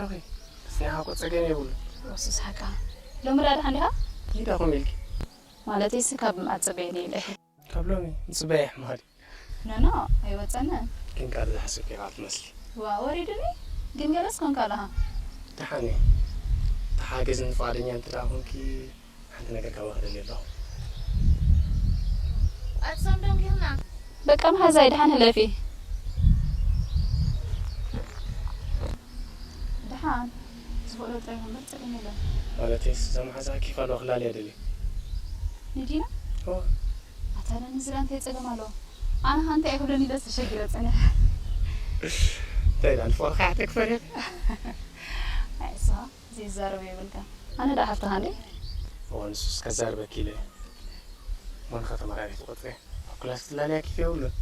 ኦኬ፣ ስኒኻ እኮ ጸገም የብሉ። ወሱስ ሓቃ። ሎሚ ዳ ደሓን ዲኻ? ይዳ ኮም ኢልኪ። ማለተይሲ ካብ ምጽበየኒ ኢለ። ካብ ሎሚ ምጽበያ ይሕማል። ኖ፣ ኖ፣ ኣይወጸንን። ግን ካልእ ዝሓሰብኪ ኢኻ ትመስሊ። ዋ፣ ወሪዱኒ? ግን ገለስ ኮንካ ኣለኻ። ደሓን እየ። ተሓገዝን ፍቓደኛ እንተ ደኣ ኮንኪ፣ ሓንቲ ነገር ካብኺ ክደሊ ኣለኹ። ኣትሰምዶም ጌርና። በቃ መሓዛይ፣ ደሓን ህለፊ። ደሓን። ዝኽእሎ ጥራይ እምበር ጸገም የለን። ማለተይስ፣ እዛ መሓዛ ኬፍ ኣለዋ ክላለያ ደልየ። ንዲና? እወ። ኣታ ነዚ ዝላ እንታይ ጸገም ኣለዎ? ኣነ ኸ እንታይ ኣይክብሎን ኢለስ ተሸጊረ ጸኒሐ። እንታይ ኢላ ንፍቕርኻ እያ ተክፈልያ? ኣይ፣ ንስኻ ዘይዛረብ የብልካን። ኣነ ደኣ ሓፍትኻ እንዴ? እወ፣ ንሱስ ከዛርበኪ ኢለ እየ። እሞ ንኸተመራርሒ ትቆጽሪ? ኣብ ክላስ ክትላለያ ኬፍ የብሉን።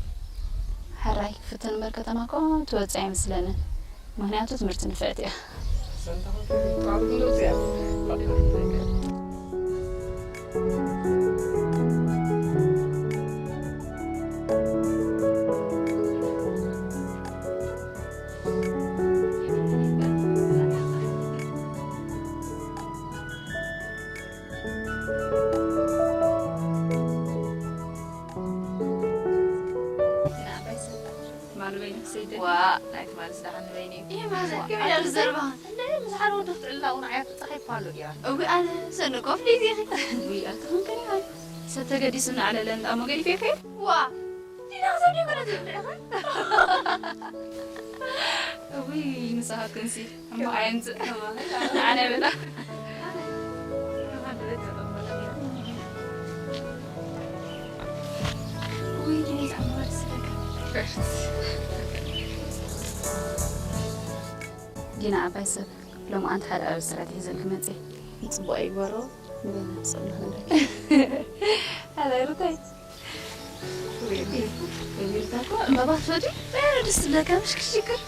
ሕራይ፣ ክፍትን እምበር ከተማ እኮ ትወጽእ ኣይመስለንን። ምኽንያቱ ትምህርቲ ንፍዕቲ እያ። ሰንታ ኾንካ ብጣዕሚ ትንደው እያ። ትማሊ በይንኺ ሰይደ። ዋእ፣ ናይ ትማሊ ዝደሓን በይኑ እዩ። ይሄ ማለት ዋእ፣ ከመይ ኣቲ ዝበል-፣ ዘረባ። እንደ ምስ ሓደ ወዲ ክትዕልላ እውን ዓያ ትጻሓይ እኮ ኣሎ ድያ? እዊ፣ ኣነ ሰንቆ ፍልይቲ ኢኺ። እዊ፣ ኣቲ ክንከን ይሃል። ሰብ ተገዲሱ እናዕለለ እንዳ እሞ ገዲፈ ይኸይድ። ዋእ፣ ዲና ክሰብ ዲዩ ማለት ይብልዕኻ? እዊ፣ ንስኻትክንሲ እሞ ኣየምጽእ። ንዓና ይበላ። ዲና ዓባይ ሰብ፣ ሎማዓንቲ ሓደ ኣበስራት ሒዘልኪ መጽየ። ጽቡቕ ይግበሮ። ንበይና ትጸንሕ ንብለኪ። ኣላይ ሩተይ። ወይ፣ ወይ፣ ወይ፣ እኮ ዕምባባ ትፈትዩ? በያኑ ደስ ዝብለካ ምሽ ክሽክር።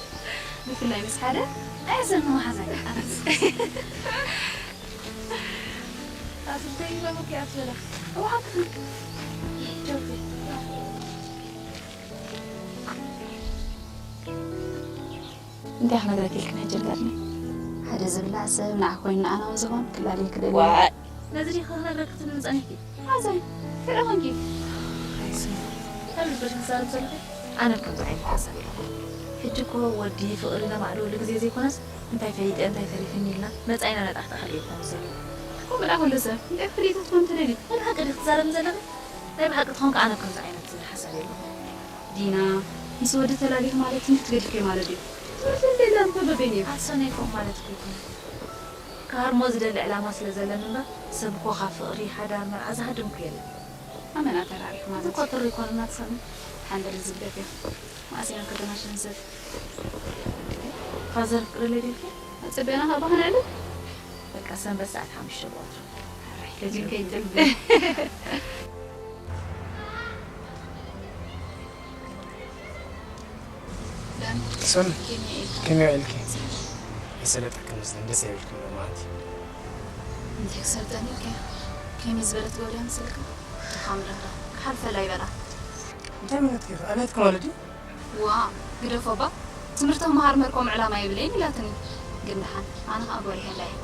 ብፍላይ ምስ ሓደ ኣየሰኒ መሓዛይ። ኣትንተይ ይበሉኪ ኣትበላ። እዋሓት ጆርጂ። እንታይ ክነግረኪ ኢልክን ሕጂ ንገርኒ። ሓደ ዝብላዕ ሰብ ንዓኺ ኮይኑ ንኣና እውን ዝኾን ክላለየኪ ደልዩ። ዋእ! ነዚ ዲኺ ክነግረኪ ክትብልኒ ጸኒሕኪ? ሓዘን፣ ፍረ ኾንኪ። ኣይስምዕ። ካብ ልብሽ ክዛረብ ዘለኺ? ኣነ ከምዚ ዓይነት ሓሳብ የለን። ሕጂ እኮ ወዲ ፍቕሪ ነማዕድወሉ ግዜ ዘይኮነስ፣ እንታይ ፈሊጠ፣ እንታይ ተሪፍኒ ኢልና መጻኢና ነጣሕጣሕ እዩ ክኸውን ዘሎ። ከምኡ ደኣ ኩሉ ሰብ እንታይ ፈሊጥኪ ትኾን ትደልዪ? ናይ ብሓቂ ዲኺ ትዛረቢ ዘለኺ? ናይ ብሓቂ ተኾንካ ኣነ ከምዚ ዓይነት ሓሳብ የለኹን። ዲና፣ ምስ ወዲ ተላሊኺ ማለት ትምህርቲ ገዲፍኪ ማለት ድዩ? ትምህርቲ እንዴ ላም እኮ በበይኑ እዩ። ኣቲ ሰናይ ከምኡ ማለት እኮ ኣይኮነን። ክሃርሞ ዝደሊ ዕላማ ስለ ዘለኒ እምበር፣ ሰብ እኮ ካብ ፍቕሪ፣ ሓዳር፣ መርዓ ዝሃድም እኮ የለን። ኣመና ተራሪሑ ማለት እዚ እኮ እዩ። ጥሪ ይኮነና ትሰምዒ? ሓንደል ዝግደፍ እዩ። መኣስ ኢና ከተማ ሸንሰት? ፋዘር ፍቅሪ ለይ ድልኪ? ኣጸበና ካብ ባህና ያለ? በቃ ሰንበት ሰዓት ሓሙሽተ ብወትሩ። ሕራይ፣ ለዚም ከይጥልቢ። ሶን፣ ከመይ ውዒልኪ? የሰለጠክን መስለን ደስ ኣይብልክን ዶ ማለት? እንታይ ክሰልጠኒ ኢልካ? ከመይ ዝበለት ጓል እያ መሰልካ? ድኻም ድኽዳ፣ ክሓልፈላ ይበላ። እንታይ ማለት እዩ? ኣብያትኪ ማለት ድዩ? ዋ፣ ግደፎ እባ። ትምህርቲ ክመሃር እምበር ከምኡ ዕላማ የብለይን ኢላትኒ። ግን ደሓን፣ ኣነ ኸኣ ጎሪሐላ እየ።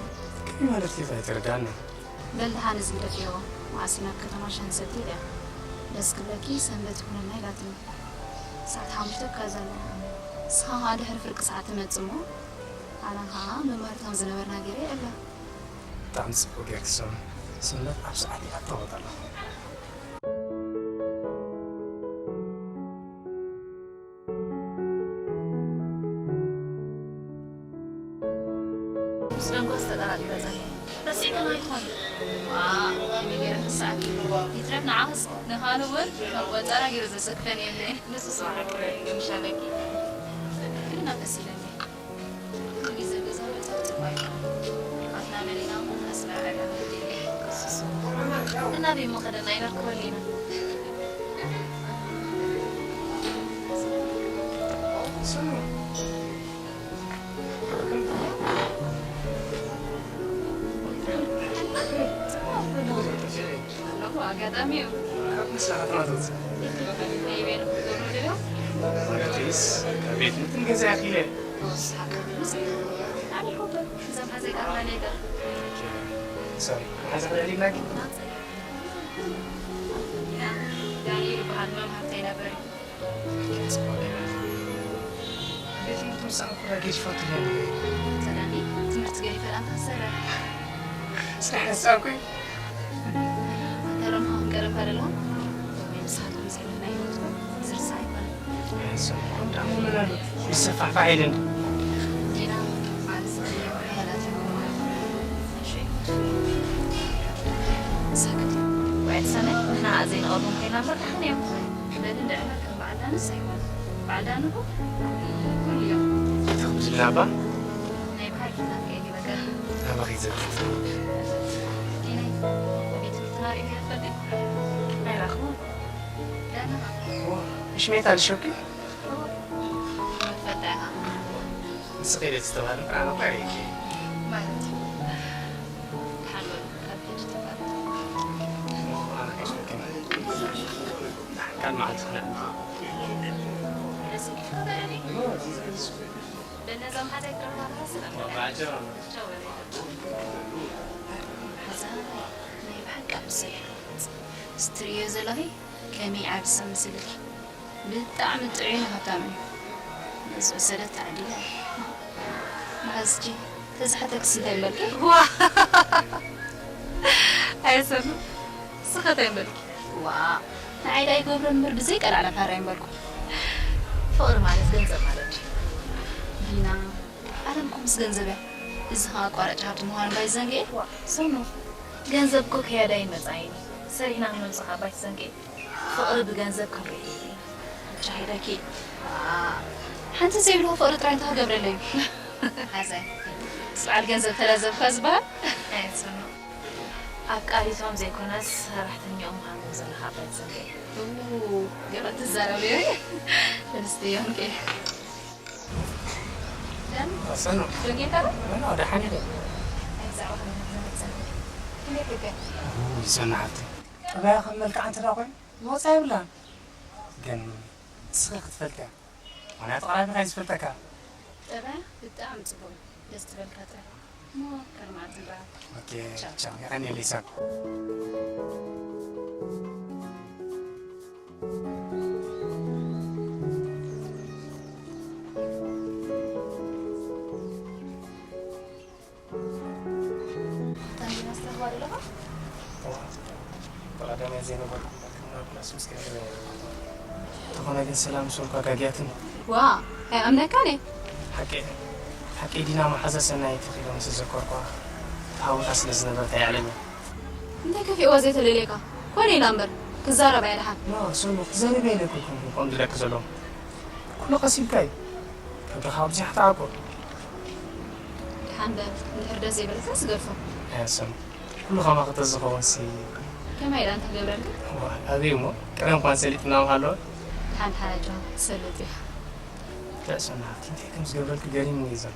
ከመይ ማለት እዩ? ኣይተረድኣንን። በል ደሓን እዚ ግደፍ ይሆ። መዓስ ኢና ኣብ ከተማ ሻሂ ንሰቲ ኢለያ። ደስ ክብለኪ ሰንበት ይኹነልና ኢላትኒ። ሰዓት ሓሙሽተ እካ እዛ ኣላ። ንስኻ ኸኣ ድሕሪ ፍርቂ ሰዓት ትመጽእ እሞ፣ ኣነ ኸኣ መማህርታም ዝነበርና ገይረ የዕላ። ብጣዕሚ ጽቡቕ ጌርኪ ሶሚ። ሰንበት ኣብ ሰዓት እያ እተወጥ ኣለኹ። ምስ ደንጓስ ተጠራጢረ ጸኒሐ። ረሲዕክን ኣይትኾኒ? ዋእ፣ ከመይ ገይረ ክስዓኪ? ይትረፍ ንዓኽስ ንኻልእ እውን ከም ቆጸራ ገይሩ ዘሰክፈኒ የለን። ንሱስ መዓት ምሻለኪ። ግን ናብ ደስ ኢለኒ። ኩሉ ግዜ ገዛ ምእታው ጽቡቕ ኣይኮነን። ኣፍና መሊእና እውን ኣስመራ ዕላማ ክንደሊ። ንሱስ። እናበይ እሞ ከደና ኢና ክበሉ ኢና። ስሙ። ኣለኹ፣ ኣጋጣሚ እዩ። ካብ ንስኻ ከተማ ትወጽእ? ናይ ቤት ክገብሩ ድዮም? ማለትስ፣ ካብ ቤት እንትን ገዛ ያኺለ። ተወሳኺ። ሓዘይ ጋር ለኔ ጋር ሶሪ፣ መሓዛ ክልዕል ይብላኪ። ዳንኤል ይበሃል፣ መምህርተይ ነበር። ቤት ትምህርቲ ምሳን ኩራ ገዲፋ ትለኒ። ሰዳኒ ትምህርቲ ገዲፈ ዳንታ ሰረ ስራሕ ሕሳብኩ። ኣከረምሃ ክንቀረብ ከለለኹ ወይ ንስኻትኩም ዘይብልና ይሞትኩም ዝርሳ ኣይኮነን። ሰምኩም ዳሞ ምን ኣሎ? ይሰፋሕፋሕ ኢልን። ዲና ማለት ሓያላት እዮም። እሺ። ሰክት። ወይ ሰነ፣ ንሕና ዘይንቐርቦም ኮይና እምበር ደሓን እዮም። በል እንድዕመር ከም በዓል ዳንስ ኣይኮነን። በዓል ዳን እኮ ኩሉ እዮም። ተኹም ዝብላ እባ ናይ በሓቂ ናፍቀ ይበቀል። ናባኺ ዘብት ዲናይ ቤት ትምህርትና ርእዩ ይፈልጥ ኣይራኽቦ ዳና እሽሜት ኣልሸኪ መፈጣ ኢኻ ንስኺ ኢለ ዝተባህለ እምበር ኣነ እኮ ርእይኪ ማለት ሓሎ ካብ ሕጂ ተፋልጥ ኣነ ከይፈልጥን ካልእ መዓልቲ ክነዕልፍ በነዛም ሓታይ ክረኽባ ስለ ባጭሩ ቻው በለይ ሓዛ ናይ ብሓቂ ኣብ ሰሪሕ ስትርእዮ ዘለኺ ከመይ ዓቢ ሰብ መሲልኪ ብጣዕሚ ጥዑይን ሃብታምን እዩ። ምስ ወሰደት ተዓዲላ እያ። መሓዝኪ ተዝሓተክስ እንታይ ምበልኪ? ዋ ኣየሰኑ ስኸ እንታይ ምበልኪ? ዋ ንዓይ ዳ ይገብሮ እምበር ብዘይ ቀላዕላ ፋራ ይምበልኩ። ፍቕሪ ማለት ገንዘብ ማለት እዩ። ዲና ዓለም እኮ ምስ ገንዘብ እያ። እዚ ኸዓ ኣቋራጭ ሃብቲ ምዃኑ ባይዘንግኤ። ዋ ሰኑ ገንዘብ እኮ ከያዳይን መጻኢን እዩ። ሰሪሕና ክንወጽእ ኸዓ ባይትዘንግኤ። ፍቕሪ ብገንዘብ ክንርኢ ጃሂደኪ ሓንቲ ዘይብልዎ ፍቕሪ ጥራይ እንታይ ክገብረለይ እዩ ሓዛይ ምስ በዓል ገንዘብ ተላዘብካ ዝበሃል ኣፍቃሪቶም ዘይኮነስ ሰራሕተኛኦም ምዃኖም ዘለካ ኣባይ ትዘንግዒ ገለ ትዛረብ እየ ኣንስትዮ እንዴ ሰኑ ዶጌታ ኖ ደሓን ኢለ ብዛዕባ ክንዘመፀ እንዴት ትገ ሰኑ ሓፍቲ ጠባያ ከም መልክዓ እንተ ዳ ኮይኑ መወፃ የብላን ግን ንስኺ ክትፈልጥያ ምክንያቱ ቀራቢኻ እዩ ዝፈልጠካ ጠባያ ብጣዕሚ ፅቡቅ እዩ ደስ ትበልካ ጥራሕ እሞ ካልእ መዓልቲ ንራኸብ ኦኬ ቻው የቀንየለይ ሰብ ታንዲና ዝተረኽባ ዘለኻ ብቐዳማይ ዘይነበርኩም ናብ ፕላስ ምስ ገንዘብ ኣይነበርኩም እንተኾነ ግን ሰላም ምስ በልኳ ጋግያትኒ ዋ ኣይኣምነካን እየ ሓቂ ሓቂ ዲና መሓዛ ሰናይት ኢለ ምስ ዘከርኳ ተሃዊኻ ስለ ዝነበረት ኣይኣለኒ እንታይ ከፊእዋ ዘይተለልየካ ኮነ ኢላ እምበር ክዛረብ ኣየ ደሓን ኖ ሰኑ ክዛረብ ኣይለኩልኩም ከምኡ ዝለክ ዘለኹ ኩሉ ቀስ ኢልካ እዩ ፍቅርኻ ብዙሕ ተዓቆ ደሓን በል እንድሕር ደስ ዘይበለካ ስገድፎ ኣያ ሰኑ ኩሉ ከማኺ ተዝኸውን ሲ ከመይ ኢላ እንተገብረልካ ዋ ኣበይ እሞ ቀደም እኳ ሰሊጥና ምሃለወ ደሓን ደሓን ኣጆኻ ትሰልጥ ኢኻ እንታይ ሰኑ ሃብቲ እንታይ ከም ዝገብረልኪ ገሪምኒ እዩ ዘሎ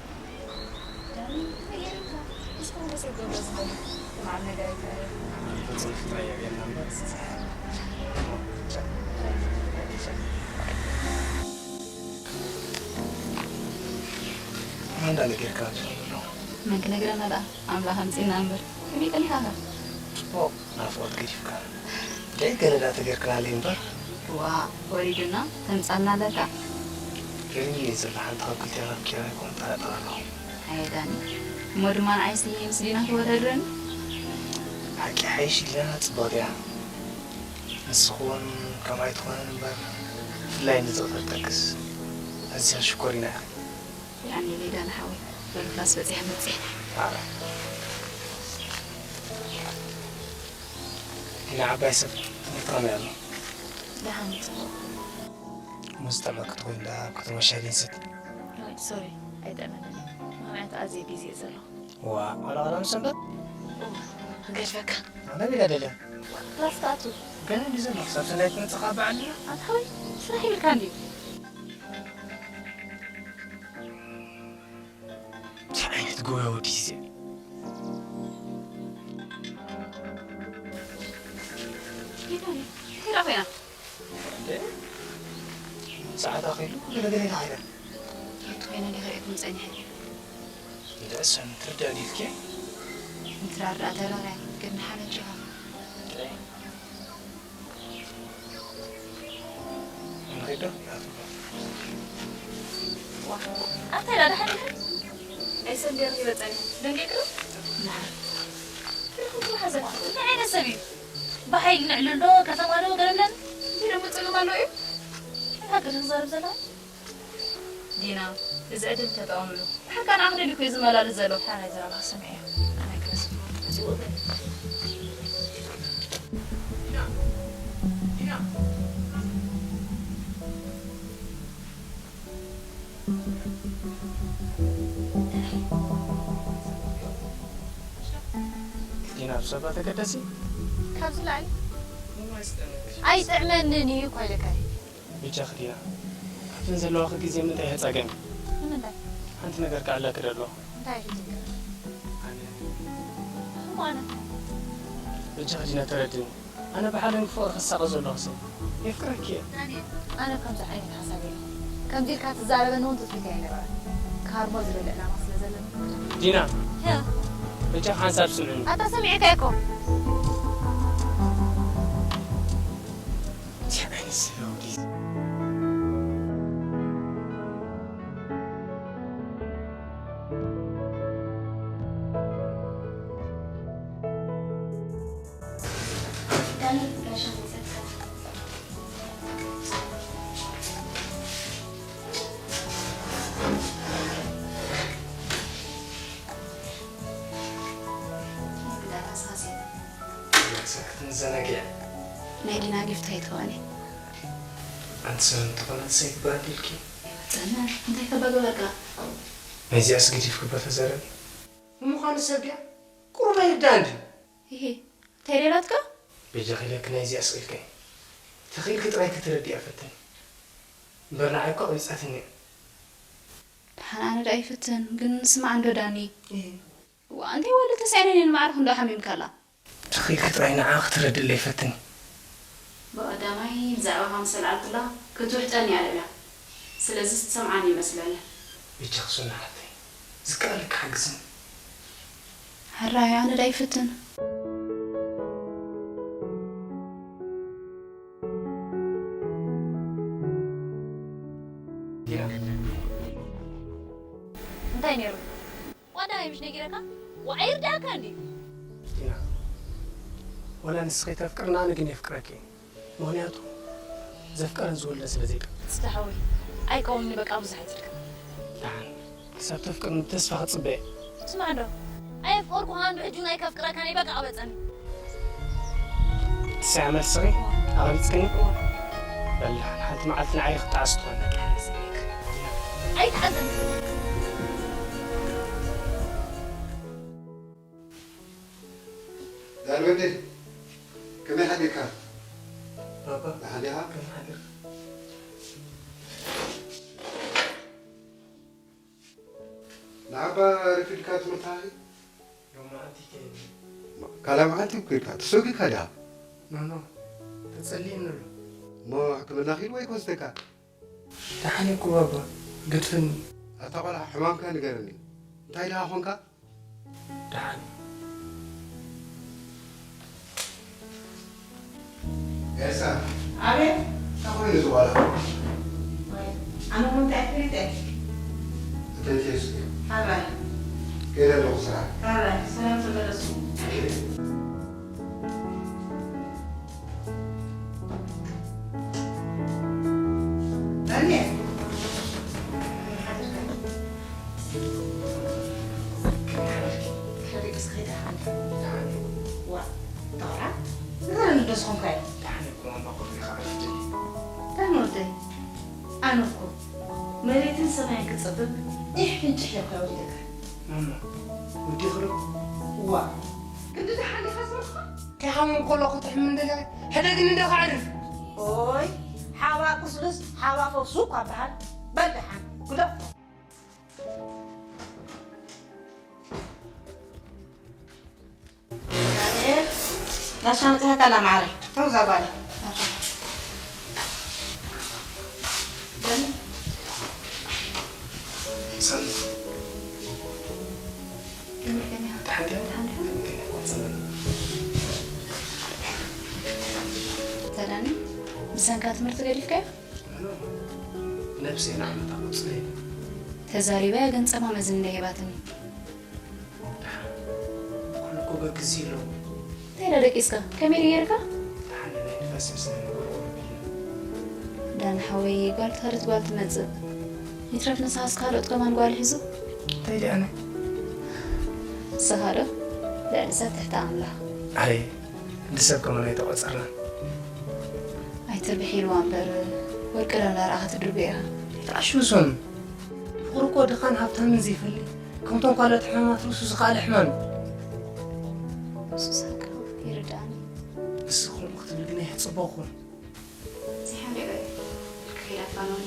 ማንዳ ነገርካ ዘሎ መን ክነግረና ደኣ ኣምላኽ ኣምፂና እምበር ከመይ ቀኒኻኻ ናፍቆት ገዲፍካ ደይ ገለዳ ተገርክናለይ እምበር ዋ ወሪዱና ተምፃልና ኣለካ ገሪምኒ እዩ ዘሎ ሓንቲ ካብ ክልቴና ፍቂራ ይኮን ጠራጠር ኣለኹ ኣየዳኒ እሞ ድማ ንዓይሲ ምስ ዲና ክወዳድረኒ ሓቂ ሓይሽ ዲና ፅቡቅ እያ ንስኽውን ከምኣ ኣይትኾነን እምበር ብፍላይ ንዝቕተል ጠቅስ ኣዝያ ሽኮሪና ኢኺ ያኒ ሊዳ ንሓወይ በልክላስ በፂሐ መፅእ ኣረ ዲና ዓባይ ሰብ ትምህርቲ ከመይ ኣሎ ደሓን እዩ ፅቡቅ ምስ ጠበቅ ክትኮይን ደኣ ኣብ ከተማ ሻሂ ቤት ስቲ ሶሪ ኣይጠመንን ምክንያቱ ኣዝየ ቢዚ እየ ዘለኹ ዋ ዋላ ዋላ ንሰንበት ክገድፈካ ኣነ ቢላ ደልያ ክላስ ትኣቱ ገና እንዲ ዘለኹ ሰብ ስናይ ትመፅኻ በዓል ኣንታ ሓወይ ስራሕ ይብልካ እንድዩ እንታይ ዓይነት ጎበያ ወዲ እዩ እዚኣ ጌታኒ እንታይ ደኣ ኮይና እንዴ ሰዓት ኣኺሉ ኩሉ ነገር ኢና ኸይዳ ከየት ኮይና እንዲ ክርእየኩም ፀኒሐ እየ እሰን ትርዳእ ዲልኪ? እንትራዳእ ተረራይ ግን ንሓመድ ጅኻ ጥራይ ንኸይዶ ዋ ኣንታይ ዳ ደሓን ኢኻ? ናይ ሰንደር ይበፀኒ ደንገይክዶ? ትርኽቡ ሓዘን እንታይ ዓይነት ሰብ እዩ? ብሓይሊ ንዕልል ዶ ከተማ ዶ ገለብለን እንታይ ደሞ ፀገም ኣሎ እዩ? ሓቂ ዶ ክዛረብ ዘለኹ? ዲና እዚ ዕድል ተጠቐምሉ። ብሓቂ ኣነ ኣኽሊል እኮ እዩ ዝመላልስ ዘሎ። ሓራይ ዘረባ ክሰምዕ እየ። ኣነ ክረስ። ዲና ብሰባ ተገደሲ ካብዚ ላዕሊ ኣይጥዕመንን እዩ እኮ ኢለካ። ብጃኺ ዲና ኣብተን ዘለዋኺ ግዜ ምንታይ ህፀገም ንምንታይ? ሓንቲ ነገር ክዕለኪ ደሎ እንታይ እዩ ዝግበር? ኣነ እሞ ኣነ ብጃኺ ዲና ተረድኒ ኣነ ብሓደን ክፍቕር ክሳቐ ዘለኹ ሰብ የፍቅረኪ እየ ኣነ ከምዚ ዓይነት ሓሳብ የለ ከምዚ ኢልካ ትዛረበኒ እውን ትፅቢት ኣይነበረ ካርሞ ዝደለ ዕላማ ስለ ዘለኒ ዲና በጃኺ ሓንሳብ ስምዕኒ ኣታ ሰሚዕካ እኮ እንታይ ዓይነት ሰብ እዩ ኣውዲስ ክትንዘናግዕ ናይ ዲና ጊፍት ኣይትኾኒ ኣንቲ ሰብ እንተኾነት ሰይት ብራንድ ኢልኪ ጠና እንታይ ከባ ገበርካ ናይዚኣስ ገዲፍኪ እባ ተዛረቢ ንምዃኑ ሰብ ድያ ቁሩብ ኣይርዳእን ድዩ ይሄ እንታይ ደላትካ በጃኺ ኢለኪ ናይዚኣስ ኢልኪ ተኽኢልኪ ጥራይ ክትረድያ ፈትኒ እምበር ንዓይ እኮ ኣቕቢጻትኒ እያ ደሓን ኣነ ደኣ ይፍትን ግን ስማዕ እንዶ ዳኒ ዋ እንታይ ወለ ተሳኢነን እየን ማዕረ ክንዶ ሓሚምካላ ተኺልኪ ጥራይ ንዓ ክትረድለይ ፈትኒ። ብቐዳማይ ብዛዕባኻ ምስ ኣልዓልኩላ ክትውሕጠኒ እያ ደልያ። ስለዚስ ትሰምዓኒ ይመስለኒ። በጃኺ ሶና ሓብተይ፣ ዝከኣለኪ ሓግዝኒ። ሕራይ ኣነ ዳኣ ይፍትን። እንታይ ነይሩ? ዋዳ ምሽ ነጊረካ? ዋዓ ይርዳእካ እንዲ። ዲና፣ ዋላ ንስኺ ተፍቅርኒ ኣነ ግን የፍቅረኪ እየ። ምኽንያቱ ዘፍቀረን ዝወልደን ስለ ዘይብሉ። እስቲ ሓወይ፣ ኣይከውንኒ በቃ ብዙሕ ኣይትድከም። ደሓን ክሳብ ተፍቅርኒ ብተስፋ ክጽበ እየ። ስማዕ እንዶ፣ ኣየፍቀርኩኻን ብሕጂ እውን ኣይከፍቅረካን እየ በቃ ቅበጸኒ። ንስኺ ኣመልስኺ ኣቕቢጽክኒ? በል ደሓን ሓንቲ መዓልቲ ንዓይ ክትጠዓስ ትኾን። ኣይትሓዘኒ። ዳን ወደይ ከመይ ሓዲርካ? ባባ ደሓን ዲኻ? ከመይ ሓዲርካ? ንዓባ ረፊድካ ትምህርትኻ ሎማዓንቲ ከይደ ካልኣይ መዓልቲ እኮ ኢልካ ተሰጒግካ ዲኻ? ኖኖ ተጸሊእኒ ኣሎ። እሞ ሕክምና ኺድ ወይ ክወስደካ? ደሓን እኮ ባባ ገድፈኒ። ኣታ ቆልዓ ሕማምካ ንገረኒ። እንታይ ደኣ ኾንካ? ደሓን ኤልሳ ኣቤት እንታይ ኮይኑ እዚ ቆልዓ? ኣነ እውን እንታይ ፍሊጠ እተንቴ እስኪ ኣባይ ከይደ ኣለኹ ስራሕ ኣባይ ሰላም ተመለሱ ኣኔ ንገረኒ ዶ ዝኾንካዮ ደሓን እኮ ማማ ኩሉ ኢኻ ኣርፍድኒ ዳን ወደይ ኣነ እኮ መሬትን ሰማይን ክጸብብ ዒሕ ፍንጭሕ ኢለ እኮ ወሊደካ ማማ ወዲኺ ዶ ዋ ክንዲ ደሓን ዲኻ ዝበልኩኻ ከይሓመም ከለኹ ትሕም እንደለ ሕደግኒ እንዶ ክዕርፍ ኦይ ሓባ ቁስልስ ሓባ ፈውሱ እኳ በሃል በል ደሓን ግደፎ ናሻ መፅሃካ ላማዓረ ተውዛ ጓለ ሰኒ ብሰንካ ትምህርቲ ገዲፍካዮ? ነብሰይ ንዓመታ ቁፅሪ ተዛሪበያ ግን ጸማም እዝኒ እንደ ሂባትኒ። ኩሉ እኮ በግዚ ኣለዎ። እንታይ ኢላ ደቂስካ? ከመይ ድዩ ገይርካ? ደሓን ናይ ንፋስ ስለ ንጎርጎ ዳን ሓወይ ጓል ትኸደት ጓል ትመጽእ። ይትረፍ ንስኻስ ካልኦት ከማን ጓል ሒዙ። እንታይ ደኣ ኣነ ንስኻ ዶ? ልዕሊ ሰብ ትሕቲ ኣምላኽ። ኣይ እንዲ ሰብ ከማን ኣይተቆጸርናን። ኣይትርብሕ ኢልዋ እምበር ወርቂ ዶ እንዳረኣኻ ትድርብዮ ኢኻ። ተዓሽውሶን ፍቕሪ እኮ ድኻን ሃብታምን ዘይፈሊ ከምቶም ካልኦት ሕማማት ርእሱ ዝኸኣለ ሕማም እዩ። ንሱስ ሓቂ ይርድኣኒ። ንስኹም ክትብል ግን ኣይሕጽበኹን። እዚ ሓንሪኦ እየ ኢልካ ከይዳፋኖኒ።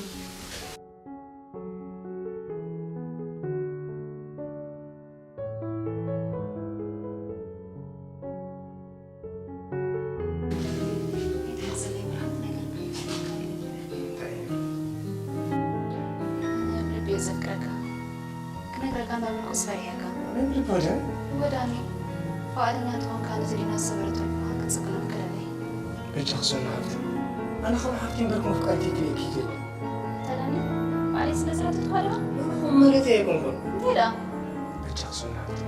እንታይ እዩ? ብልቢ እየ ዘፍቅረካ። ክነግረካ እንዳበልኩስ ፈሪሐካ። ናይ ብልቢ ወደ ወዳኒ ፈቓደኛ ትኾንካ ነቲ ዲና ዝሰበረቶ ልብኻ ክትጽግኖ ፍቀደለይ። በጃኺ ሶና ሓፍቲ ኣነ ከም ሓፍቲ እምበር ከም ኣፍቃሪተይ ክርእየኪ ይክእል። ተዳኒ ባዕለይ ስለ ዝረተትኳ ዶ? ንኹም ማለት እየ ኣይኮንኩን። እንታይ ደኣ? በጃኺ ሶና ሓፍቲ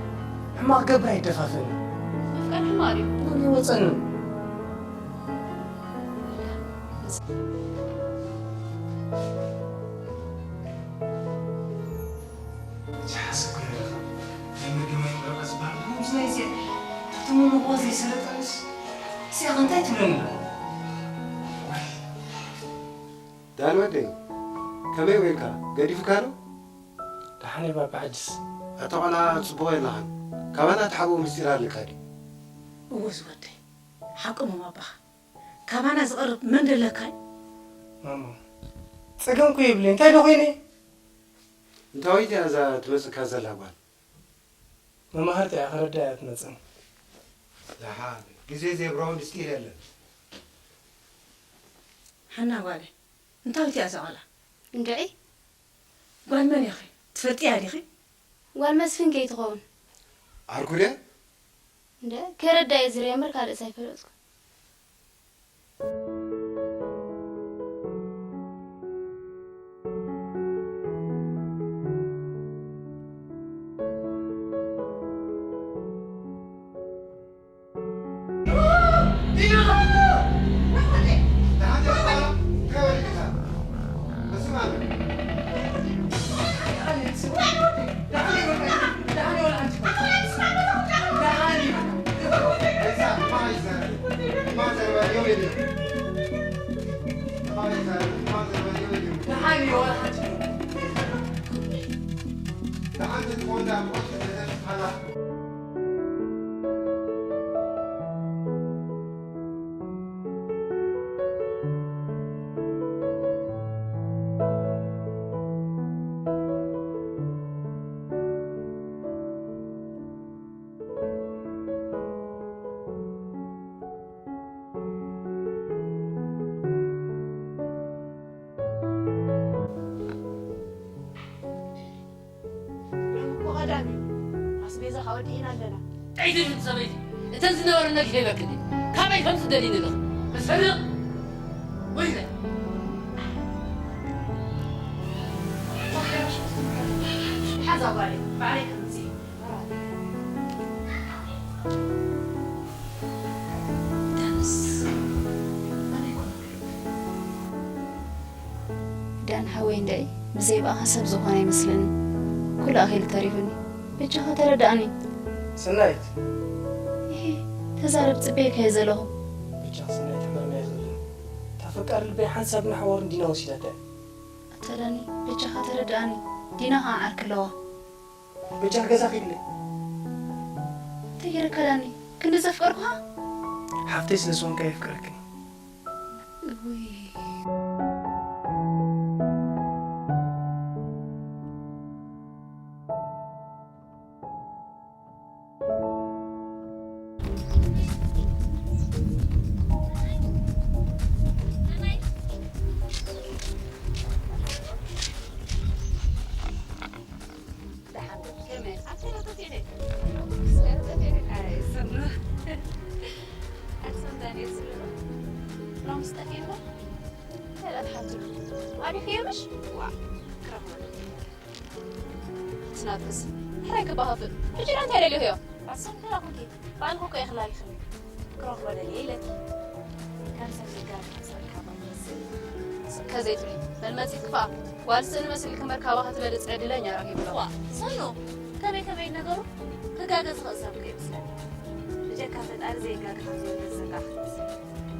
ሕማቕ ገብር ኣይደፋፈኒ። ምፍቃር ሕማቕ ድዩ? ምን ይወፀኒ? ዝሓሰብኩ ይረኸብ ናይ መገመት ወረቐት ዝበሃል ከምዚ ናይ እዚኣ እቶም መጎ ዘይሰለጠንስ እዚኣ እንታይ ትብለኒ? ዳን ወደይ ከመይ ውዒልካ? ገዲፉካ ዶ? ደሓን እየ ባባ ሕጅስ። ኣታ ቆልዓ ጽቡቕ የለኻን። ካባና ትሓብኦ ምስጢር ኣለካ ድዩ? እወ ዝወደይ ሓቅሞም ኣባኻ ካባና ዝቐርብ መን ደለካ እዩ? ማማ ጸገም እኮ የብለይ እንታይ ዶ ኮይነ? እንታወይቲ እያ እዛ ትመጽካ ዘላ ጓል? መማህርቲ እያ ከረዳ እያ ትመጽን። ደሓን ግዜ ዜብርሆ ምስጢር የለን። ሓና ጓለይ እንታዊት እያ እዛ ቆልዓ? እንድዒ ጓል መን ኢኺ? ትፈልጥያ ዲኺ? ጓል መስፍን ከይትኸውን። ዓርኩ ድያ? እንደ ከረዳ እየ ዝርያ እምበር ካልእስ ኣይፈለጥኩ። እኮ ቀዳሚ ኣስቤዛ ካወዲእና ኣለና። ጠይቲ ድምፂ ሰበይቲ እተን ዝነበረ ነጊ ከይበክኒ ካበይ ከም ዝደሊ ንልኽ መሰልቕ ወይለ ሓዛ ጓለይ ባዕለይ ከምዚ ዳን ሓወይ እንድዒ ብዘይ ብኣኻ ሰብ ዝኾነ ኣይመስለኒ። ኩሉ ኣኺሉ ተሪፉኒ። በጃኻ ተረድኣኒ። ሰናይት እሂ ተዛረብ ጽበየካ እየ ዘለኹ። በጃኺ ሰናይት ሕመመይ ኣይኽእልን። እታ ፈቃር ልበይ ሓንሳብ ንሓወር እንዲና ወሲዳታ እያ። ኣታ ዳኒ በጃኻ ተረድኣኒ። ዲና ኸዓ ዓርኪ ኣለዋ። በጃኺ ገዛ ኺድለይ። እንታይ ገይረካ ዳኒ? ክንዲ ዘፍቀርኩኻ? ሓፍተይ ስለ ዝኾንካ የፍቅረኪ። እውይ። ሓንቲ ኣዲኺዮ ምሽ? ዋ፣ ክረኽቦ ትናፍስ። ሕራይ ክባኸፍእ። ሕጂ ዳ እንታይ ደልዮ ህዮ? ኣሰንክራ ኩንኪ። ባዕልኹ እኮ ይኽላል ይኽእል። ክረኽቦ ደልየ ኢለኪ። ከም ሰብ ዝጋር ሓሳብ ካብ ኣይመስል። ከዘይትብሊ። መልመጺት ክፋ። ጓል ስእሊ መስል ክመርካባ ክትበልጽ ዕድለኛ ረኺቡ ኣሎ። ዋ፣ ሰኑ፣ ከመይ ከመይ ነገሩ? ክጋገ ዝኽእል ሰብ ከይመስለኒ። ብጀካ ፈጣሪ ዘይጋገ ከም ዘሎ ዝዘንጋዕ ክትመስል።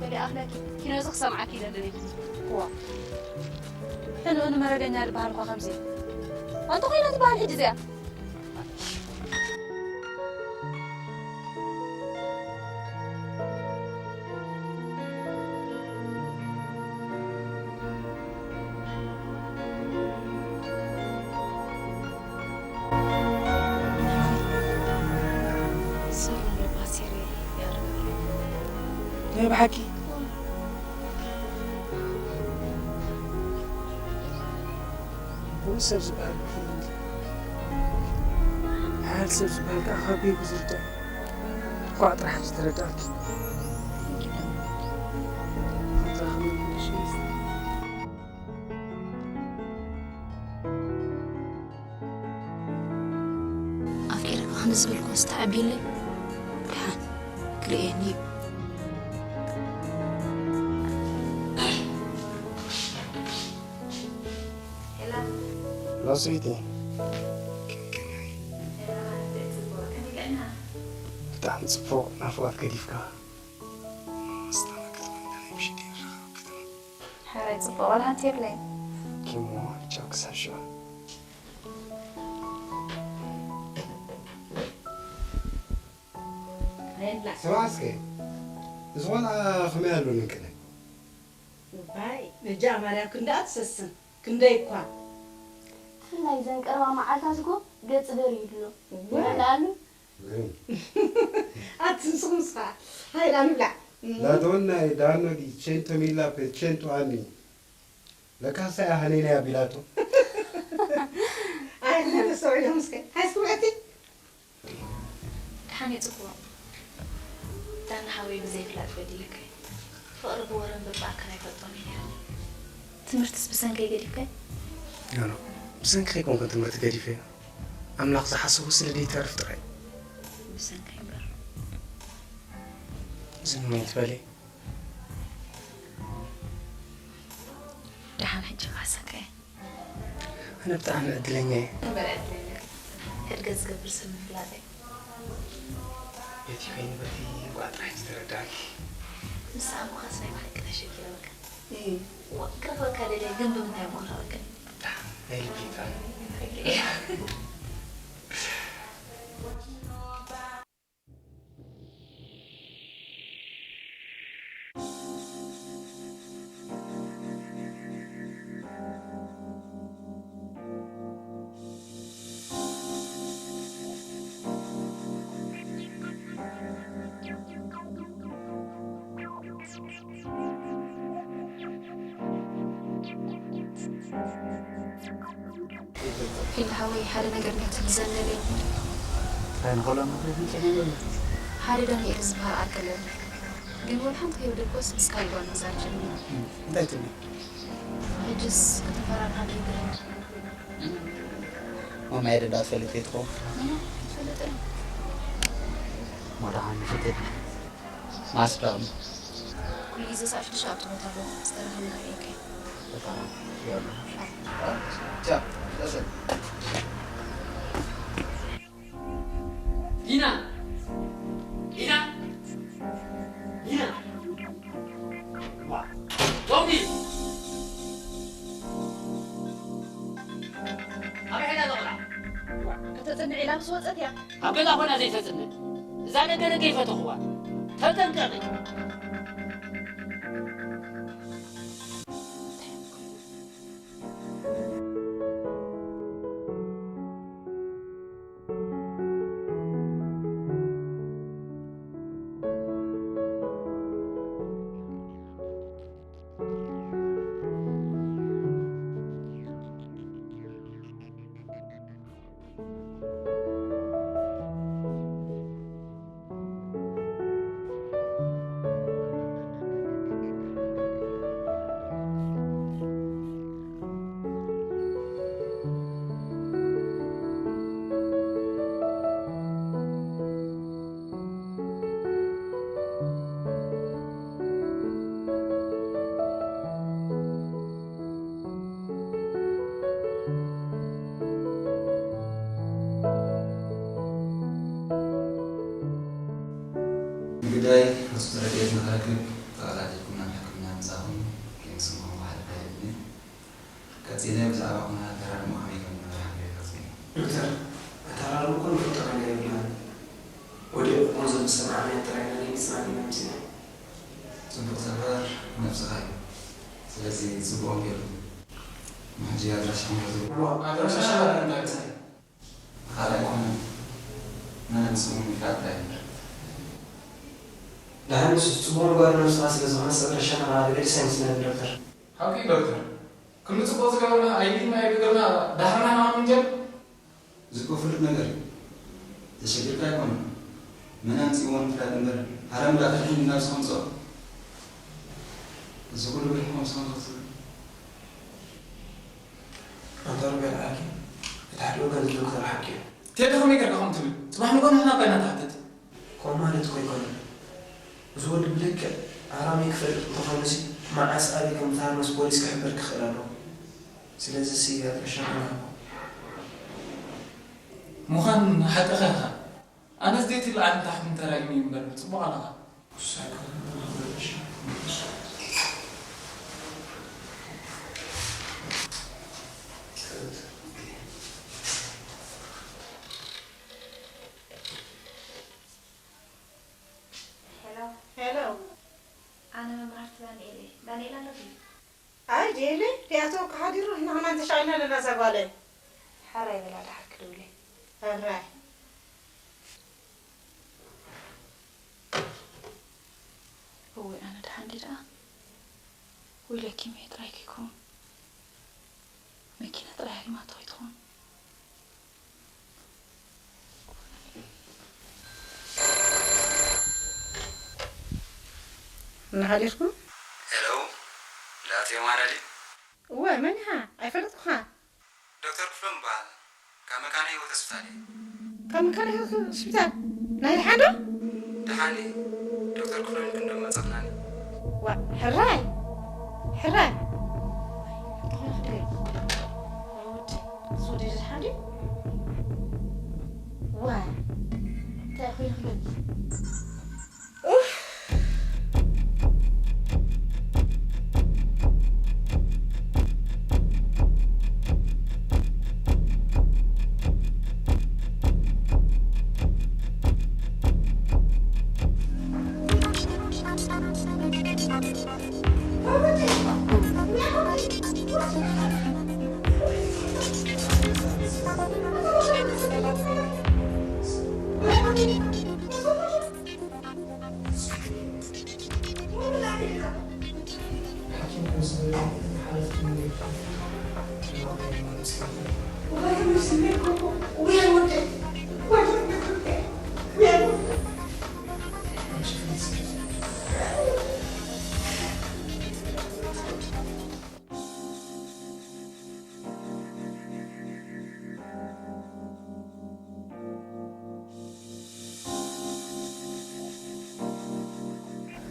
በሊ ኣኽለኪ፣ ኪኖዚ ክሰምዓኪ ይደልን እየ። እዋ፣ ሕንኡ ንመረገኛ ዝበሃል እኳ ከምዚ እዩ። ኣንተ ኮይና ትበሃል ሕጂ እዚኣ። ናይ ብሓቂ ወይ ሰብ ዝበሃል ክፍል እንዲ ሓያል ሰብ ዝበሃል ከዓ ካብ ገይሩ ዝርዳእ እንኳዕ ጥራሕ ዝተረዳእኪ። ኣፍቂረካ ክንዲ ዝበልኩ ዝተዓብየለይ ደሓን ክርእየኒ እዩ። ሄሎ ስዊቲ። ብጣዕሚ ጽቡቕ ናፍቖት ገዲፍካ። ኣስታና ከተማ እንታይ ምሽት ይረኸብ ከተማ። ሕራይ ጽቡቕ ዋላ ሓንቲ የብለይን። ኪሞ ቻው ክሳብ ሽዑ። ስማዕ እስከ፣ እዚ ቆልዓ ከመይ ኣሎ ንቅነ? እባይ፣ ነጃ ማርያም ክንደኣ ትሰስን፣ ክንደይ እኳ። ብፍላይ ዘን ቀረባ መዓልታት እኮ ገጽ በርዩ ኣሎ። እወ። ይበልዓሉ። ግርም። ኣቲ ንስኹምስ ኸኣ፣ ሃይላ ንብላዕ። La donna è danno di centomila per cento anni. ለካስ ኣያ ሃነይናይ ኣቢላቶ። ኣይ፣ ነስተውዕሎም እስከ። ሃይስኩል ኣቲ? ደሓን እዩ፣ ጽቡቕ። ዳና ሓወይ ብዘይ ፍላጥ በዲለካ እዩ። ፍቕሪ ብወረን ብብኣካል ኣይፈልጦን እዩ ነይሩ። ትምህርትስ ብሰንከይ ገዲፍካዮ? ኖ፣ ኖ። ብሰንኪ ከይኮንኩን ትምህርቲ ገዲፈዮ። ኣምላኽ ዝሓሰቦ ስለ ዘይተርፍ ጥራይ። ብሰንከይ እምበር። ዝም ኣይትበሊ። ደሓን ሕጂ ካሰከ። ኣነ ብጣዕሚ ዕድለኛ እየ። እምበር ዕድለኛ። ሕድገት ዝገብር ሰብ ምፍላጠይ። በቲ ኮይኑ በቲ እንኳዕ ጥራሕ ዝተረዳእኪ። ምስ ሰኣንኩኻስ ናይ ብሓቂ ተሸጊረ በቃ። እይ። ዋ፣ ክረኽበካ ደልየ ግን ብምንታይ እሞ ክረኽበካ? ብጣዕሚ ናይ ልቢ ይጥዕም። ፊልድ ሓወይ፣ ሓደ ነገር እንድሕር ትሕግዘኒ ደልየ። እንታይ ንኸሎ መግለጺ ይጸገም ዘሎ? ሓደ ዳንኤል ዝበሃል ዓርከይ ኣለኒ። ግን ወላ ሓንቲ ከይበደልኩዎስ ምስ ካልእ ጓል ምዛር ጀሚሩ። እም፣ እንታይ ትብሊ? ሕጅስ ከተፈራርሓኒ ይደሊ። ማማየ ደዳ ትፈልጥ እየ ትኸውን? ምንም ኣይፈልጥን። እሞ ደሓን ምሸት የድሊ። ማስዳ እሞ። ኩሉ ግዜ ሰዓት ሽዱሽተ ኣብቲ ቦታ ኣለኹ። ዝተረኸብና ርኤካ። በጣም ይገርም። ቻው። ዲና! ዲና! ዲና! ዋ! ቶሚ! ኣበይ ሄዳ እዛ ቆልዓ? ከተጽንዕ ኢላ ምስ ወጸት እያ። ኣብ ገዛ ኮይና ዘይተጽንዕ። እዛ ነገ ነገ ይፈተኽዋ። ተጠንቀቒ። ግዳይ ህጹጽ ረድኤት ንኽረክብ ተቐጻጺርኩም ናብ ሕክምና ምጻኹም ከየመስገንኩኹም ክሓልፍ ኣይደልን። ቀጺለ ብዛዕባ ኩነታት ተራድሞ ከመይ ከም ዝነበረ ሓቢረ ክገልጽ እየ። ዶክተር፣ ኣተራርምኩም ንፈልጦ ነገር የብልናን። ወዲቑ ክኾን ዘሎ ሰብ ዓብያ ጥራይ ኢና ደንጊጽና ዲና መጺና። ጽቡቕ ሰፈር ነብስኻ እዩ። ስለዚ ጽቡቕ ገይሩ። ንሕጂ ኣድራሻኹም ክትህቡ። እሞ ኣድራሻ ሸፋ እንታይ ምሳይ? ካልኣይ ኮነ መን ስሙ ምፍላጥ ጥራይ እምበር። ደሓን ንሱስ ጽቡቕ ምግባር ነብስኻ ስለ ዝኾነስ ኣድራሻና ከኣ ደገዲስና ኣይምስናን ዶክተር። ሓቂ ዶክተር። ክንዲ ጽቡቕ ዝገበርና ኣይድና ኣይብገርና ዳሕርና ንወንጀል? እዚ እኮ ፍሉጥ ነገር እዩ። ተሸጊርካ ኣይኮነን። መን ኣምጺእዎ ንምፍላጥ እምበር፣ ሃረም ደኣ ተልሒን ናብ ዝኸምጽኦ። እዚ ኩሉ ብልሕኹም ስኹም ክትብሉ። ኣንታ ሮቤል ዓርኪ፣ እቲ ሓደ ወገን እዚ ዶክተር ሓቂ እዩ። ቴዲ ከመይ ጌርካ ከምኡ ትብል? ጽባሕ ንግሆ ንሕና እኮ ኢና ንሓትት። ከምኡ ማለት እኮ ኣይኮነን። እዚ ወዲ ብልክዕ ሃራሚ ክፈልጥ እንተኾይኑሲ፣ መዓስ ኣበይ ከም ዝተሃርመስ ፖሊስ ክሕብር ክኽእል ኣለዎ። ስለዚሲ ኣድራሻና ንሃቦ። ምዃን ሓቅኻ ኢኻ። ኣነስ ዘይትብል ዓለም ታሕኩም ተራእዩኒ እዩ እምበር፣ ጽቡቕ ኣለኻ። ክሳይ ከ ሄሎ። ሄሎ። ኣነ መምሃርቲ ዳንኤል እየ። ዳንኤል ኣሎ ድዩ? ኣይ፣ ዴሊ፣ ሪኣቶ ክሓዲሩ ንሕና እንተሻቒልና ኣለና እዛ ጓለይ። ሕራይ በላ ደሓር ክድውል እየ። ሕራይ። እወ፣ ኣነ ደሓን ድየ ደኣ? ወይለኪ፣ መሄ ጥራይ ከይከውን። መኪና ጥራይ ሃሪማቶ ከይትኸውን። እናሓደርኩም? ሄሎ፣ እንዳ ኣቶ የማነ ድዩ? እወ፣ መን ኢኻ? ኣይፈለጥኩኻን። ዶክተር ክፍሎም እበሃል። ካብ መካነ ህይወት ሆስፒታል እየ። ካብ መካነ ህይወት ሆስፒታል? ናይ ደሓን ዶ? ደሓን እየ። ዶክተር ክፍሎም ክንዶ መጻኹናኒ። ዋ፣ ሕራይ! ሕራይ! ኣኾነ ክደይ? ወዲ፣ እዚ ወዲ ደሓን ድዩ? ዋ፣ እንታይ ኮይኑ ክደይ? ኡፍ!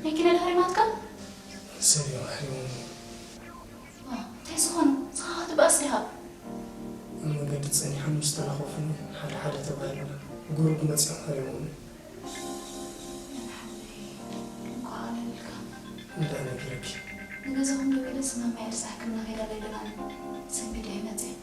መኪና ዶ ሃሪማትካ? ሰብ እዮም ኣሕሪሞምኒ። ዋ፣ እንታይ ዝኾኑ? ንስኻ ክትበኣስ ዲኻ? ኣብ መገዲ ጸኒሖም ምስ ተራኸፉኒ፣ ሓደ ሓደ ተባሂሉና፣ ጉሩብ መጺኦም ሃሪሞምኒ። እንኳዕ ኣለልካ። እንዳነግረኪ። ንገዛኹም ደዊለ ስማማይ ርሳሕ ክና ከይዳ ለይለናኒ። ሰንቢደ ይመጽእ።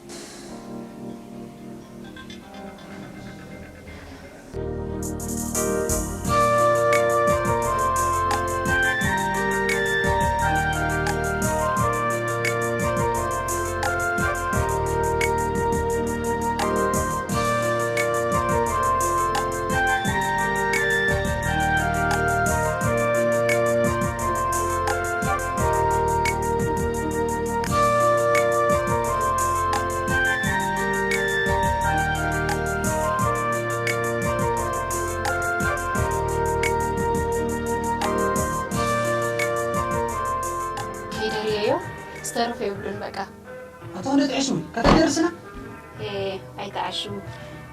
ከይደ ርእየዮ፣ ዝተረፈ የብሉን በቃ። ኣታ ወደ ጥዕሹ፣ ከተደርስና? ኤ፣ ኣይትዓሹ።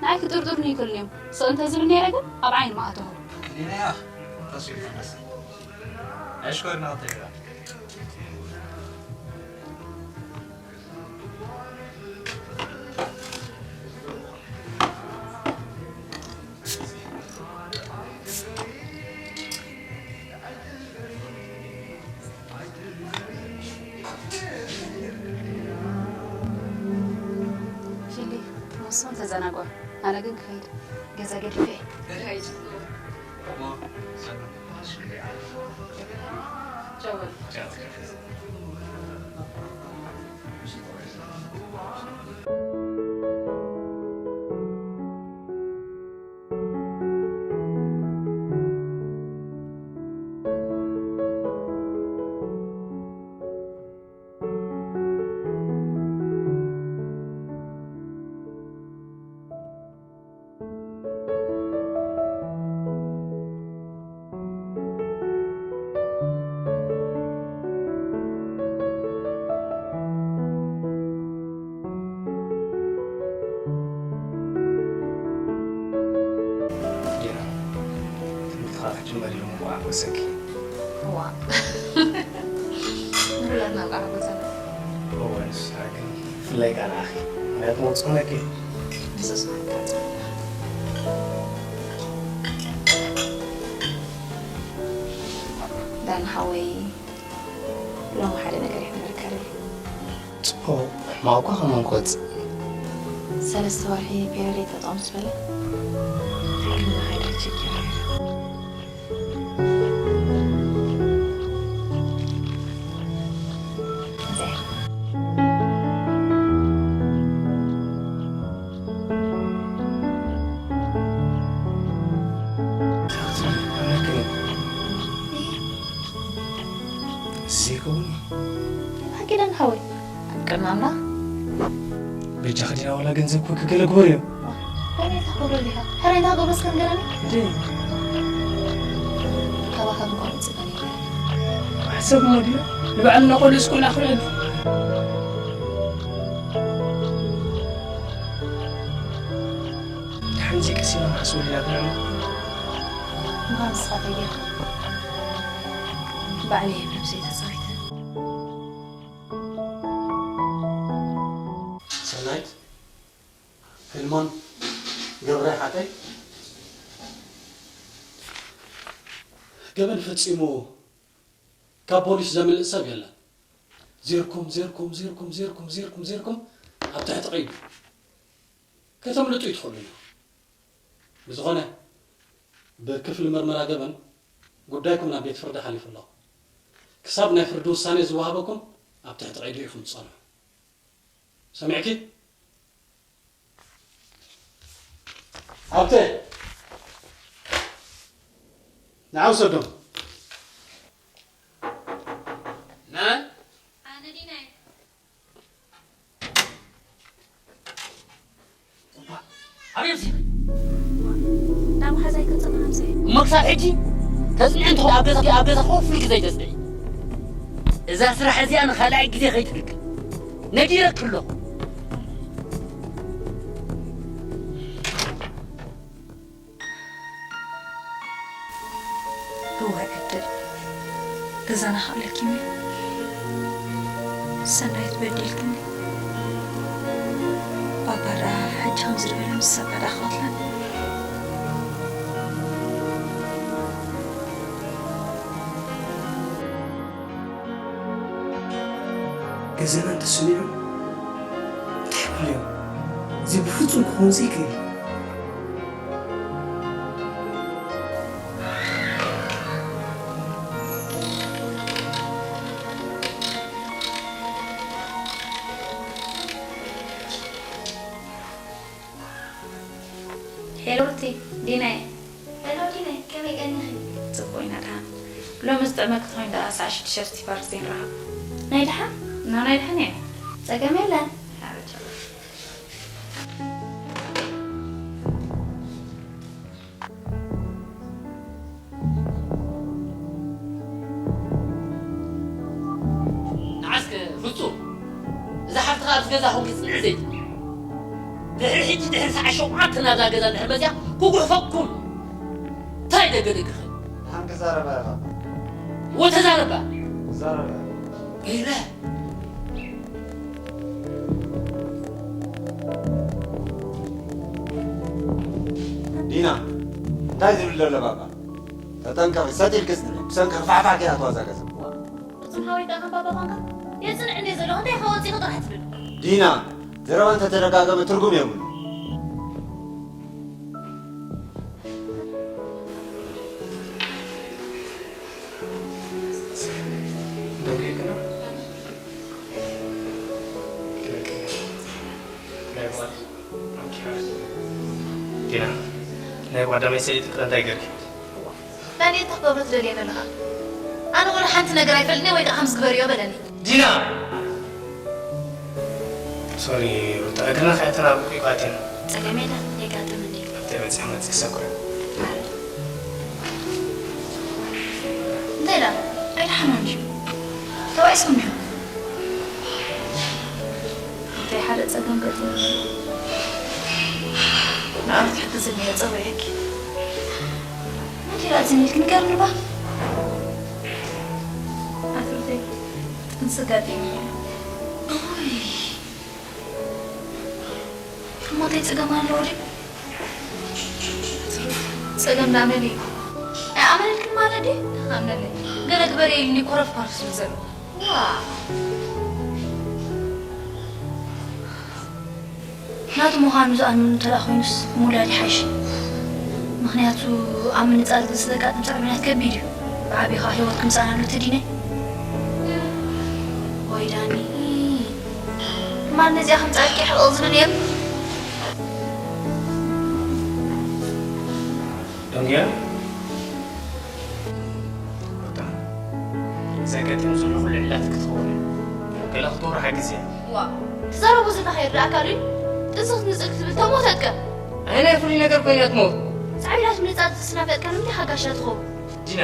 ንዓይ ክጥርጥሩኒ ይክእሉ እዮም። ስቕ እንተዝብል ነይረ ግን ኣብ ዓይኒ ምኣተኹ። ክሊና ያኽ፣ ተስዊር ይፈለስ። ኣይሽኮርና ተይራ። ዘናጓ። ኣነ ግን ክኸይድ ገዛ ገዲፈ። ቻው በል። ዲና፣ ትምህርትኻ ክትጅመሪ ሎሚ እኮ ሓጎሰኪ። እዋ። ንኹላትና እኮ ሓጎሰና። እወ፣ ንስኻ ግን ብፍላይ ከኣ ንዓኺ። ምኽንያቱ መብጽኡ ነኪ። ንሱስ መሓታ ጽቡቕ። ዳን ሓወይ፣ ሎሚ ሓደ ነገር ይሕብረካ ደልየ። ጽቡቕ፣ ሕማቕ እኳ ከማን ክወጽእ። ሰለስተ ወርሒ ፔሪድ ተጠቕም ዝበለ። ግን መሓደር ችግር። እዚኣ። ዘይከውን እዩ። ሓቂ ዳን ሓወይ፣ ኣብ ቅድሚ ኣምላኽ። በጃኺ ዲና ዋላ ገንዘብ ኮ ክገለ ግበርዮ። ሕራይ እንታይ ክገብሮ ዲኻ? ሕራይ እንታይ ክገብሮ እስከ ንገረኒ? እንዴ? ካባኻ ምቋረጽ ጸገም የለን። ሕሰብ እሞ ዲና፣ ንባዕልና ቆልዑ ስኮላ ክረድ። ድሓን ዘይቀሲና መዓስ ወሊዳ ብርዕና? እማ ንስኻ ተጌርካ። ባዕለይ እየ ብነብሰይ ተጸሪተ። ሰናይት፣ ፊልሞን፣ ገብረ ሓቀይ፣ ገበን ፈጺሙ ካብ ፖሊስ ዘምልጥ ሰብ የለን። ዜርኩም፣ ዜርኩም፣ ዜርኩም፣ ዜርኩም፣ ዜርኩም፣ ዜርኩም ኣብ ትሕቲ ቀይዲ። ከተምልጡ ይትኽእሉ ኢና። ብዝኾነ፣ ብክፍሊ መርመራ ገበን ጉዳይኩም ናብ ቤት ፍርዲ ሓሊፉ ኣሎ። ክሳብ ናይ ፍርዲ ውሳኔ ዝወሃበኩም ኣብ ትሕቲ ቀይዲ ኢኹም ትጸንሑ። ሰሚዕኪ? ሃብተ፣ ንዓ ውሰዶም። መን? ኣነ ዲና እየ። ኣበይ ኣምሲኺ? እንዳ መሓዛይ ክንጽንሕ ኣምሲኺ። እሞ ክሳብ ሕጂ ተጽንዒ እንተኾነ ኣብ ገዛ፣ ኣብ ገዛ ኮፍ ኢልኪ ዘይተጽንዒ። እዛ ስራሕ እዚኣ ንኻልኣይ ግዜ ከይትድገም ነጊረኪ ኣለኹ። እዋይ ዕድል፣ ገዛና ከኣለኪ እምኒ። ሰናይት በዲልክኒ። ባባ ደኣ ሕጂ ከምዚ ዝበለ ምስ ሰብዓ ደኣ ክቐትለኒ። ገዛና እንተሰሚዖም እንታይ ይብሉ እዮም? እዚ ብፍጹም ክኸውን ዘይክእል እዩ። ሄሎ ሩቲ፣ ዲና እየ። ሄሎ ዲና፣ ከመይ ቀኒኺ? ጽቡቕ ኢና ደሓን። ሎሚ ዝጥዕመኪ ተኾይኑ ደኣ ሰዓት ሽዱሽተ ሲቲ ፓርክ ዘይንራኸብ? ናይ ደሓን? ኖ፣ ናይ ደሓን እየ። ጸገም የለን። ሓረቻ። ንዓስከ ፍጹም፣ እዛ ሓፍትኻ ኣብዚ ገዛ ኮንኪ ጽንዒ ዘይትብሊ። ድሕሪ ሕጂ፣ ድሕሪ ሰዓት ሸውዓተ ናብዛ ገዛ እንድሕር መጽያ፣ ክጉሕፈኩም። እንታይ ደገ ደገ ኸ? ንሓን ክዛረባ ኢኻ። ወተዛረባ። ክዛረባ። ገይረ። ዲና፣ እንታይ ዝብል ዘሎ ባባ? ተጠንቀቒ፣ ሰጥ ኢልኪ ጽንዒ። ብሰንኪ ርፋሕፋሕ ከይኣትዋ እዛ ገዛ። ፍጹም ሓወይ ደኣ ከም ባባ ኳንካ? የጽንዕኒ ዘሎ፣ እንታይ ኢኻ ወጺእኻ ጥራሕ ትብል? ዲና፣ ዘረባ እንተተደጋገመ ትርጉም የብሉን። ደንጊርክና? ናይ ጓል። ዲና፣ ናይ ጓዳመይ ሰሊጥ ክረ እንታይ ገርኪ? ዳንኤል፣ እንታይ ክትገብሮ ትደልየ ዘለኻ? ኣነ ወላ ሓንቲ ነገር ኣይፈልጥን ወይ ከዓ ከምዚ ግበርዮ በለኒ። ዲና! ሶሪ ሩታ፣ እግርና ከይተናብቁ ይቋቴና። ጸገም የለን፣ የጋጥም እንዴ? ኣብቲ በጽሕ መጽእ ሰኩረ። እንታይ ደኣ? ኣይደሓኖን ድዩ? ተባኢስኩም ዲኹም? እንታይ ሓደ ጸገም ገጢሙ? ንኣር ትሕግዝኒ እየ፣ ጸዊዐኪ። እንታይ ደኣ ዝኒልክ ንገርኒ እባ። ኣትርተይ፣ ጥንሲ ኣጋጢሙ። ኦይ። እሞ እንታይ ጸገም ኣለዎ ድዩ? ጸገም ደኣ መን እዩ? ኣይኣመነልክን ማለት ድዩ? ኣምነለይ። ገለ ግበርየ ኢሉኒ ኮረፍ ኮረፍ ዝብል ዘሎ። ዋ። ናቱ ምዃኑ ዝኣምኑ እንተ ደኣ ኮይኑስ ምውላድ ይሓይሽ። ምኽንያቱ ኣብ ምንጻል ግን ስለ ዘጋጥም ሳዕቤናት ከቢድ እዩ። ብዓቢኻ ህይወት ክምጻእ ኣሎ ተዲነ። ወይ ዳኒ። ማን ነዚኣ ከምጻልኪ ሕቕቕ ዝብል እየ። ደንጉያ? ሩታ፣ ዘጋጥም ዘሎ ኩሉ ዕላትኪ ክትኸውን እያ። ገለ ክትገብሮ ሓግዝያ። ዋ፣ ትዛረቦ ዘለኻ ይርዳእካ ድዩ? ጥንሲ ክትምጽእ ክትብል ተሞተትከ? ኣይ ናይ ፍሉይ ነገር ኮይና ትሞት። ሳዕቤናት ምንጻል ጥንሲ እናፈለጥካ ንምንታይ ሓጋሻ ትኸውን? ዲና፣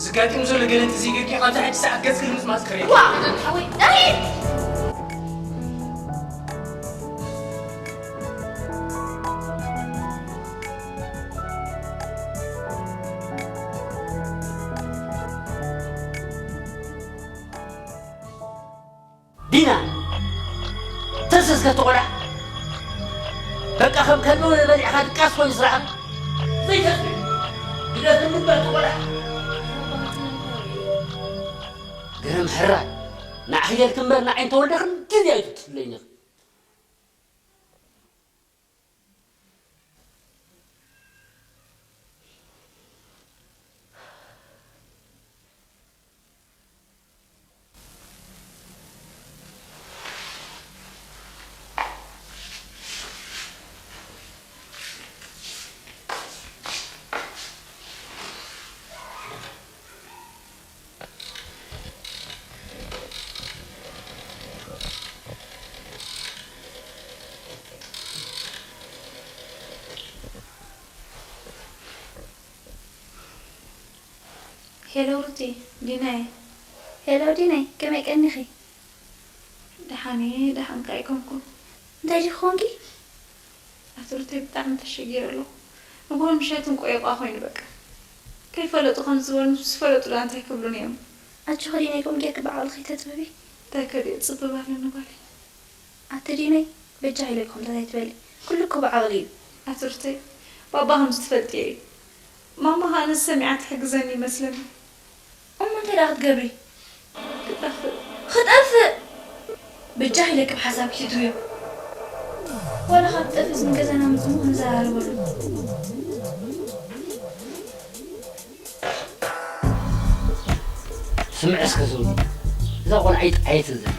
ዝጋጥም ዘሎ ገለ እንተዘይገርኪ፣ ካብዛ ሕጂ ሰዓት ገጽኪ ንምጽማጽ ክርኢ። ዋ፣ ሓወይ፣ ዳኒ! ዲና፣ ተስስ ከትቆልዓ። በቃ ከም ከልቢ በሊዕኻ ድቃስ ኮይኑ ስራሕኻ። ዘይተስምዕ። ግደፍ እንበር ትቆልዓ። ግርም ሕራይ። ንዓኺ ኢልኪ እምበር ንዓይ እንተወልደ ክንድዚ ኣይትትፍለይኒ። ሄሎ ሩቲ፣ ዲናይ። ሄሎ ዲናይ፣ ከመይ ቀኒኺ? ደሓን እየ፣ ደሓን ከ ኣይኮንኩን። እንታይ ዲኺ ኮንኪ? ኣቲ ሩተይ ብጣዕሚ ተሸጊረ ኣለኹ። ንግሆ ምሸትን ቆይቋ ኮይኑ በቃ። ከይፈለጡ ከም ዝበሉ ምስ ፈለጡ ደኣ እንታይ ክብሉኒ እዮም? ኣጆኺ ዲናይ፣ ከምኡ ጌርኪ ብዓቕሊ ከይተጽብቢ። እንታይ ከድዮ ጽብብ ኣለኒ ጓለይ። ኣቲ ዲናይ፣ በጃኺ ኢለኪ ከምታት ኣይትበሊ። ኩሉ እኮ ብዓቕሊ እዩ። ኣቲ ሩተይ፣ ባባ ከምዚ ትፈልጥዮ እዩ። ማማ ኸኣ ነዚ ሰሚዓ ትሕግዘኒ ይመስለኒ። እሞ እንታይ ደኣ ክትገብሪ? ክጠፍእ። ክጠፍእ? በጃኺ ኢለኪ ብሓሳብኪ ትእትውዮ። ዋላ ካብ ትጠፍእስ ንገዛና ምጽእ እሞ ክንዘራረበሉ። ስምዒ እስከ ዝብሉ። እዛ ቆልዓ ኣይጠዓየትን ዘላ።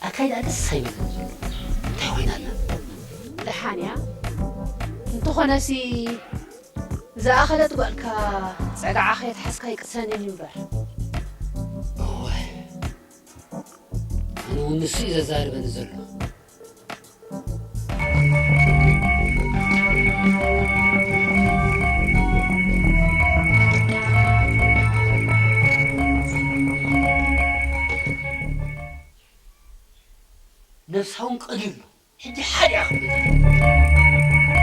ኣካይዳ ደስ ኣይበለን ዘሎ። እንታይ ኮይና ኣላ? ደሓን እያ። እንተኾነሲ ዝኣኸለት ጓልካ ጸግዓ ከየትሓዝካ ይቅሰንን እዩ እምበር። እወ። ኣነ እውን ንሱ እዩ ዘዛርበኒ ዘሎ። ነብሳ እውን ቀሊል ነው። ሕጂ ሓደ እያ ክትብል።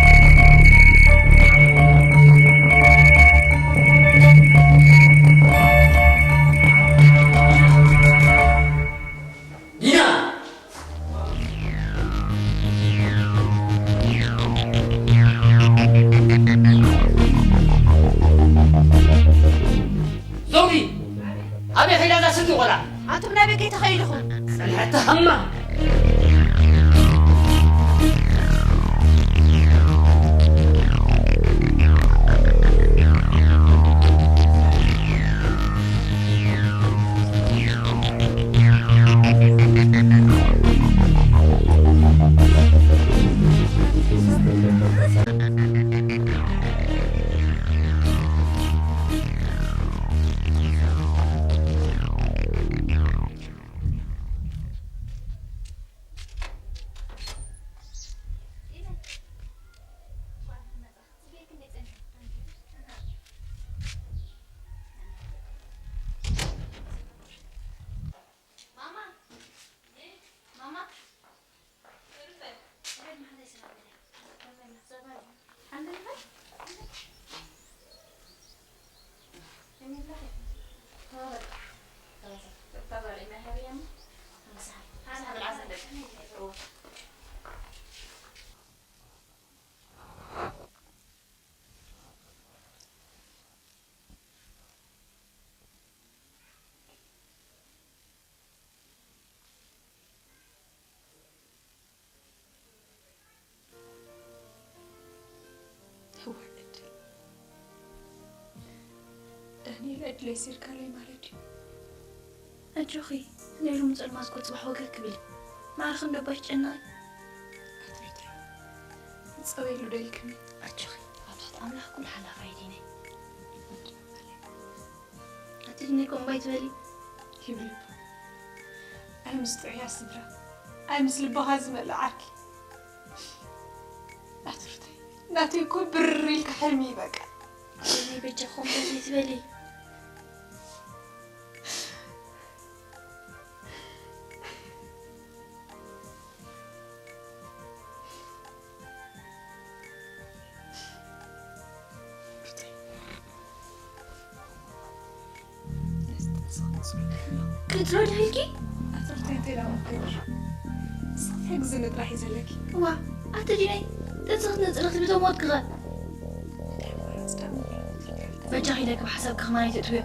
ዲና! ዞቢ! ኣበይ ከይዳ እዛ ስዲ ቆልዓ? ኣንቱም ናበይ ከይተኸይድኹም? ጸንሐታ ሃማ! እዋይ ዕድል። ዳንኤል፣ ዕድለይ ሲርካለይ ማለት እዩ። ኣጆኺ፣ ናይ ሎሚ ጸልማት እኮ ጽባሕ ወገግ ክብል እዩ። ማዕረ ክንዲ ኣባይ ትጨነቒ። ኣትሪተይ፣ ጸወይሉ ዶ ኢልክኒ? ኣጆኺ፣ ኣብ ትሕቲ ኣምላኽ ኩሉ ሓላፋይ ዲነ። ኣቲ ድነይ ከምኡ ኣይትበሊ። ይብል እባ። ኣይ ምስ ጥዑያት ስድራ፣ ኣይ ምስ ልብኻ ዝመልእ ዓርኪ። ኣቲ ሩተይ፣ ናተይ እኮ ብር ኢልካ ሕልሚ እዩ በቃ። ኣቲ ድነይ በጃኹም ከምኡ ኣይትበሊ። ክትሎ ድህልኪ? ኣቲ ሩተይ እንታይ ደኣ ክገብር? ንስኺ ትሕግዝኒ ጥራሕ እዩ ዘለኪ። እዋ፣ ኣቲ ዲነይ፣ ጥንሲ ክትነጽሪ ክትብሊ ተሞትኪ ኸ? እንታይ ኣማራጺ ደኣ ኣለኒ? በጃኺ ኢለኪ ብሓሳብኪ ከማን ኣይትእትውዮ።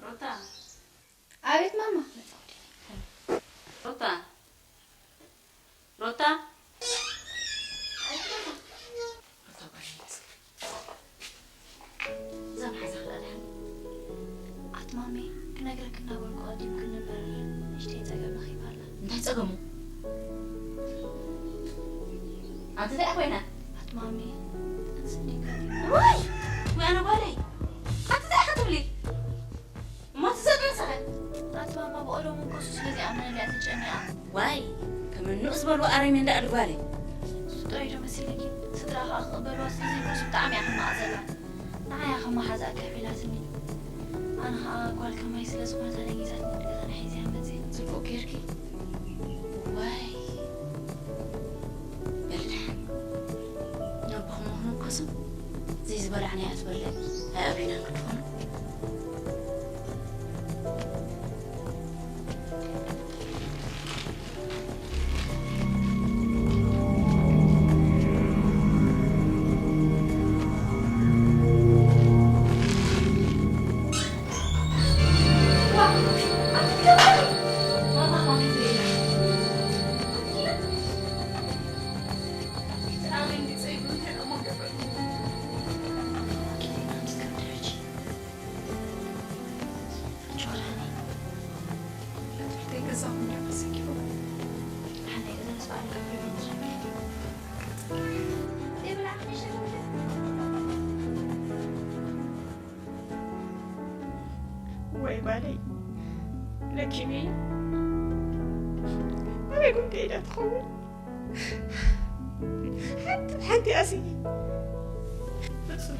ሩታ። ኣቤት ማማ። ሩታ። ሩታ። እዛ መሓዛ ክላ ድሓን። ኣቲ ማሜ፣ ክነግረኪ እናበልኩ ቀዲምክኒ እምበር፣ ንእሽተይ ጸገም ረኺባ ኣላ። እንታይ ጸገሙ? ኣቲ እንታይ ኮይና? ኣቲ ማሜ፣ ኣቲ ስኒካ። ዋይ! ወይ ኣነ ጓለይ! ኣቲ እንታይ ክትብሊ? እሞ እቲ ዘጥንስኸ? ኣቲ ማማ ብቐደሙ እኮ እሱ ስለ ዘይኣመነለይ እያ ተጨኒቓ። ዋይ፣ ከም ንኡስ ዝበልዎ ኣረሜን ደኣ ድጓለይ። እሱ ጥራይ ዶ መሲልኪ? ስድራ ኸኣ ክቕበልዋ ስለ ዘይክእሉ ብጣዕሚ እያ ሕማቕ ዘላ። ንዓይ እያ ከም መሓዛኣ ከፍ ኢላትኒ። ኣነ ኸኣ ጓል ከማይ ስለ ዝኾነት ኣደንጊጻትኒ፣ ገዛ ሒዘያ መጽየ። ጽቡቕ ጌርኪ። ዋይ። በሊ ደሓን። ነቦኹም ምዃኑ እኮ ስም ዘይዝበላዕናዮ ኣትበልዕ። ኣይ ኣብሪናን ክትኾኑ። ወይ ጓለይ፣ ለኪሚ ኣበይ ጉዳይ ኢላ ትኸውን? ሓንቲ ሓንቲ ኣስይ ፍጹም።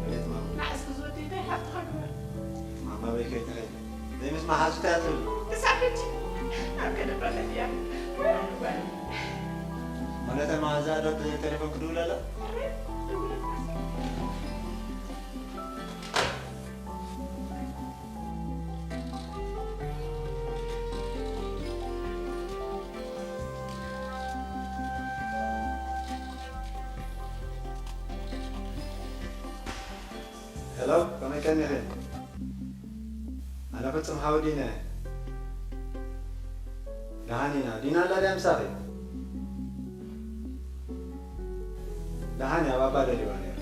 ቤት ማማ። ንዓስ ዝወደይ እንታይ ሓፍትኻ ግበር። ማማ በይ ከይትኸይድ። ዘይምስ መሓዙታ እያ ትብል። ክሳብ ሕጂ ኣብ ገደባ ከድያ። ወይ ኣነ ጓል። ማለት መሓዛ ዶ ብቴሌፎን ክድውል ኣላ? ሄሎ፣ ከመይ ቀኒኺ? ኣነ ፍጹም ሓው ዲነ። ደሓን ኢና። ዲና ኣላ ድያ ምሳኺ? ደሓን እያ፣ ባባ ደልይዋ ነይሩ።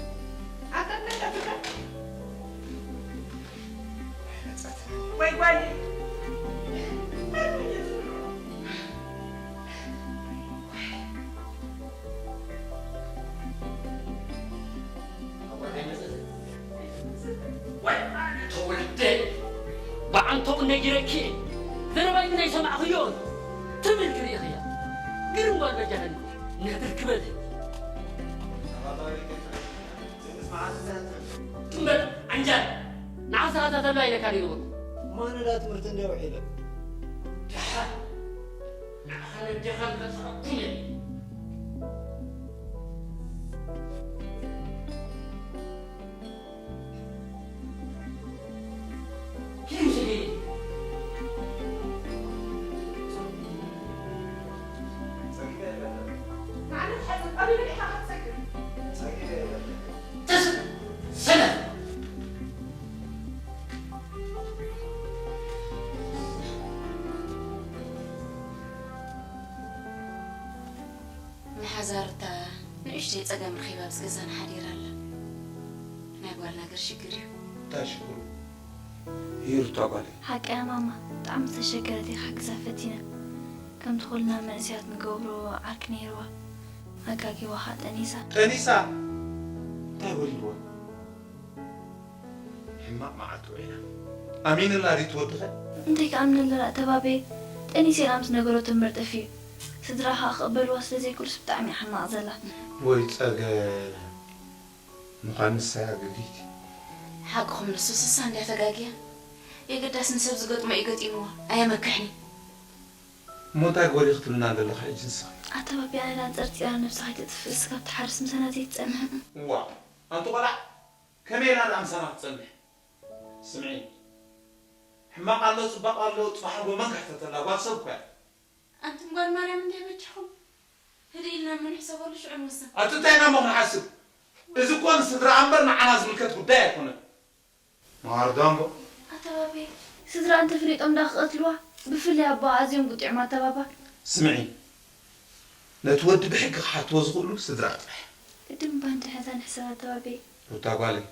ኣታ እንታይ ጠብቀ? ወይ ጓል። ተወልደ፣ ብዓንተኡ ነጊረኪ እየ። ዘረባይ ግን ኣይሰማዕኽዮን። ትብል ክርእኽያ። ግርም ጓል በጃኸኒ። ነድር ክበል። ትም በል ዓንጃል። ንዓኻ ተኸታተሎ ኣይለካ ነይሩ። ማነዳ ትምህርቲ እንደ ውዒለ። ደሓን። እዴኻ ንኸትፈቕድለ። ኪዱ ስደይ። ማለት ሓዘን ቀቢሉ ኢኻ ክትሰግር። ተስ-፣ ሰነፍ። መሓዛ ሩታ ንእሽተይ ጸገም ረኺባ ኣብዚ ገዛና ሓዲራ ኣላ። ናይ ጓል ነገር ሽግር እዩ። እንታይ ሽግሩ? ይሩታ ጓለይ። ሓቀያ ማማ፣ ብጣዕሚ ዝተሸገረት እየ ክሕግዛ ፈቲነ። ከምቲ ኩልና መንእሰያት ንገብሮ ዓርኪ ነይርዋ። ኣጋጊዋ ኸኣ ጠኒሳ። ጠኒሳ? እንታይ ወሪድዋ? ሕማቕ መዓልቲ ውዒላ። ኣሚንላ ድዩ ትወድኸ? እንታይ ክኣምነላ ተባቤ? ጠኒሰ ኢላ ምስ ነገሮ ትንበር ጠፊኡ። ስድራ ኸኣ ክቕበልዋ ስለ ዘይክእሉስ ብጣዕሚ እያ ሕማቕ ዘላ። ወይ ጸገም። ምዃን ንሳ እያ ገፊት። ሓቅኹም ንሱ ስሳ እንድያ ተጋግያ። የገዳስ ንሰብ ዝገጥሞ እዩ ገጢምዋ። ኣየመክሕኒ። እሞ እንታይ ግበሪ ክትብልና ዘለኻ ሕጂ ንስኺ? ኣተባቢኣ ኢላ ጸርጺራ ነብሳ ከይተጥፍእስ ካብ ትሓርስ ምሳና ዘይትጸንሕ። እዋ፣ ኣንቲ ቆልዓ፣ ከመይ ኢላ ደኣ ምሳና ክትጸንሕ? ስምዒ፣ ሕማቕ ኣሎ፣ ጽባቕ ኣሎ፣ ጽባሕ ኣልቦ መን ከሕተተላ? ጓል ሰብ እኮ እያ። ኣንቱም ጓል ማርያም እንድያ በጃኹም። ህድእ ኢልና እሞ ንሕሰበሉ ሽዑ ንወስን። ኣቲ እንታይ ኢና እሞ ክንሓስብ? እዚ እኮ ንስድራ እምበር ንዓና ዝምልከት ጉዳይ ኣይኮነን። መዋርዶ ኣምቦ። ኣተባቤ፣ ስድራ እንተፈሊጦም ደኣ ክቐትልዋ? ብፍላይ ኣቦኣ ኣዝዮም ቁጢዖም ኣተባባ። ስምዒ፣ ነቲ ወዲ ብሕጊ ክሓትዎ ዝኽእሉ ስድራ ጥራሕ። ቅድም እባ እንድሕር ሕዛ ንሕሰብ ኣተባቤ። ሩታ ጓለይ፣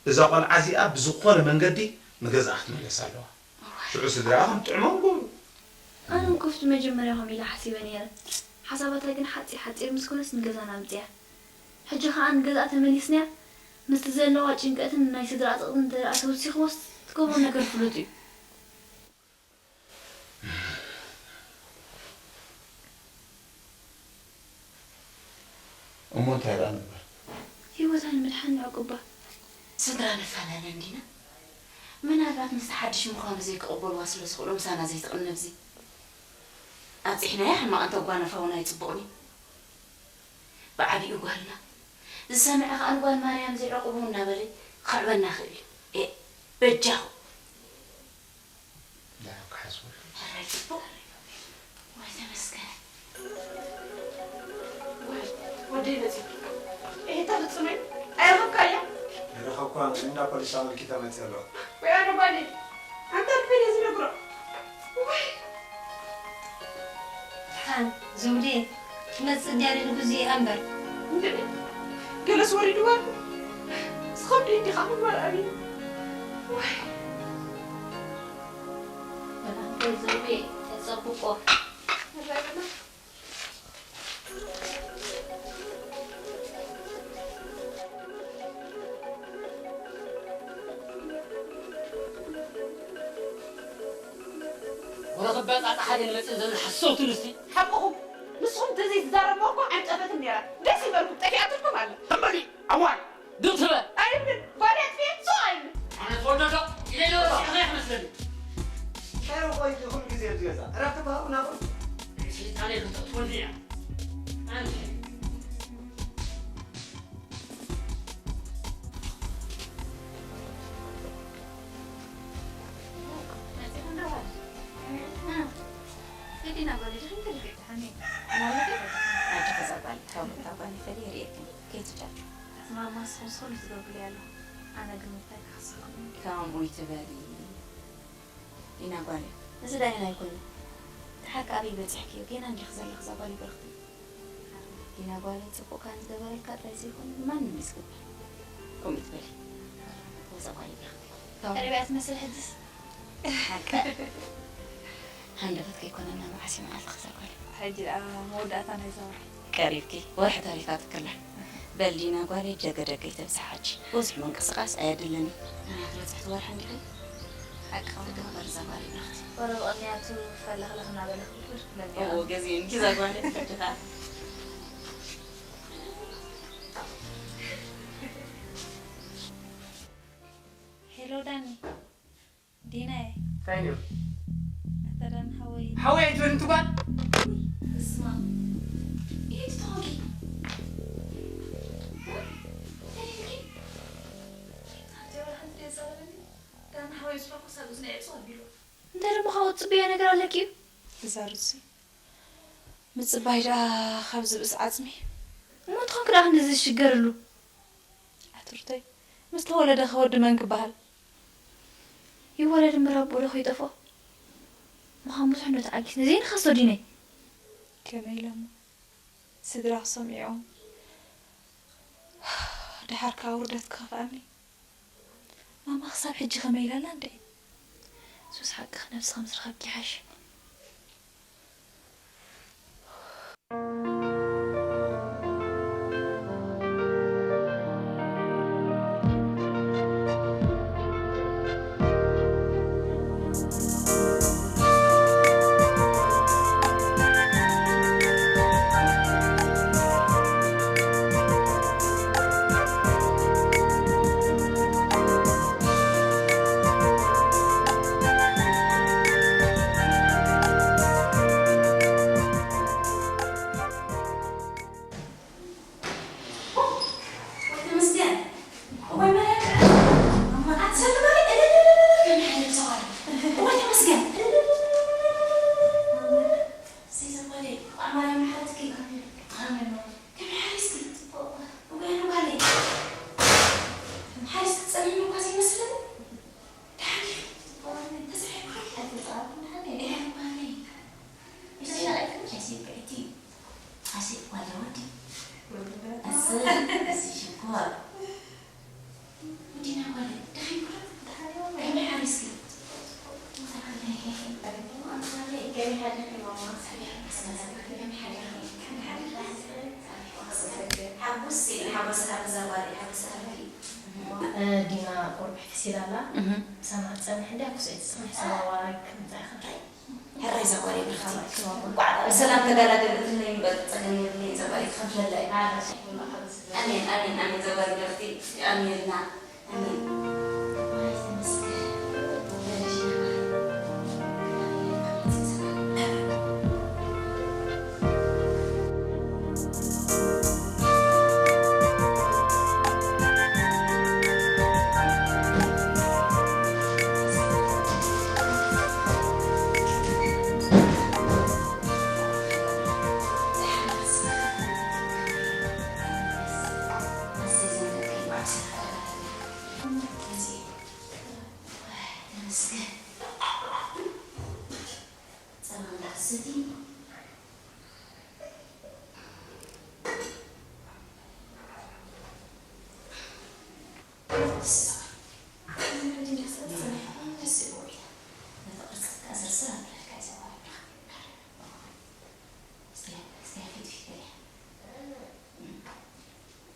እዛ ቆልዓ እዚኣ ብዝኾነ መንገዲ ንገዝኣ ክትምለስ ኣለዋ። እዋይ። ሽዑ ስድራኣ ከም ጥዕሞም ገብሩ። ኣነ እኮ ኣብቲ መጀመርያ ከምኡ ኢለ ሓሲበ ነይረ። ሓሳባታ ግን ሓጺር ሓጺር ምስ ኮነስ ንገዛና ኣምጺኣ። ሕጂ ኸኣ ንገዝኣ ተመሊስናያ፣ ምስቲ ዘለዋ ጭንቀትን ናይ ስድራ ጸቕጥን እንተ ደኣ ተወሲኽዎስ ትገብሮ ነገር ፍሉጥ እዩ። እሞ እንታይ ደኣ ንግበር? ህይወታ ንምድሓን ንዕቁባ። ስድራ ንፈላለ እንዲና? ምናልባት ምስቲ ሓድሽ ምዃኑ ዘይክቕበልዋ ስለ ዝኽእሉ ምሳና ዘይትቕነብዚ። ኣብጺሕናያ ሕማቕ እንተጓነፋ እውን ኣይጽቡቕን እዩ። ብዓቢኡ ጓልና ዝሰምዐ ኸኣ ንጓል ማርያም ዘይዕቁቡ እናበለ ክዕበና ይኽእል እዩ። ኤእ፣ በጃኹም። ደሓን ክሓስበሉ። ሕራይ ጽቡቕ። ወይ ተመስገን። ወይ ወደይ መጺኡ። እሄ ተፍጽመይ ኣይረኸብካያ? ኣይረኸብኳን፣ እንዳ ፖሊስ ኣመልኪተ መጺአ ኣለኹ። ወይ ኣነ ጓለይ፣ ኣንታ ልበይ ነዚ ነግሮ። ወይ። ደሓን፣ ዘውዴ፣ ትመጽእ ድያ ንጉዜ እምበር። እንድዒ፣ ገለስ ወሪድዋ። ዝኸብድ እንዲኻ ምን ወርኣቢ። ወይ። ደሓን፣ ዘውዴ፣ ተጸብቆ። ወረ ክበጣጣ ሓደ ንመጽእ ዘለና ሓሰውቲ ንስቲ። ሓቅኹም። ንስኹም እንተዘይትዛረብዎ እኮ ኣይምጠፈትን ነይራ። ደስ ይበልኩም፣ ጠፊኣትልኩም ኣላ። ተንበዲ፣ ኣዋይ፣ ድቕ ትበል። ኣይብልን። ጓል ኣጥፊኤ፣ ስቕ ኣይብልን። ኣነ ትወዶ ዶ? ኢለ ኢለ ወሲኽና ይመስለኒ። እንታይ ደኣ ቆይ፣ ኩሉ ግዜ ኣብዚ ገዛ ዕረፍቲ ትሃቡና ዶ? ሰይጣን ኢኹም ተእትወኒ እያ። ኣንቲ። መጺኹም ዶ? እ፣ ዲና ጓለይ፣ ድሕሪ ክንደይ ደቂቕ ትሓሚ? ማለት እዩ። ኣጆኺ እዛ ጓል፣ ካብ እታ ጓል ይፈልየ ይርእየክን። ከይትጨንቂ። ማማ፣ ንስኹም ንስኹም ትገብሩለይ ኣለኹም። ኣነ ግን እንታይ ክሓስበኩም? ከምኡ ይትበሊ። ዲና ጓለይ፣ እዚ ዳይን ኣይኮነን። ደሓር ከ ኣበይ በጺሕክዮ? ጌና እንዲኺ ዘለኺ እዛ ጓለይ ብርኽቲ። ዲና ጓለይ፣ ጽቡቕ ካብ ዝገበረልካ ጥራይ ዘይኮነ ንማንም እዩ ዝግበር። ከምኡ ይትበሊ። እዛ ጓለይ ብርኽቲ። ቀሪባ እያ ትመስል ሕጅስ። ሓቂ። ሃንደበት ከይኮነና መዓስ እዩ መዓልቲ ክዛ ጓል? ሕጂ ደኣ መወዳእታ ናይዛ ወርሒ። ቀሪብኪ፣ ወርሒ ተሪፋትኪ ኣላ። በል ዲና ጓለይ፣ ደገ ደገ ይተብዝሕ ሓጂ። ብዙሕ ምንቅስቓስ ኣየድልን እዩ። ምኽንያቱ በጻሕቲ ወርሒ እንዲኺ። ሓቂ። ደገ በር እዛ ጓለይ ብርኽቲ። ወረ ብቕንያቱ ፈለኽለኽ እናበለ ክብል ክብለኒ እዋ፣ እያ። ገዚኡንኪ እዛ ጓለይ ትሕድኻ። ሄሎ ዳኒ። ዲናየ። እንታይ ነይሩ? ኣታ ዳን ሓወይ። ሓወይ ኣይትበል እንቲ ጓል። ኣለኪ እዩ። እዛ ሩሲ ምጽባይ ደኣ ካብ ዝብእስ ዓጽሚ። እሞ እንተኾንክ ደኣ ክንድዚ ዝሽገርሉ? ኣቱርተይ፣ ምስ ተወለደ ከ ወዲ መን ክበሃል? ይወለድ እምበር ኣቦ ዶ ከይጠፍኦ? ምዃን ብዙሕ ዶ ተዓጊስኒ? ዘይንኸሶ ዲነይ? ከመይ ኢለ እሞ? ስድራ ክሰምዕኦም። ደሓር ከኣ ውርደት ክኸፍኣኒ። ማማ ክሳብ ሕጂ ከመይ ኢላ ኣላ እንድዒ? ሱስ ሓቅኺ ነብስኺ ምስ ረኸብኪ ይሓይሽ። ወይ ተመስገን። ወይ መርያም። ኣትሰምሪ። እልልልልል። ከመይ ሓሊፍ ሰብኣይ? ወይ ተመስገን። እልልልልል። ሰይ ዘጓለይ፣ እንቋዕ ማርያም መሓረትኪ። ከመይ ሓሪስኪ? ወይ ኣነ ጓለይ። ሓሪስኪ ትጸንሕኒ እኳ ዘይመስለኒ። ደሓን ዲኺ? ተጻሒፍካ? ደሓን ጓለይ። እሺ፣ ኣይትብልዒ፣ ኣይትብልዒ። ኣሰይ ጓል ወዲ። ኣሰይ፣ ኣሰይ ሽኮር። ወዲና ጓል፣ ደኺምካ? ከመይ ሓሪስኪ? ከመይ ሓሪስኪ? ሓጎስ፣ ሓጎስ፣ ሓጎስ፣ ሓጎስ። እ፣ ዲና ቁሩብ ሕፍስ ኢላ ኣላ። እህ። ሰማዕ ትጸንሕ እንድያ፣ ክስዒ ትጽንሕ፣ ሰባባሪ ክምጻ ይኽእል። ሕራይ ዘጓል የብልክቲ። እንቋዕ ብሰላም ተገላገልክለይ እምበር ጸገም የብለይን ዘጓል ይኽፈለይ። ኣሜን፣ ኣሜን፣ ኣሜን። ዘጓል ይበልክቲ። ኣሜንና። ኣሜን።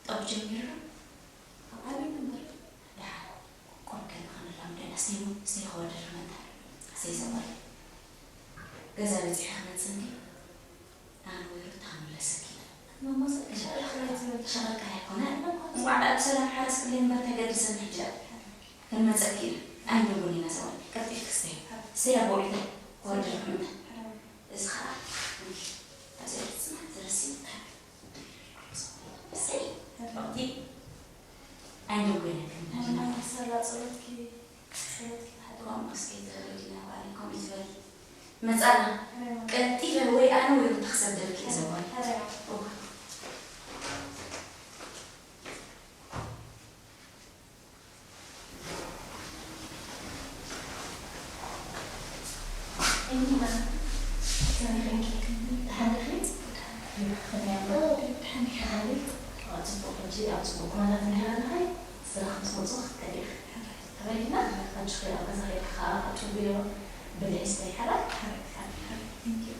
ጠብ ጀሚሩ ዶ? ኣብ ዓቢ መንበር። ደሓን። ቁሩብ ከይዱ ከነላምዶ ኢና። እሰይ፣ እሰይ፣ ከወደድር መጣ። እሰይ፣ ዘጓል። ገዛ በጺሐ ክመጽእ እንዲ። ኣነ ወይ ሩታ ክንምለሰኪ ኢና። ማማ፣ ሰ-፣ ሸቐልካ ኣይኮነ። እንቋዕ ደኣ ብሰላም ሓረስክለይ እምበር ተገድሰኒ ሕጂ ደኣ። ክንመጸኪ ኢና። ኣይንደንጎን ኢና፣ ዘጓል። ቀልጢፍኪ እሰይ። እሰይ፣ ኣቦ ዒላ። ከወደድር መጣ። እዚ ኸኣ፣ ኣብዚ ጽናት ትረሲ። እሰይ፣ ሮቲ። ኣይንደንጎን ኢና። ሰላ ጸሎትኪ፣ ጸሎትኪ ሓደ። ከምኡ እስኪ ትበሊ ዲና ጓለይ፣ ከምኡ ትበሊ። መጻና። ቀልጢፈ ወይ ኣነ ወይ ሩታ ክሰደልኪ እየ ዘጓል። እዋ። ጽቡቕ ሕጂ ኣብ ጽቡቕ ኩነታት እንድሕር ኣለኻ፣ ስራሕ ምስ መጹ ክትከዲ ኢኺ። ተበሊና ኣጆኺ ኣብ ገዛ ኸይድካ ኸዓ ኣጭውዮ ብልዒ ስተይ ሓራይ። ሓራይ፣ ሓራይ፣ ሓራይ። Thank you።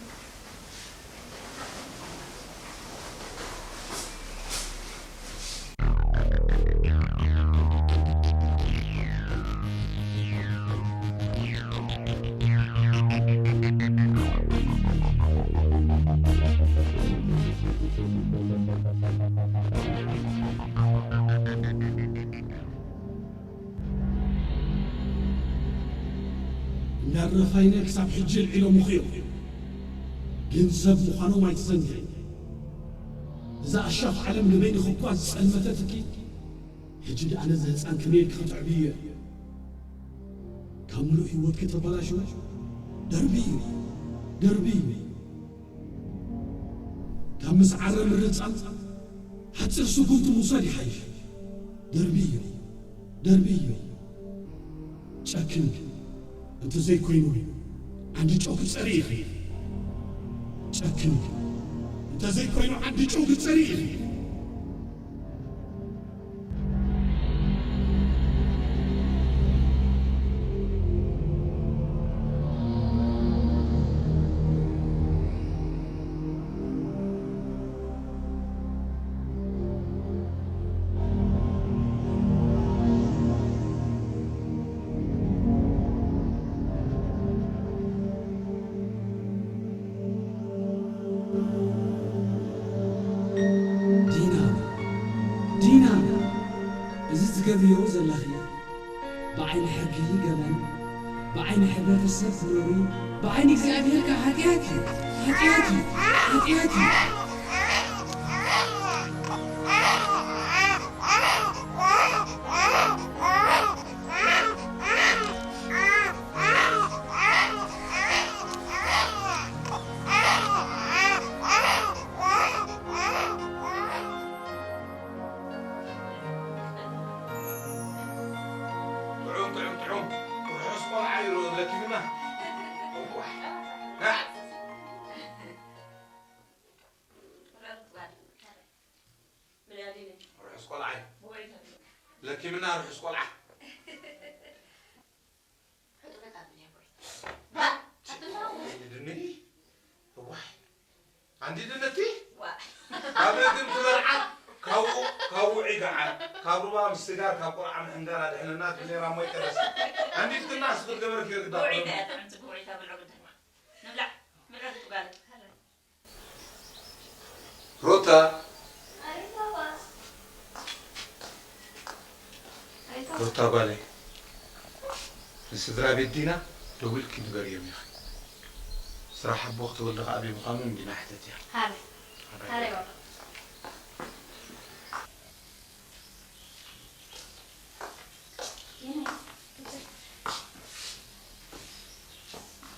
እንዳ ረፋይነ ክሳብ ሕጂ ኣልዒሎምኺ እዮም። ግን ሰብ ምዃኖም ኣይትዘንግዒ። እዛ ኣሻፍ ዓለም ንበይንኺ እኳ ዝጸልመተትኪ፣ ሕጂ ደኣ ነዚ ህጻን ከመይ ኢልኪ ከተዕብይዮ? ካብ ምሉእ ህይወትኪ ተበላሽዎ ደርቢ እዩ። ደርብዮ። ካብ ምስዓር ምርጻም ሓጺር ስጉምቲ ምውሳድ ይሓይሽ። ደርብዮ፣ ደርብዮ። ጨክን እንተዘይኮይኑ ዓንዲ ጨው ክጸሪ ኢኺ። ጨክን እንተዘይኮይኑ ዓንዲ ጨው ክጸሪ ኢኺ። ዲና፣ ዲና፣ እዚ ትገብርዮ ዘለኺ ብዓይኒ ሕጊ ገበን፣ ብዓይኒ ሕብረተሰብ ነውሪ፣ ብዓይኒ እግዚኣብሔር ከኣ ሓጢኣት እዩ። ሓጢኣት እዩ። ሓጢኣት እዩ። ጥዑም፣ ጥዑም፣ ጥዑም። ርሑስ ቆልዓ እዩ ለኪምና። እዋይ። ና። ርሑስ ቆልዓ እዩ። ለኪምና ርሑስ ቆልዓ። ሕጡበካ ብኔ ጎይታ። ባ፣ ኣትምራው። ድኒ፣ እዋይ። ኣንዲ ድነቲ? ዋ። ካብ ርግም ትበልዓ፣ ካብኡ፣ ካብኡ ዒጋዓ፣ ካብ ሩባ ምስ ስጋር፣ ካብ ቆልዓ ምሕንጋር ኣድሕነና፣ ድኔራ እሞ ይቀደስ። ኣንዲ ትክና ስኽት ገበርክ ይርግዳ። ጉዒታ እያ ትዕምቲ፣ ጉዒታ ብልዑ ግድን። ንብላዕ፣ ብልዑ ትጓለ። ሩታ። ሩታ ጓለይ፣ ንስድራ ቤት ዲና ደዊልኪ ንገርዮም ኢኺ። ስራሕ ኣቦ ክትወልዲ ከኣ ኣበይ ምዃኑ ንዲና ሕተትያ። ሃበይ። ሃበይ። ሃበይ ባባ።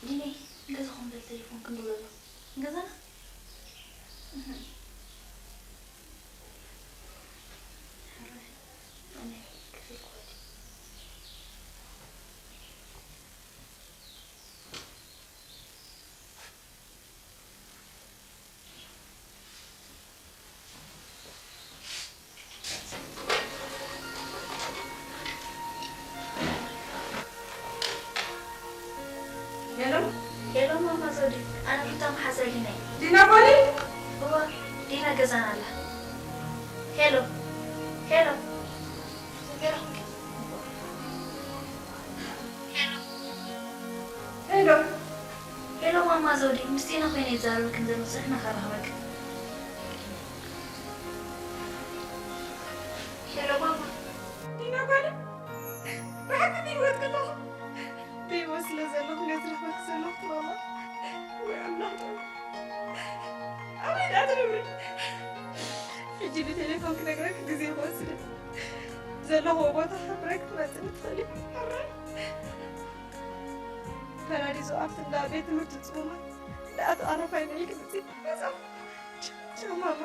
ዲነይ፣ ገዛኹም በል ቴሌፎን ክንድውለሉ። ገዛና? እህ። ሕራይ፣ ኣነ ክፍል ክኸድ። ሄሎ፣ ሄሎ ማማ ዘውዲ፣ ኣነ ሩታ መሓዛ ዲና እየ። ዲና ጓለይ? እወ፣ ዲና ገዛና ኣላ። ሄሎ፣ ሄሎ። ሄሎ። ሄሎ ማማ ዘውዲ፣ ምስ ዲና ኮይነ ይዛረበክን ዘሎ፣ ጽሕና ከራኽበክን። ሄሎ ማማ። ዲና ጓለ፣ ብሓቂ ብህይወት ከለኹ ብህይወት ስለ ዘለኹ ነዚ ረኽበኪ ዘለኹ ማማ። ወይ ኣምላኽ፣ ኣበይ ደኣ ትነብሪ? ሕጂ ብቴሌፎን ክነግረኪ ግዜ ይወስድ። ዘለኽዎ ቦታ ክሕብረኪ ክትመጽኒ ትኽእሊ። ሕራይ። ፓራዲዞ ኣብቲ እንዳ ቤት ትምህርቲ ጽሙማት እንዳ ኣቶ ኣረፋይነ ኢልኪ ምጺ። መጻ። ቻው ማማ።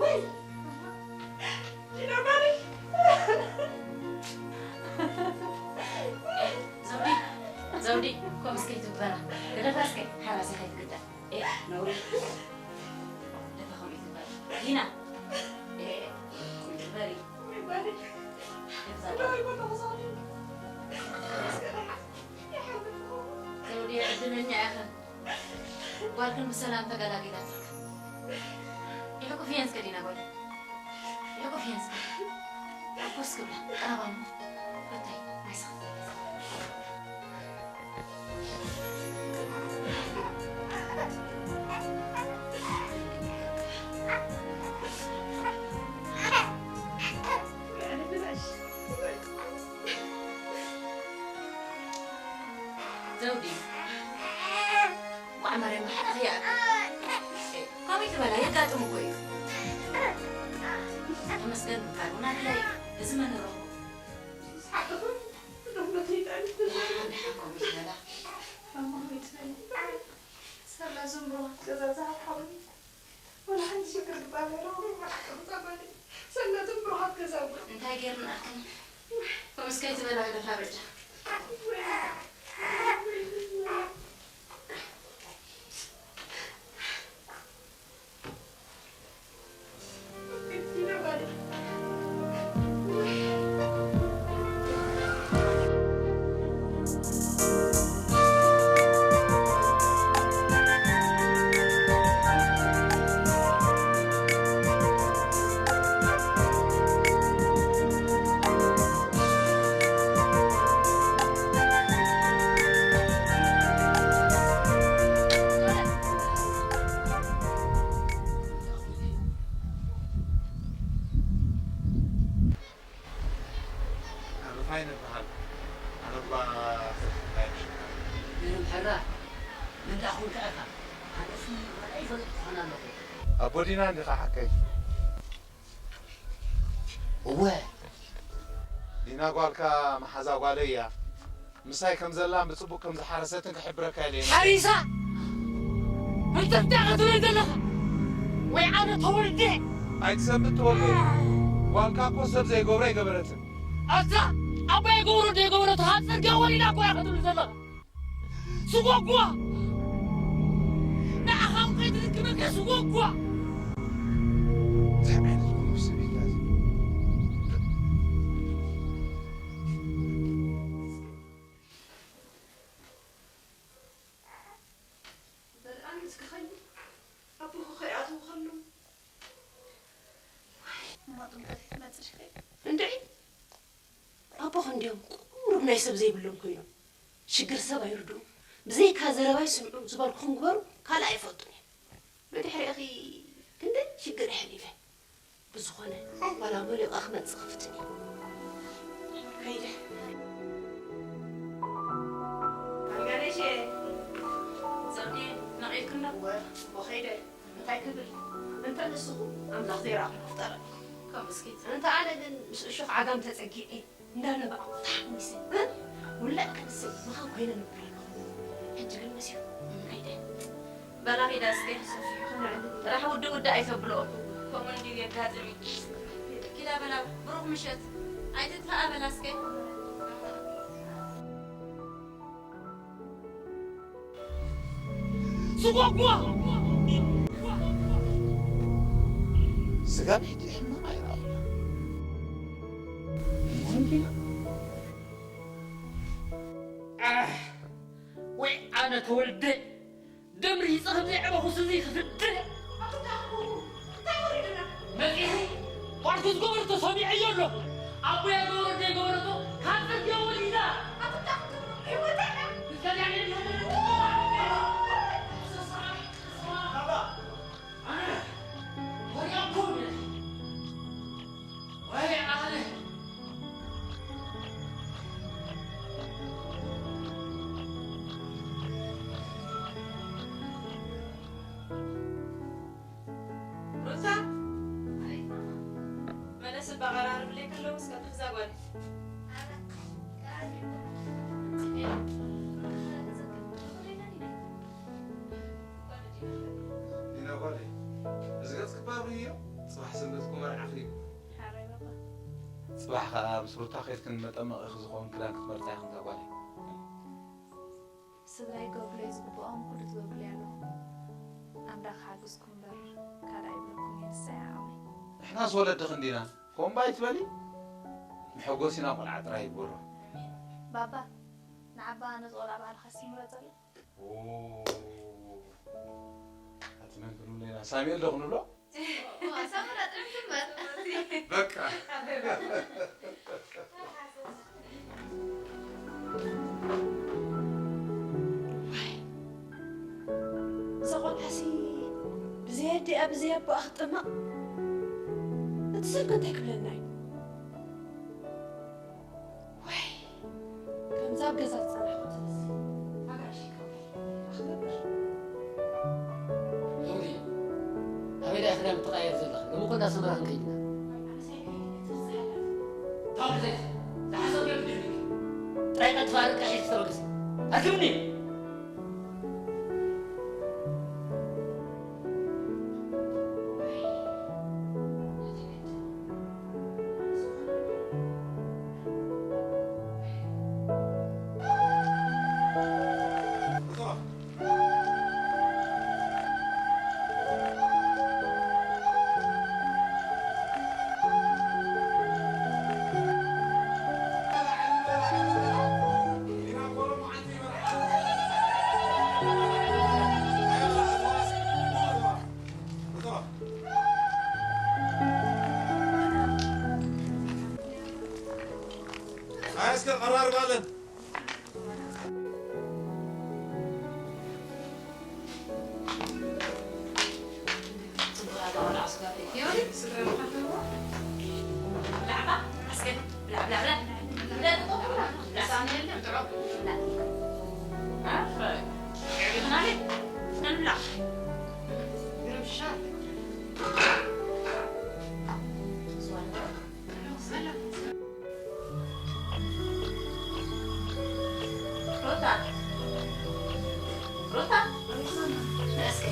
ወይ! ዲና ማሪ! ዘውዲ፣ ዘውዲ፣ ከምኡ እስከ ይትግበራ። ገደፋ እስከ ሓራሲ ከይትግዳእ። ኤ፣ ነውሪ። ደፋ ከምኡ ይትግበራ። ዲና። ኤ፣ ይትግበሪ። ወይ ማሪ! ደፋ። ወይ ቦታ ተዛውዲ። እስከ ደሓ። ዘውዲ፣ ዕድለኛ ኢኻ። ጓል ግን ብሰላም ተገላጊላ ትርከብ። የሕቁፍየን እስከ ዲና ጓለይ። የሕቁፍየን እስከ። ሕቁፍ እስከ ብላ። ቀረባ እሞ። ሩታይ፣ ማይ ስኽቲ። ዘውዲ። ዋዕ ማርያም፣ ብሓቂ ይኣክል። ከመይ ትበላ? የጋጥም እኮ እዩ። ተመስገን ምባል እውን ኣድላይ እዩ። እዚ መን ንረኽቦ? ደሓን፣ ደሓን፣ ከምኡ ይበላ። ሰላ ዝምሮ ገዛ ዝሃብሓሉ። ወላ ሓንቲ ሽግር ግባር ነይሩ። ሰላ ዝምሮ ሃብ ገዛ እውን። እንታይ ጌርናክን? ከምስከ ኣይትበላ ግደፋ በጃ። ኣረፋይነ እበሃል። ኣረፋ ናይ ምሽት። ግርም ሕራ፣ ምን ደኣ ኾንካ ኢኻ? ኣነሲ ወላ ይፈልጥ ክኾን ኣለኹ። ኣቦ ዲና እንዲኻ ሓቀይ? እወ። ዲና ጓልካ መሓዛ ጓለይ እያ። ምሳይ ከም ዘላን ብጽቡቕ ከም ዝሓረሰትን ክሕብረካ ኢለ እየ። ሓሪሳ? እንታይ ክትብል ዘለኻ? ወይ ኣነ ተወልደ? ኣይትሰምዕ ተወልደ። ጓልካ እኮ ሰብ ዘይገብሮ ኣይገበረትን። ኣታ ኣባይ ገብሮ ዘይገብሮ ተሃፀር ገወሊና እኮ እያ ክትብል ዘለኻ። ስጎጓ! ንዓኻ እውን ከይትልክመካ ስጎጓ! እንታይ ዓይነት ጉኑፍ ስብእት እያ እዚ? በል ኣንስ ክኸይድ፣ ኣቦኹ ከይኣትዉ ከሎ። እማ ጥምቀት ክትመጽእ ሽኸይ። እንድዒ፣ ኣቦኹ እንድዮም ቁሩብ ናይ ሰብ ዘይብሎም ኮይኖም። ሽግር ሰብ ኣይርድኡ። ብዘይካ ዘረባይ ስምዑ፣ ዝበልኩኹም ግበሩ፣ ካልእ ኣይፈልጡን እዮም። ብድሕሪእኺ ክንደይ ሽግር የሕሊፈ። ብዝኾነ፣ ዋላ መሊቐ ክመጽእ ክፍትን እየ። ከይደ። ኣልጋነሽ፣ ዘውዴ፣ ነቒልክና? እወ፣ እሞ ከይደ። እንታይ ክብል? እንተ ንስኹም ኣምላኽ ዘይረኣኹም ክፍጠረኩም። ከም እስኪ። እንተ ኣነ ግን ምስ እሾኽ ዓጋም ተጸጊዐ፣ እንዳነባዕኩ ተሓሚሰ፣ እ? ውላዕ ክንስእ፣ ምኻን ኮይነ ነበር ኣለኹ። ሕጂ ግን መሲኹ፣ ከይደ። በላ ኺዳ እስከ። ጥራሕ ውድእ ውድእ ኣይተብልኦ። ከምኡ እንድዩ የጋጥም እዩ። ኪዳ በላ፣ ብሩኽ ምሸት። ኣይትጥፋኣ በላ እስከ። ስጓጓ! ስጋ ብሕጂ ሕማቕ ኣይረኣኹን። እሞ እንድዩ። ኣሕ! ወይ ኣነ ተወልደ! ደም ርሂጸ ከም ዘይዕበኹስ እዚ ክፍድሕ። ኣታ እንታይ ወሪዱና? መጺኺ ጓልኩ ዝገበረቶ ሰሚዐዮ ኣለኹ። ኣቦያ ገበሮ ዘይገበረቶ ካብ ጽርግያ ወሊዳ። ኣታ እንታይ ክትብሉ? ህይወታ እያ። ባባ፣ ኣነ ወሪያኩም እየ። ወይ ኣነ። ሩታ፣ መለስ እባ ቀራርብለይ ከለዉ እስከ ትኽዛ ጓል። ዲና ጓለይ፣ እዚ ገጽ ክባብ እዮ፣ ጽባሕ ሰንበት እኮ መርዓኺ እዩ። ሓራይ ባባ። ጽባሕ ከኣ ምስ ሩታ ከይድክን መጠመቒኺ ዝኸውን ክዳን ክትመርጻ ኢኽን እዛ ጓለይ። ስድራይ ክገብሩለይ ዝግብኦም ኩሉ ትገብሩለይ ኣለኹም። ኣምላኽ ይሓግዝኩም እምበር ካልእ ኣይብለኩምን እየ፣ ንሳ እያ ዓቕመይ። ንሕናስ ወለድኺ እንዲና፣ ከምኡ እምባ ኣይትበሊ። መሐጎሲና ቆልዓ ጥራይ ይግበሮ። ባባ፣ ንዓባ ነቲ ቆልዓ ባዕልኻስ ምረጸሉ። ኦ፣ መን ክንብሎ ኢና? ሳሙኤል ዶ ክንብሎ? ሳሙኤል ኣጥዕምቲ ማለት። በቃ። ዋይ፣ እዛ ቆልዓሲ ብዘይ ኣዲኣ ብዘይ ኣቦኣ ክትጥመቕ፣ እቲ ሰብ ከ እንታይ ክብለና እዩ? ዋይ፣ ከምዛ ኣብ ገዛ ዝጸናሕኩ ተለሲ ኣጋይሽ ይከውል። ኣኽብር። ሎሚ ኣበይ ደኣ ክዳን ትቐያየር ዘለኻ? ሎሚ እኮ እንዳ ሰመራ ክንከይድ ኢና። ኣነ ሳይከይድ እየ፣ ትርሲ ሓላፊ። ታው ብዘይ ዝሓሰብ ገይሩ ድልክ። ጥራይ ቀጥፋ ርቃ ሒዝ ተበገስ። ኣክብኒ። እስከ ቀራርባለን። ሩታ፣ ሩታ፣ እስከ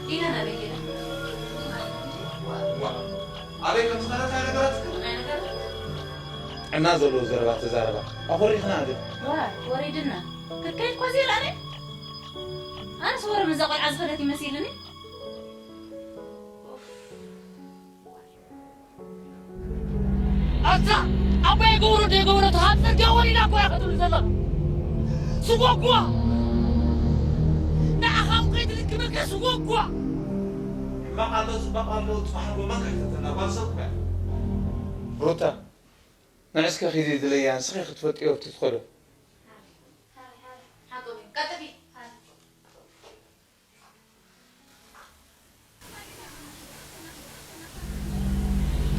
ዲና ናበይ ከይዳ? ዋ፣ ኣበይ ከም ዝኸደት ኣይነገረትክን? ኣይነገረትክን? ጥዕና ዘለዎ ዘረባ ተዛረባ። ኣኾሪኽና ግን። ዋ፣ ወሪድና። ክትከይድ እኳ ዘይረኣናያ። ኣነስ ወረ ምስዛ ቆልዓ ዝኸደት ይመሲልኒ። ኣታ ኣባይ ገብሮ ደይ ገብሮ ተኻብ ጽርግያ ወሪዳ እኮ እያ ክትብል ዘላ። ስጎጓ! ንዓኻ እኮ ኣይትልክመካ ስጎጓ! ሕማቕ ኣሎ፣ ጽባቕ ኣሎ፣ ጽባሕ ኣሎ፣ መን ከሕተተና? ጓል ሰብ እኮ እያ። ሩታ፣ ንዕስከ ኺዲ ድለያ፣ ንስኺ ክትፈልጥዮ ኣብቲ ትኸዶ። ሓቂ እዩ። ቀጥፊ።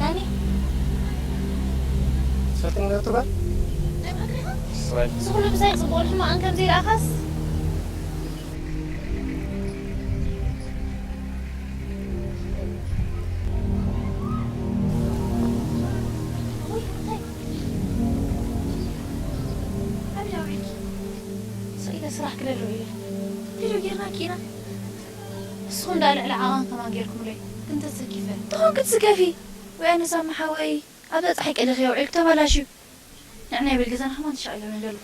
ዳኒ፣ ሰልጥን ገብቱ ጋር ስራይ። እዚ ኩሉ ብሳይ ጽቡቕን ሕማቕን ከም ዘይረኣኻስ? ውይ፣ እንታይ? ኣበይ ደኣ ውዒልኪ? ስቕ ኢለ ስራሕ ክደልው ኢለ። ቪድዮ ጌርና ኪኢና። ንስኹም ደኣ ልዕሊ ዓቐን ከማን ጌርኩምለይ። ግን ተሰኪፈ። ትኾን ክትስከፊ? ወይ ኣነ ሳሚ ሓወይ፣ ኣብዛ ጸሓይ ቀሊኺ ኣውዒልኪ ተባላሽዩ። ንዕና ይብል ገዛና ከማን ተሻቒሎም እዮም ዘለዉ።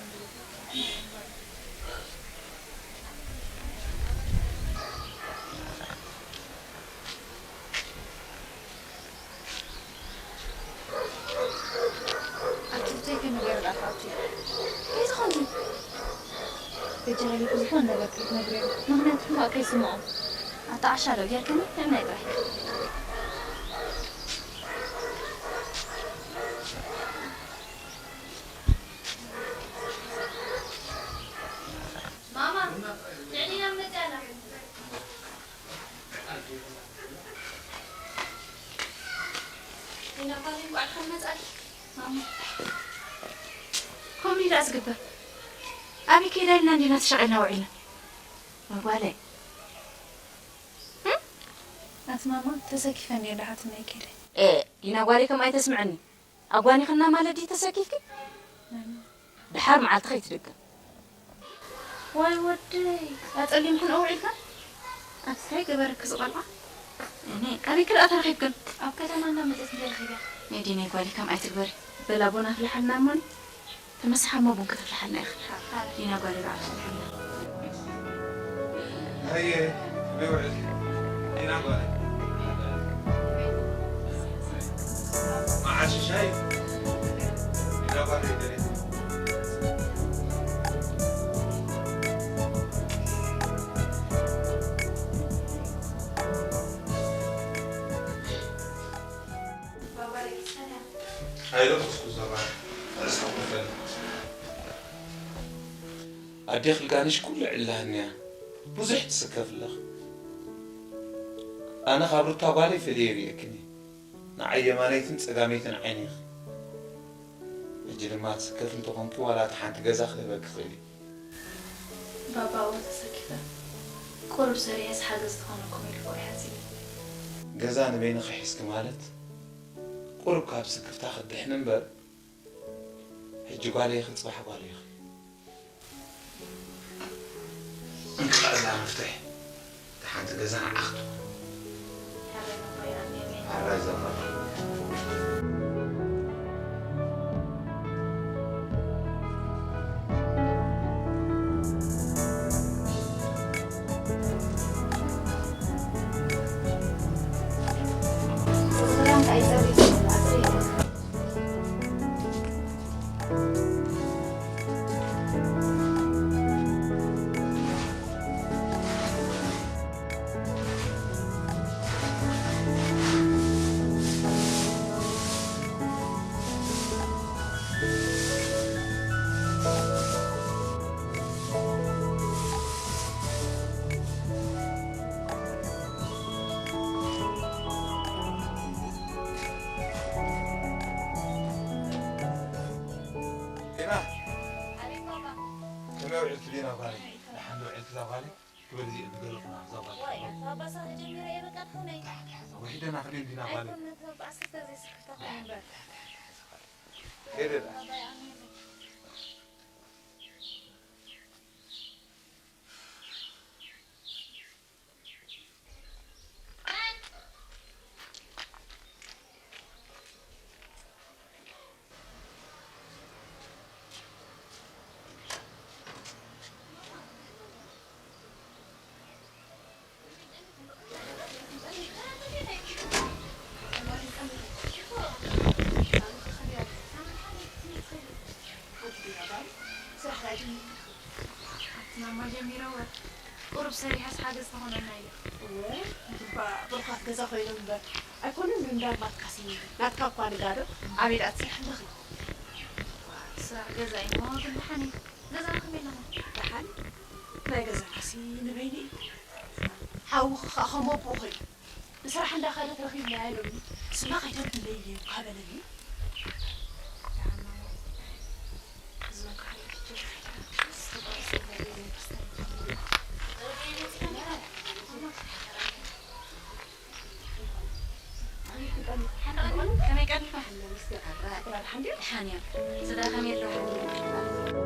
ኣቲ ብተይ ከመይ ገይረ ደኣ ክኣቱ? እንታይ ትኾን? በጃ ሃሊኹ ዝኾነ ነገር ከይትነግርዮም፣ ምኽንያቱ ሕማቕ ከይስምዖም። ኣታ ዓሻ ዶ ጌርክኒ? ንዕናይ ጥራይ። ማማ፣ ንዕዲና መጽኣና። ዲና ጓለይ፣ እንቋዕ ደሓን መጻእኪ። ማማ፣ ከምኡ ኢላ ዝግበር? ኣበይ ከይዳ ኢልና እንዲና ተሻቒልና ውዒልና? ወይ ጓለይ። እም? ኣቲ ማማ፣ ተሰኪፈ እንድየ ደሓትነይ ከይደ። ኤ፣ ዲና ጓለይ፣ ከም ኣይተስምዐኒ። ኣጓኒኽና ማለት ድዩ ተሰኪፍኪ? ማማ። ደሓር መዓልቲ ከይትድገም። ዋይ ወደይ፣ ኣጸሊምክን ኣውዒልካ? ኣቲ እንታይ ገበረኪ ዝቐልዓ? እኔ ኣበይ ክልኣ ተረኺብክን? ኣብ ከተማ እናመጸት እንድየ ረኺብያ። ነይ ዲነይ ጓለይ፣ ከምኣ ኣይትግበሪ። በላ ቡን ኣፍልሓልና እሞኒ። ተመሳሓሞ ቡን ከተፍልሓልና ኢኺ። ዲና ጓለይ፣ በዓል ኣፍልሓልና። ሃየ፣ ከመይ ውዒልኪ? ዲና ጓለይ። መዓልቲ ሻሂ? ዲና ጓለይ፣ ደልየ። ኣይደቕስኩ ዘማሪ፣ ርእስኻ ክፈል። ኣዴኺ ጋንሽ ኩሉ ዕላህንያ፣ ብዙሕ ትስከፍ ኣለኺ። ኣነ ካብ ሩታ ጓለይ ፈልየ ርእየክን እየ። ንዓይ የማነይትን ጸጋመይትን ዓይኒ ኢኺ። ሕጂ ድማ ትስከፊ እንተኾንኪ ዋላ እታ ሓንቲ ገዛ ክህበኪ ክእል እየ። ባባ፣ እወ ተሰኪፈ። ቁሩብ ሰሪሐስ ሓገዝ ትኾነኩም ኢለ እኮ እየ ሓሲበ። ገዛ ንበይንኺ ሒዝኪ ማለት ቁሩብ ካብ ስክፍታ ክትድሕኒ እምበር፣ ሕጂ ጓለይ ኢኺ፣ ጽባሕ ጓለይ ኢኺ። እንቃዕ እዛ መፍትሕ እታ ሓንቲ ገዛ ንዓኺ ትኹን። ሕራይ ዘመድ። ዲና፣ ኣቤት ባባ። ከመይ ውዒልኪ ዲና ጓለይ? ደሓን ዶ ውዒልኪ እዛ ጓለይ? ክበል እዚ እትገለጽና እዛ ጓል። ዋይ፣ ኣባሳ ተጀሚረ እየ በቃ ትኾነይ። ወሒደና ክንደይ እንዲና ጓል። ኣይኮነን፣ ተበዓሰተ ዘይስክፍታ ኾነ እምበር። ከይደ ደኣ። ባባይ ኣሜን። ናማ ጀሚረወ። ቁሩብ ሰሪሐስ ሓገዝ ተኾነና ኢለ። እወ፣ እንቱባ ብሩኻት ገዛ ኮይኖም እምበር ኣይኮኑን፣ ግን እንዳማትካሲ ናትካ እኳ ንጋዶ ኣበይ ደኣ ትሰርሒ ኣለኺ? ስራሕ ገዛ እዩ እሞ፣ ግን ደሓን እዩ። ገዛ ከመይ ኣለኻ? ደሓን። ናይ ገዛናሲ ንበይኑ እዩ። ሓውኺ ኸኣ ከም ኣቦኡ ኮይኑ ንስራሕ እንዳኸደት ረኺብናያ ኢሎምኒ። ስማ ከይተብለይለይ እኳ በለኒ። ከመይ ቀኒኻ? ደሓን እያ። ስድራ ከመይ ኣለዉ?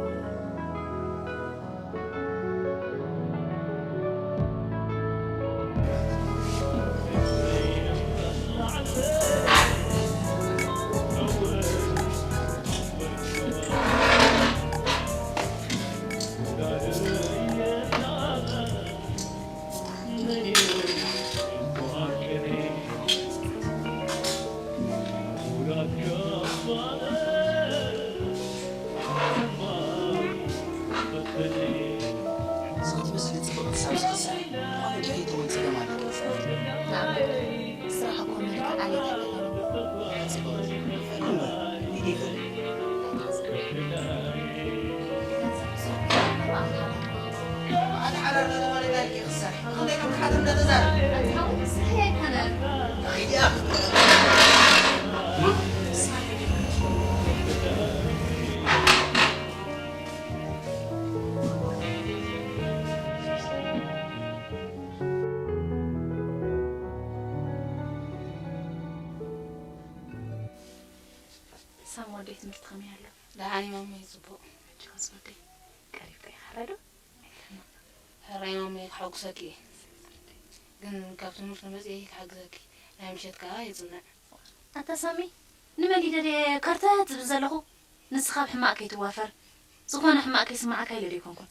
እስኺ ትመስሊ ጽብቕቲ ሳብ ዝኽሰር ዝኾነ ድሕሪት እውን ጸገም ኣሎ። ስራሕ እኮ መልክዕ ኣየድሕንን። ጽቡቕ። እምበር፣ ኢደ ይፈልጥ። ሳም ወደይ ትምህርቲ ከመይ ኣሎ? ደሓን እዩ ማመይ፣ ጽቡቕ። ሕጂ ከስ ወደይ ቀሪብካ ኢኻ፣ ሕራይ ዶ? ሕራይ ማመይ፣ ክሐጉሰኪ እየ። ግን ካብ ትምህርቲ መጺኤ ክሕግዘኪ፣ ናይ ምሸት ከኣ ይጽንዕ። ኣታ ሳሚ፣ ንመን እዩ ደልየ ከርተት ዝብል ዘለኹ? ንስኻ ኣብ ሕማቕ ከይትዋፈር፣ ዝኾነ ሕማቕ ከይስምዓካ ኢለ ዶ ኣይኮንኩን?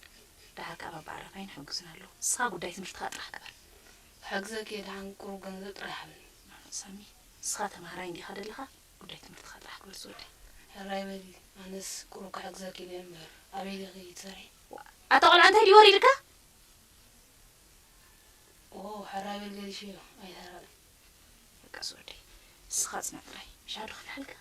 ደሓር ከኣ ባባ ዓራፋይ ንሕግዝን ኣለዉ። ንስኻ ጉዳይ ትምህርትኻ ጥራሕ ግበር። ክሕግዘኪ እየ፣ ደሓን ቁሩብ ገንዘብ ጥራሕ ሃብኒ። ሳሚ፣ ንስኻ ተምሃራይ እንዲኻ ደለኻ? ጉዳይ ትምህርትኻ ጥራሕ ግበር ዝወደይ። ሕራይ በሊ፣ ኣነስ ቁሩብ ክሕግዘኪ ኢለ እምበር፣ ኣበይ ዲኺ ትሰርሒ? ኣታ ቆልዓ እንታይ ድዩ ወሪድካ? ኦ፣ ሕራይ በሊ ገዲሸዮ፣ ኣይተራእን። በቃ ዝወደይ፣ ንስኻ ጽናዕ ጥራይ፣ ምሻ ዶ ክፍልሓልካ?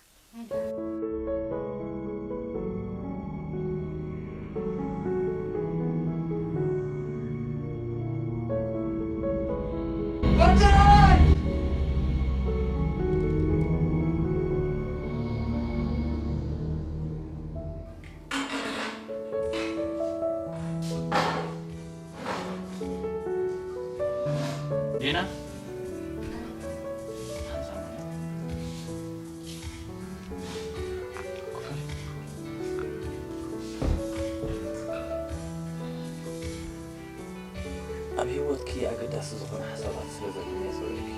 ዲና፣ ኣብ ህይወትኪ ኣገዳሲ ዝኾነ ሓሳባት ስለ ዘለኒ እየ ዝጽውዕልኪ።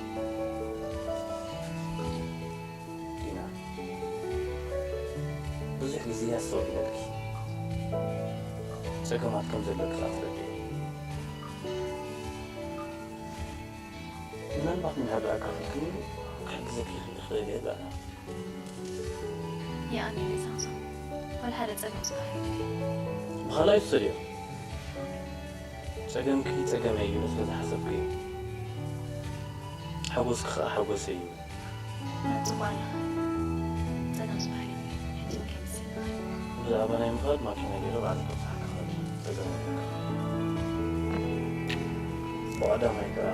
ዲና፣ ብዙሕ ግዜ ኣስተውዒለልኪ። ጸገማት ከም ዘለኪ ከኣ ተረዲኤ። ምናልባት እንድሕር ደኣ ከፊልክኒ ክሕግዘኪ ይኽእል እየ እብላ። የቐንየለይ ሳምሶን፣ ዋላ ሓደ ጸገም ዝበሃል የለን። ብኻልኣይ ውሰድዮ። ጸገምኪ ጸገመይ እዩ ኢለ ስለ ዝሓሰብኩ እዩ። ሓጎስኪ ከኣ ሓጎሰይ እዩ። ጽቡቕ ኣለኻ። ጸገም ዝበሃል የለን። ሕጂ ንከይድ እስኪ። ብዛዕባ ናይ ምኻድ ማኪና ገይረ ባዕለይ ከብጽሓካ እኽእል እየ። ጸገም የብልካ። ብቐዳማይ ከኣ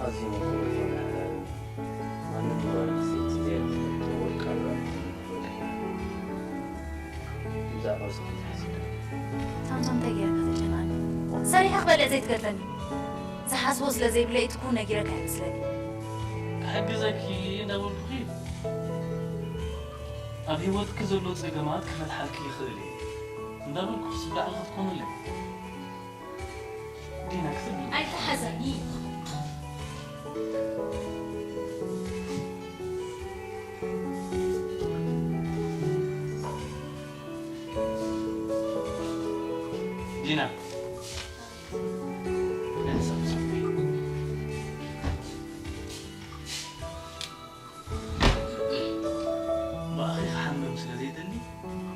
ኣዝዩ ምቁር ዝኾነ ማንም መባልዕቲ ሰይቲ ዘይረኽቦ ጥዑይ ቃል ራእይ ክህበካ እየ። ብዛዕባ እዚ ከይትሓስቢ። ሳምሶን፣ እንታይ ገይረካ ተጨናኒ? ሰሪሐ ክበልዕ ዘይትገድፈኒ? ዝሓስቦ ስለ ዘይብለይ እቲ ክውን ነጊረካ ኣይመስለኒ። ክሕግዘኪ እንዳበልኩኺ፣ ኣብ ህይወትኪ ዘሎ ጸገማት ክፈትሓልኪ ይኽእል እየ እንዳበልኩ ስዳዕኺ ክትኮንለይ። ዲና፣ ክትብሊ። ኣይትሓዘኒ። ዲና። ብኣኺ ክሓምም ስለ ዘይደሊ፣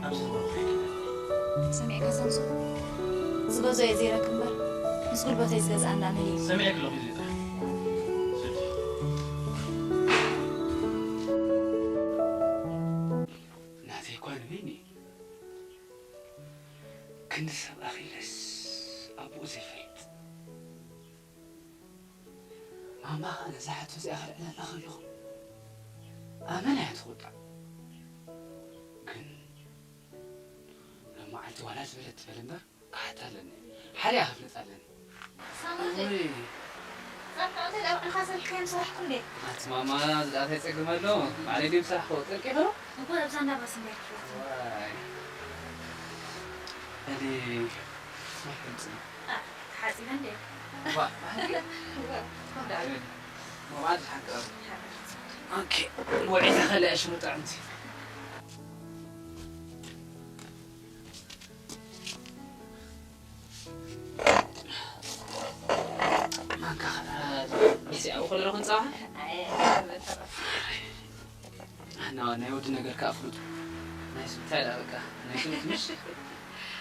ኣብዚ ዝበልኩ ኣይክእልን። ሰሚዕካ ሳምሶን? ዝገዝኦ እየ ዘይረክብ እምበር፣ ምስ ጉልበተይ ዝገዝኣኒ ደኣ መን እዩ? ሰሚዐኪ ኣለኹ፣ እዩ ዘይጥራሕ። ስዲ። ናተይ እኳ ንበይነይ። ክንዲ ሰብ ኣኺለስ ኣቦኡ ዘይፈልጥ። ማማ ኸኣ ነዛ ሕቶ እዚኣ ከልዕለላ ከለኹ ኣመና እያ ትቑጣዕ። ግን ሎማዓንቲ ዋላ ዝበለት ትበል እምበር ክሓታ ኣለኒ። ሓዲኣ ከፍልጣ ኣለኒ። ሳሙኤል፣ ወይ። ጸብጣ እንተ ደኣ ባዕልኻ ሰሪሕካዮም ሰራሕኩም ድየ? ኣቲ ማማ፣ ዝኣ እንታይ ጸገም ኣሎ? ባዕለይ ድየ ዝሰራሕክዎ? ጠልቂ ኸሎ? እኮ ኣብዛ እንዳ ባስ እንድያ ክፍልጥ። ዋይ። እኔ ስራሕ ከምጽእ። አ፣ ተሓጺበ እንድየ። ዋ፣ ባህሪ? ዋ፣ ኮንዳ። ማማ፣ ሓቂ። ሓቂ። ኦኬ፣ ወዒታ ከለ ሽሙ ጥዕምቲ። ማንካ ኸኣ ሚስያ ኣብኡ ከለኹ ንጸባሕ? ኣየ፣ ኣና ናይ ወዲ ነገር ከኣ ፍሉጥ። ናይ ስብታይ ደኣ በቃ፣ ናይ ስብት ምሽ?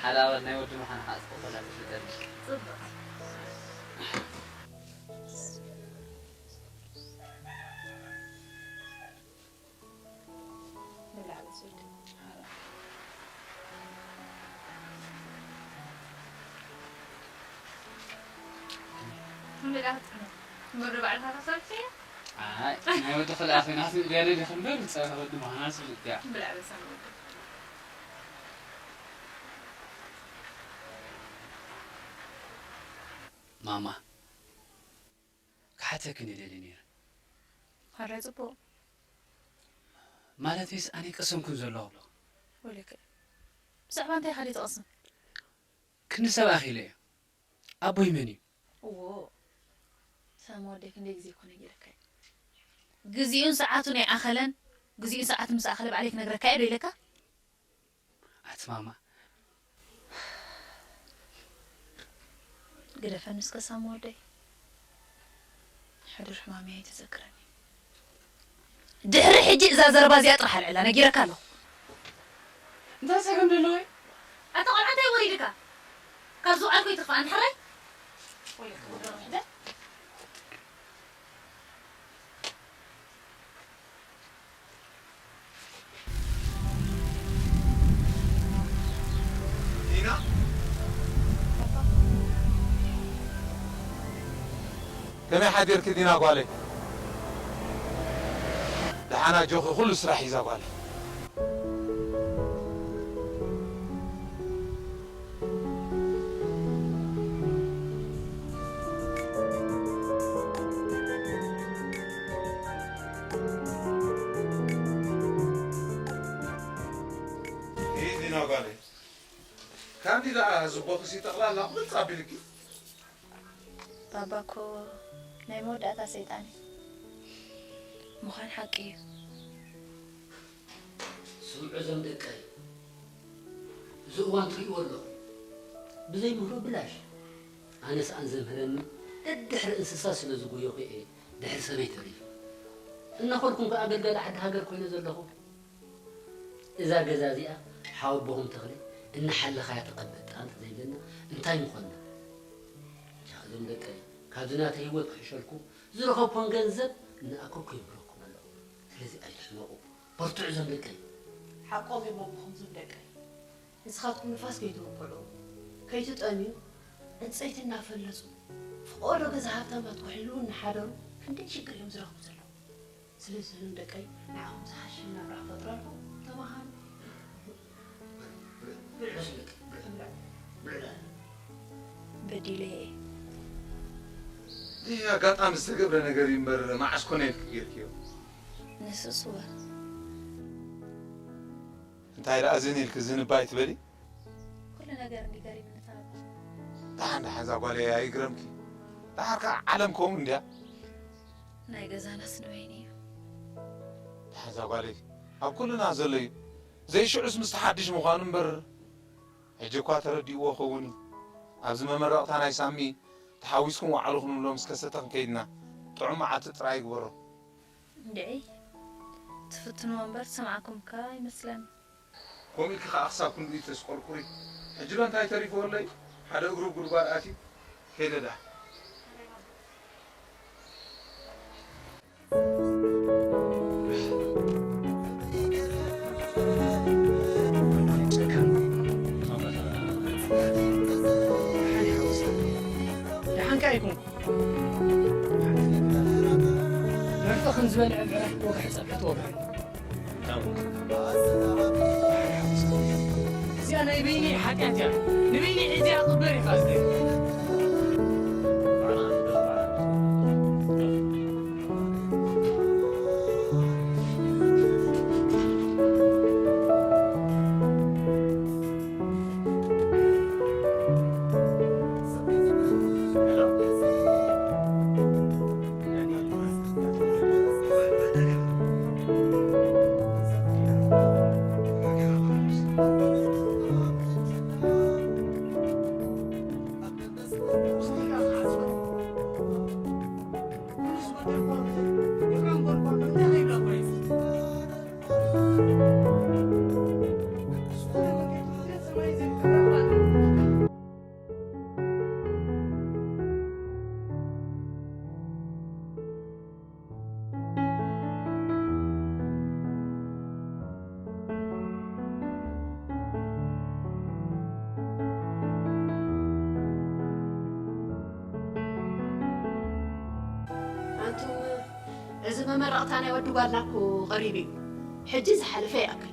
ሓደ ኣባል ናይ ወዲ ምዃን ከኣ ጽቡቕ ኮላ ትፍልጠልኪ። ጽቡቕ። ብላዕ በስወድ። ብላዕ ክትጥዕም። ወደ ባዕልኻ ከሰርሕ እያ? ኣይ፣ ናይ ወዲ ክልኣ ኮይና ክትምግበኒ ዲኺ እምበር፣ ንጸባኺ ወዲ ምዃና ስልጥ እያ። ብላዕ በሰን ወዲ። ማማ። ክሓተክን ይደሊ ነይረ። ሕራይ ጽቡቕ። ማለተይስ ኣነ ይቀሰንኩን ዘለኹ። ወይለከ። ብዛዕባ እንታይ ኢኻ ደይ ትቐስን? ክንዲ ሰብ ኣኺለ እየ። ኣቦይ መን እዩ? እዎ። ሳሚ ወደይ ክንደይ ግዜ እኮ ነጊረካ እየ። ግዜኡን ሰዓቱን ኣይኣኸለን፣ ግዜኡን ሰዓቱን ምስ ኣኸለ ባዕለይ ክነግረካ እየ ዶ ኢለካ? ኣቲ ማማ። ግደፈኒ እስከ ሳሚ ወደይ። ሕዱር ሕማመይ ኣይትዘክረኒ። ድሕሪ ሕጂ እዛ ዘረባ እዚኣ ጥራሕ ኣልዕላ፣ ነጊረካ ኣለኹ። እንታይ ጸገም ደለዎ እዩ? ኣታ ቆልዓ እንታይ ወሪድካ? ካብ ዝውዓልኩ ይትኽፋ፣ ኣንሕራይ? ወይለካ ወደሮ ሕደ። ከመይ ሓዲርኪ ዲና ጓለይ? ደሓን ኣጆኺ፣ ኩሉ ስራሕ ሒዛ ጓለይ። ኢሂ ዲና ጓለይ፣ ካንዲ ደኣ ዝቦኽሲ ጠቕላላ ቁርጽ ኣቢልኪ። ባባ እኮ ናይ መወዳእታ ሰይጣን እዩ። ምዃን ሓቂ እዩ። ስምዑ እዞም ደቀይ፣ እዚ እዋን ትሪእዎ ኣለኹም። ብዘይ ምህሮ ብላሽ። ኣነ ሰኣን ዘምህረኒ ደድሕሪ እንስሳ ስለ ዝጎየኹ እየ ድሕሪ ሰበይ ተሪፈ። እናኸድኩም ከኣ ኣገልጋሊ ዓዲ ሃገር ኮይነ ዘለኹ። እዛ ገዛ እዚኣ ሓወቦኹም ተኽለ እናሓለኻያ ተቐበጣ እንተ ዘይብለና እንታይ ምኾንና? ጃ፣ እዞም ደቀይ፣ ካብዚ ናተይ ህይወት ክሕሸልኩም ዝረኸብኩን ገንዘብ እናኣከብኩ የብረኩም ኣለኹ። ስለዚ ኣይትሕመቑ። በርትዑ እዞም ደቀይ። ሓቆም እዮም ኣቦኹም እዞም ደቀይ። ንስኻትኩም ንፋስ ከይትውቅዑ፣ ከይትጠምዩ፣ ዕንፀይቲ እናፈለፁ፣ ፍቆዶ ገዛ ሃብታማት ክሕልዉ እናሓደሩ ክንደይ ሽግር እዮም ዝረኽቡ ዘለዉ። ስለዚ እዞም ደቀይ ንዓኹም ዝሓሸ ናብራ ክፈጥረልኩም ተማሃሩ። ብልዑ እዞም ደቀይ፣ ብልዑ። ብልዑ። በዲለ እየ። ይህ ኣጋጣሚ ዝተገብረ ነገር እዩ እምበር መዓስ ኮነ ኢልኪ ጌርክዮ? ንሱስ እወ። እንታይ ደኣ ዝን ኢልኪ ዝንባይ ትበሊ? ኩሉ ነገር እንዲ ገሪሙኒ ተባባ። ደሓን ደሓን እዛ ጓለይ ኣይግረምኪ። ደሓር ከኣ ዓለም ከምኡ እንድያ። ናይ ገዛናስ ንበይኑ እዩ። ደሓን እዛ ጓለይ ኣብ ኩልና ዘሎ እዩ። ዘይሽዑስ ምስቲ ሓድሽ ምዃኑ እምበር። ሕጂ እኳ ተረዲእዎ ኸውን እዩ። ኣብዚ መመረቕታ ናይ ሳሚ ተሓዊስኩም ዋዕሉ ክንብሎ ምስ ከሰተ ክንከይድና። ጥዑም መዓልቲ ጥራይ ይግበሮ። እንድዒ ትፍትንዎ እምበር ዝሰምዓኩም እኳ ኣይመስለኒ። ከምኡ ኢልኪ ኸኣ ክሳብ ክንድኡ ተስቆርቁሪ። ሕጂ ዶ እንታይ ተሪፍዎ ኣሎ እዩ? ሓደ እግሩ ጉድጓድ ኣትዩ ከይደ ደኣ። ደሓን ከኣ ኣይኮንኩ። መርጦ ከም ዝበልዐ ብዕራይ ወግሒ ጸብሒ ትወግሒ። እዚኣ ናይ በይነይ ሓጢኣት እያ። ንበይነይ ሒዘያ ክቕበር ኢኻ ዝደሊ። ኣንቱም፣ እዚ መመረቕታ ናይ ወዲ ጓልና እኮ ቀሪቡ እዩ። ሕጂ ዝሓለፈ ይኣክል።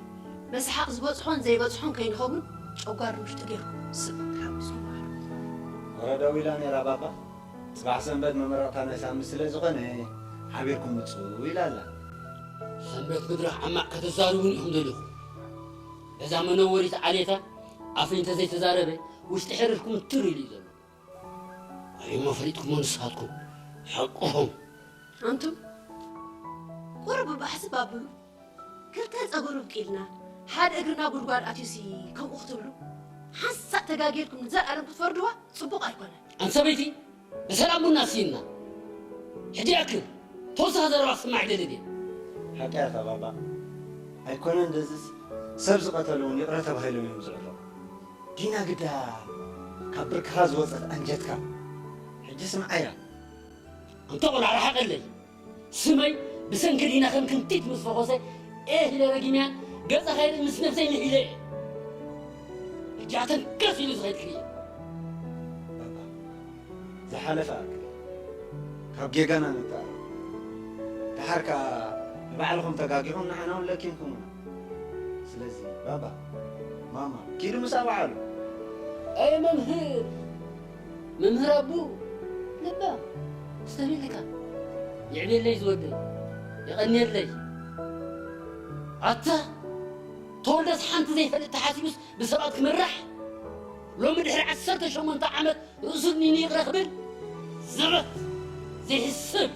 መስሓቕ ዝበጽሖን ዘይበጽሖን ከይንኸውን ጨጓር ውሽጢ ጌርኩም ስቕ ክትሓጉስኩም በሃሉ። ወረ ደዊላ ነይራ ባባ። ጽባሕ ሰንበት መመረቕታ ናይ ሳሚ ስለ ዝኾነ ሓቢርኩም ምጹ ኢላ ኣላ። ሰንበት ምድሪ ዓማዕ ከተዛርቡን ኢኹም ደሊኹም። በዛ መነወሪት ዓሌታ ኣፈይ እንተዘይተዛረበ ውሽጢ ሕርርኩም ትር ኢሉ እዩ ዘሎ። ኣበይ እሞ ፈሊጥኩሞ ንስኻትኩም ሓቅኹም። ኣንቱም ቁሩብ ብኣሕዝብ ኣብሉ። ክልተ ጸጉሪ ኣብቂልና፣ ሓደ እግርና ጉድጓድ ኣትዩሲ ከምኡ ክትብሉ? ሓንሳእ ተጋጊርኩም ንዘለኣለም ክትፈርድዋ ጽቡቕ ኣይኮነን። ኣንቲ ሰበይቲ፣ ብሰላም ቡና ስይና። ሕጂ ይኣክል። ተወሳኺ ዘረባ ክስማዕ ኣይደልን እየ። ሓቂ ኢኻ ባባ። ኣይኮነን ደዝስ ሰብ ዝቐተሉ እውን ይቕረ ተባሂሎም እዮም ዝዕረቑ። ዲና ግዳ ካብ ብርክኻ ዝወጸት ኣንጀትካ። ሕጂ ስምዓያ። ኣንታ ቆልዓ ርሓቐለይ። ስመይ ብሰንኪ ዲና ከም ክንቲት ምስ ፈኾሰ ኤህ ኢለ ረጊመያን ገጻ ከይርኢ ምስ ነብሰይ ምሒለ እየ። ሕጂ ኣተንከስ ኢሉ ዝኸይድ ክርኢ። ባባ፣ ዝሓለፈ ኣክል። ካብ ጌጋና ንተኣረም። ደሓር ከኣ ንባዕልኹም ተጋጊኹም ንዓና እውን ለኪምኩምና። ስለዚ ባባ፣ ማማ፣ ኪዱ ምሳ በዓሉ። ኣይ መምህር፣ መምህር ኣቡ፣ ልባ፣ ትስተብልካ። የዕብየለይ ዝወደይ፣ የቐንየለይ። ኣታ፣ ተወልደስ ሓንቲ ዘይፈልጥ ተሓሲቡስ ብሰባት ክምራሕ? ሎሚ ድሕሪ ዓሰርተ ሸሞንተ ዓመት ርእሱ እኒኒ ይቕረ ክብል? ዘበት! ዘይሕስብ!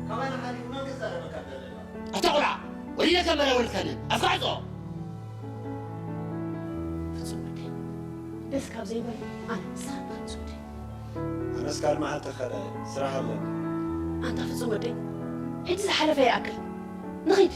ካባና ሓሊፉ መን ክዛረበካ ኣለና? ኣታ ቆልዓ፣ ወሊደካ እምበር ኣይወለድካንን። ኣፍካ ዕጾ። ፍጹም ወደይ፣ ደስ ካብ ዘይብል ኣነ ንስኻ ፍጹም ወደይ። ኣነስ ካልእ መዓልቲ ክኸደ ስራሕ ኣለኒ። ኣንታ ፍጹም ወደይ፣ ሕጂ ዝሓለፈ ይኣክል። ንኺድ።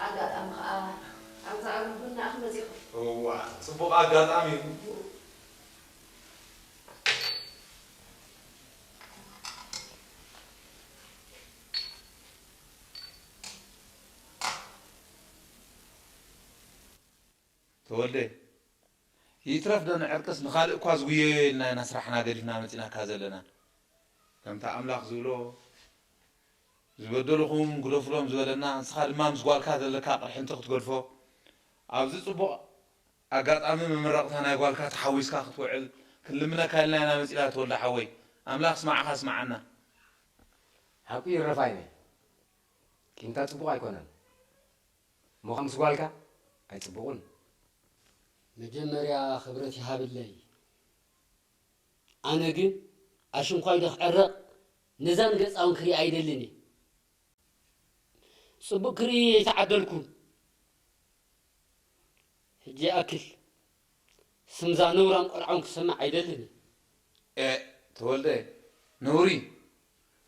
ኣጋጣሚ ኸኣ ኣብዛ ኣብ ቡና ክመጽእ ይኽእል። እዋ፣ ጽቡቕ ኣጋጣሚ እዩ። ተወልደ፣ ይትረፍ ዶ ንዕርቅስ ንኻልእ እኳ ዝጉየዮ ኢልና ኢና ስራሕና ገዲፍና መጺናካ ዘለና። ከምቲ ኣምላኽ ዝብሎ፣ "ዝበደልኹም ግደፉሎም" ዝበለና፣ ንስኻ ድማ ምስ ጓልካ ዘለካ ቅርሕንቲ ክትገድፎ፣ ኣብዚ ጽቡቕ ኣጋጣሚ መመረቕታ ናይ ጓልካ ተሓዊስካ ክትውዕል ክንልምነካ ኢልና ኢና መጺና ተወልደ ሓወይ። ኣምላኽስ ንዓኻ ስምዓና። ሓቁ እዩ ረፋይነ። ቂምታ ጽቡቕ ኣይኮነን። እሞ ምስ ጓልካ ኣይጽቡቕን። መጀመርያ ክብረት ይሃብለይ። ኣነ ግን ኣሽንኳይ ዶ ክዕረቕ ነዛን ገጻውን ክርኢ ኣይደልን እየ። ጽቡቕ ክርኢ ኣይተዓደልኩን። ሕጂ ይኣክል ስምዛ ነውራም ቆልዓውን ክሰምዕ ኣይደልን እየ። ኤ፣ ተወልደ፣ ነውሪ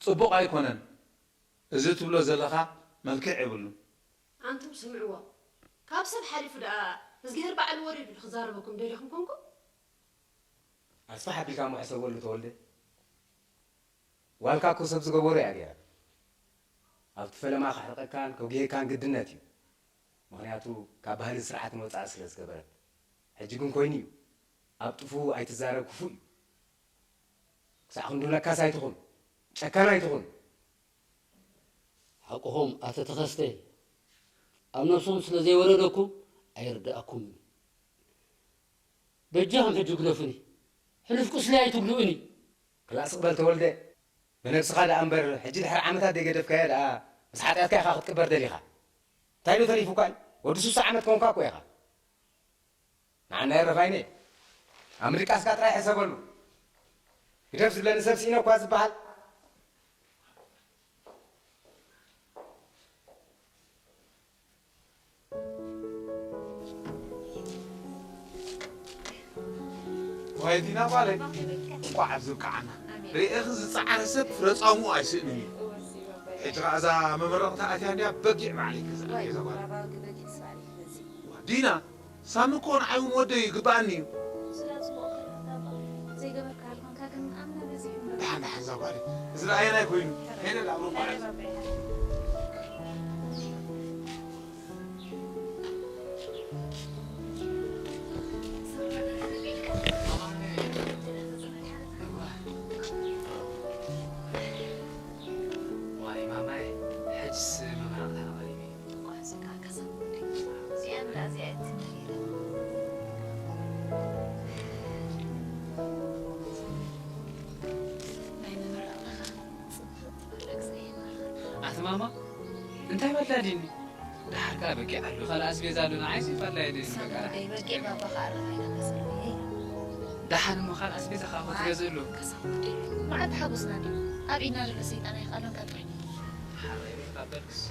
ጽቡቕ ኣይኮነን። እዚ ትብሎ ዘለኻ መልክዕ የብሉን። ኣንቱም ስምዕዎ። ካብ ሰብ ሓሊፉ ደኣ እዝግሄር ባዕሉ ወሪዱ ክዛረበኩም ደሊኹም ኮንኩም? ኣስፍሕ ኣቢልካ እሞ ሕሰበሉ ተወልደ። ጓልካ እኮ ሰብ ዝገበሮ እያ ገይራ። ኣብቲ ፈለማ ከሕርቐካን ከጉህየካን ግድነት እዩ። ምኽንያቱ ካብ ባህልን ስርዓትን ወጻኢ ስለ ዝገበረት። ሕጂ ግን ኮይኑ እዩ። ኣብ ጥፉኡ ኣይትዛረብ ክፉእ እዩ። ክሳዕ ክንዱ ለካስ ኣይትኹን። ጨካን ኣይትኹን። ሓቅኹም ኣቶ ተኸስተ፣ ኣብ ነብሶም ስለ ዘይወረደኩም ኣይርድኣኩምን። በጃኹም ሕጂ ግደፉኒ። ሕሉፍ ቁስለይ ኣይትጉድኡኒ። ክላእ ስቕ በል ተወልደ። ብነብስኻ ደኣ እምበር ሕጂ ድሕሪ ዓመታት ዘይገደፍካዮ ደኣ ምስ ሓጢኣትካ ኢኻ ክትቅበር ደሊኻ። እንታይ ዶ ተሪፉካ እዩ? ወዲ ስሳ ዓመት ኮንካ እኮ ኢኻ። ንዓና የረፋይነ። ኣብ ምድቃስካ ጥራይ ሕሰበሉ። ግደፍ ዝብለኒ ሰብ ስኢነ እኳ ዝበሃል። ዋይ ዲና ጓለይ፣ እንቋዕ ኣብዚ ብቅዓና። ርእኺ ዝጸዓረ ሰብ ፍረ ጻምኡ ኣይስእንን እዩ። ሕጂ ኸኣ እዛ መመረቕታ ኣትያ እንድያ በጊዕ ባዕለይ ክገዝኣለይ እዛ ጓል። ዲና፣ ሳሚ እኮ ንዓይ እውን ወደይ ይግብኣኒ እዩ። ስለ ጽቡቕ ክርዳእ ዘይገበርካ ኣልኮንካ ግን ኣምና በዚሑ እምበር። ደሓን ደሓን እዛ ጓለይ። እዚ ረኣየናይ ኮይኑ። ሄደ ላብሮ ጓል። ዋይ ማማይ፣ ሕጅስ መመረቕታ ቀሪቡ እዩ። እንኳዕ ስቃ ከሰብ። እዚኣ ምላ እዚኣ እትመሪረ። ናይ መመረቕታኻ ጽቡቕ። ኣቲ ማማ፣ እንታይ በላ ዲኒ? ደሓር ከኣ በቂዕ ኣሎ። ካልእ ኣስቤዛ ኣሎ፣ ንዓይሲ ፈላይ ዲኒ፣ በቃ። ሰብኣይ በቂዕ ባባ ከኣ ኣረፋይና ከሰልኩ እየ። ደሓን እሞ ካልእ ኣስቤዛ ከዓ ክትገዝእሉ። ከሳብ ወዲ መዓት ሓጎስና ድዩ? ኣብ ኢድና ዘሎ ሰይጣን ኣይኽኣሎን ቀጥሪ። ሓራይ በቃ በልክስ።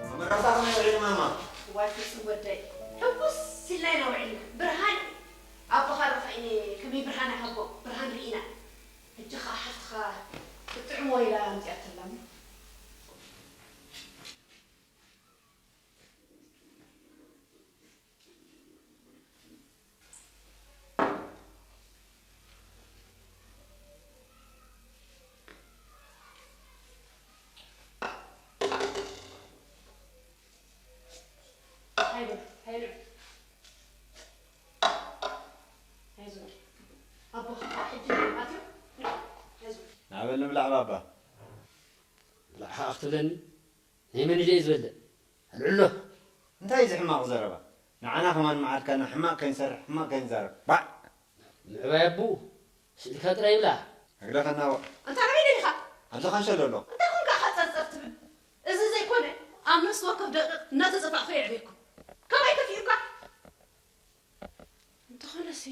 ኣመራርታ ከመይ ውዒሉ ማማ? ዋይ ፍጹም ወደይ፣ ሕጉስ ኢልና ኢና ውዒልና። ብርሃን ኣቦኻ ርኢኺ ከመይ ብርሃን ይሃቦ፣ ብርሃን ርኢና። ሕጂ ኸኣ ሓፍትኻ ክትጥዕሞ ኢላ ኣምጺኣትላ እሞ። ናበል ንብላዕ ባባ። ብላዕ ሓቕ ትብለኒ? ናይ መን ኢለ እዩ ዝበልዕ? ኣልዕሎ። እንታይ እዚ ሕማቕ ዘረባ? ንዓና ከማን መዓልካና ሕማቕ ከይንሰርሕ፣ ሕማቕ ከይንዛረብ። ባዕ! ምዕባይ ኣቦኡ፣ ስእልካ ጥራይ ይብላ። እግረ ከናውዕ። ኣንታ ናበይ ደሊኻ? ኣብዚ ካንሸሎ ኣሎ። እንታይ ኮንካ ኢኻ ጸርጸር ትብል? እዚ ዘይኮነ፣ ኣብ ነፍሲ ወከፍ ደቂቕ እናተጸፋዕኩ የዕብየኩም። ከመይ ከፊኡካ? እንተኾነሲ፣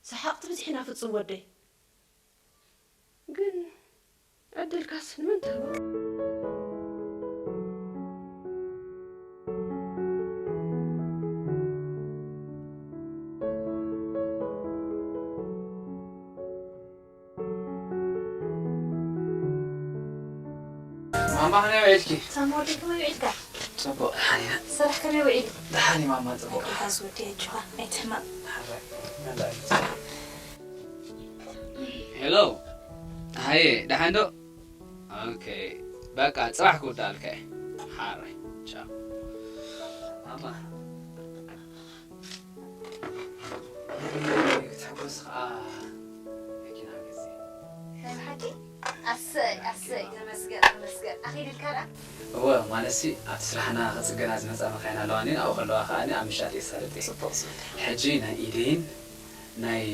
ሰሓቕቲ ብዝሕ ኢና ፍጹም ወደይ። ግን ዕድልካስ ንመን ትህቦ? ማማ ከመይ ውዒልኪ? ሳማ ወዲ ከመይ ውዒልካ? ጽቡቕ፣ ደሓን ኢና። ስራሕ ከመይ ውዒሉ? ደሓን እዩ ማማ፣ ጽቡቕ። ኣይትሓዝ ወዲ፣ ኣጆኻ፣ ኣይትሕመቕ። ሓራይ፣ መላእ እዩ። ሄሎ፣ ሃየ፣ ደሓን ዶ? ኦኬ፣ በቃ፣ ጽባሕ ክውዳእልካ እየ። ሓራይ፣ ቻው። ማማ፣ ክትሕጎስ ኸኣ መኪና ገዚአ። ናይ ብሓቂ? ኣሰይ፣ ኣሰይ፣ ተመስገን፣ ተመስገን። ኣኺልልካ ደኣ? እወ፣ ማለትሲ፣ ኣብቲ ስራሕና ክጽገና ዝመጻ መኻይን ኣለዋኒ፣ ኣብኡ ከለዋ ከኣ ኣብ ምሻጥ የሳልጥ እየ። ጽቡቕ፣ ጽቡቕ። ሕጂ ናይ ኢደይን ናይ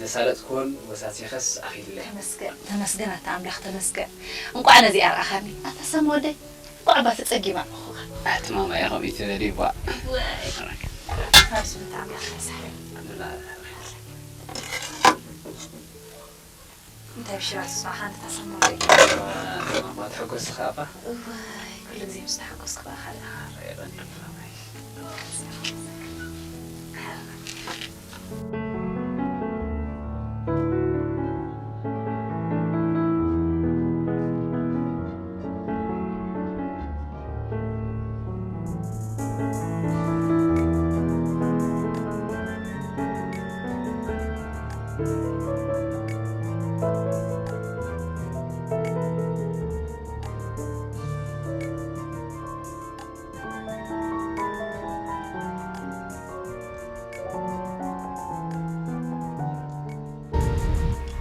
ዘሳለጥክዎን ወሳሲኸስ ኣኺሉለይ። ተመስገን፣ ተመስገን ኣታ ኣምላኽ ተመስገን። እንቋዕ ነዚኣ ረኣኻኒ። ኣታ ሳማ ወደይ፣ እንቋዕ እባ ተጸጊበ ረኣኹኻ። ኣቲ ማማየ ከምኡ ትበሊ ቧዕ። ወይ። ኣብዚ ምእንቲ ኣምላኽ ተሳሕሪ። ኣምላኽ። እንታይ ብሽራ ትስማዕኻ ኣንታ ሳማ ወደይ? ማማ ትሕጎስ ኸኣ እባ። እዋይ፣ ኩሉ ግዜ ምስ ተሓጎስኩ በኣኻ ኣለኻ። ኣረ የቐንየልና ማይ።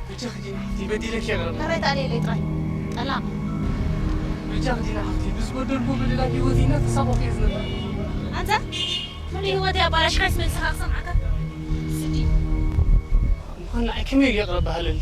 በጃኺ ዲና ሓፍተይ፣ በዲለኪ ይቕረ። ናበይ ትኣልየለይ ጥራይ? ጠላም። በጃኺ ዲና ሓፍተይ፣ ብዝበደልኩ በደላት ህይወት ኢና ተሳቆፍ እየ ዝነብር። ኣንተ፣ ኩሉ ህይወተይ ኣባላሽካስ መልስኻ ክሰምዓካ? ስዲ። ምዃን ንዓይ ከመይ ኢሉ ይቕረ በሃለሊ?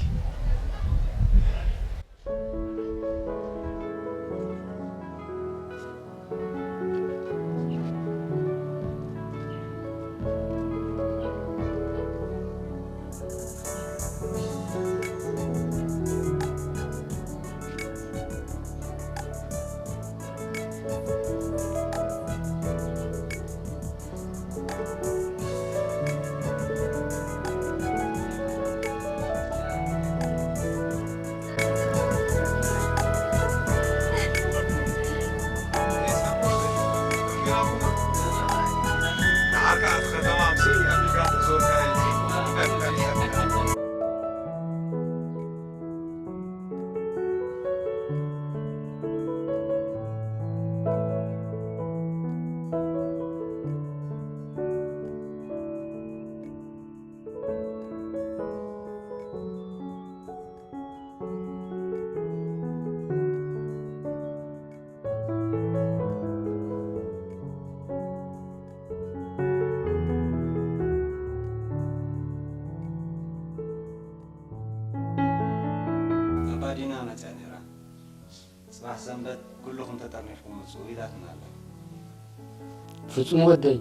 ፍጹም ወደይ፣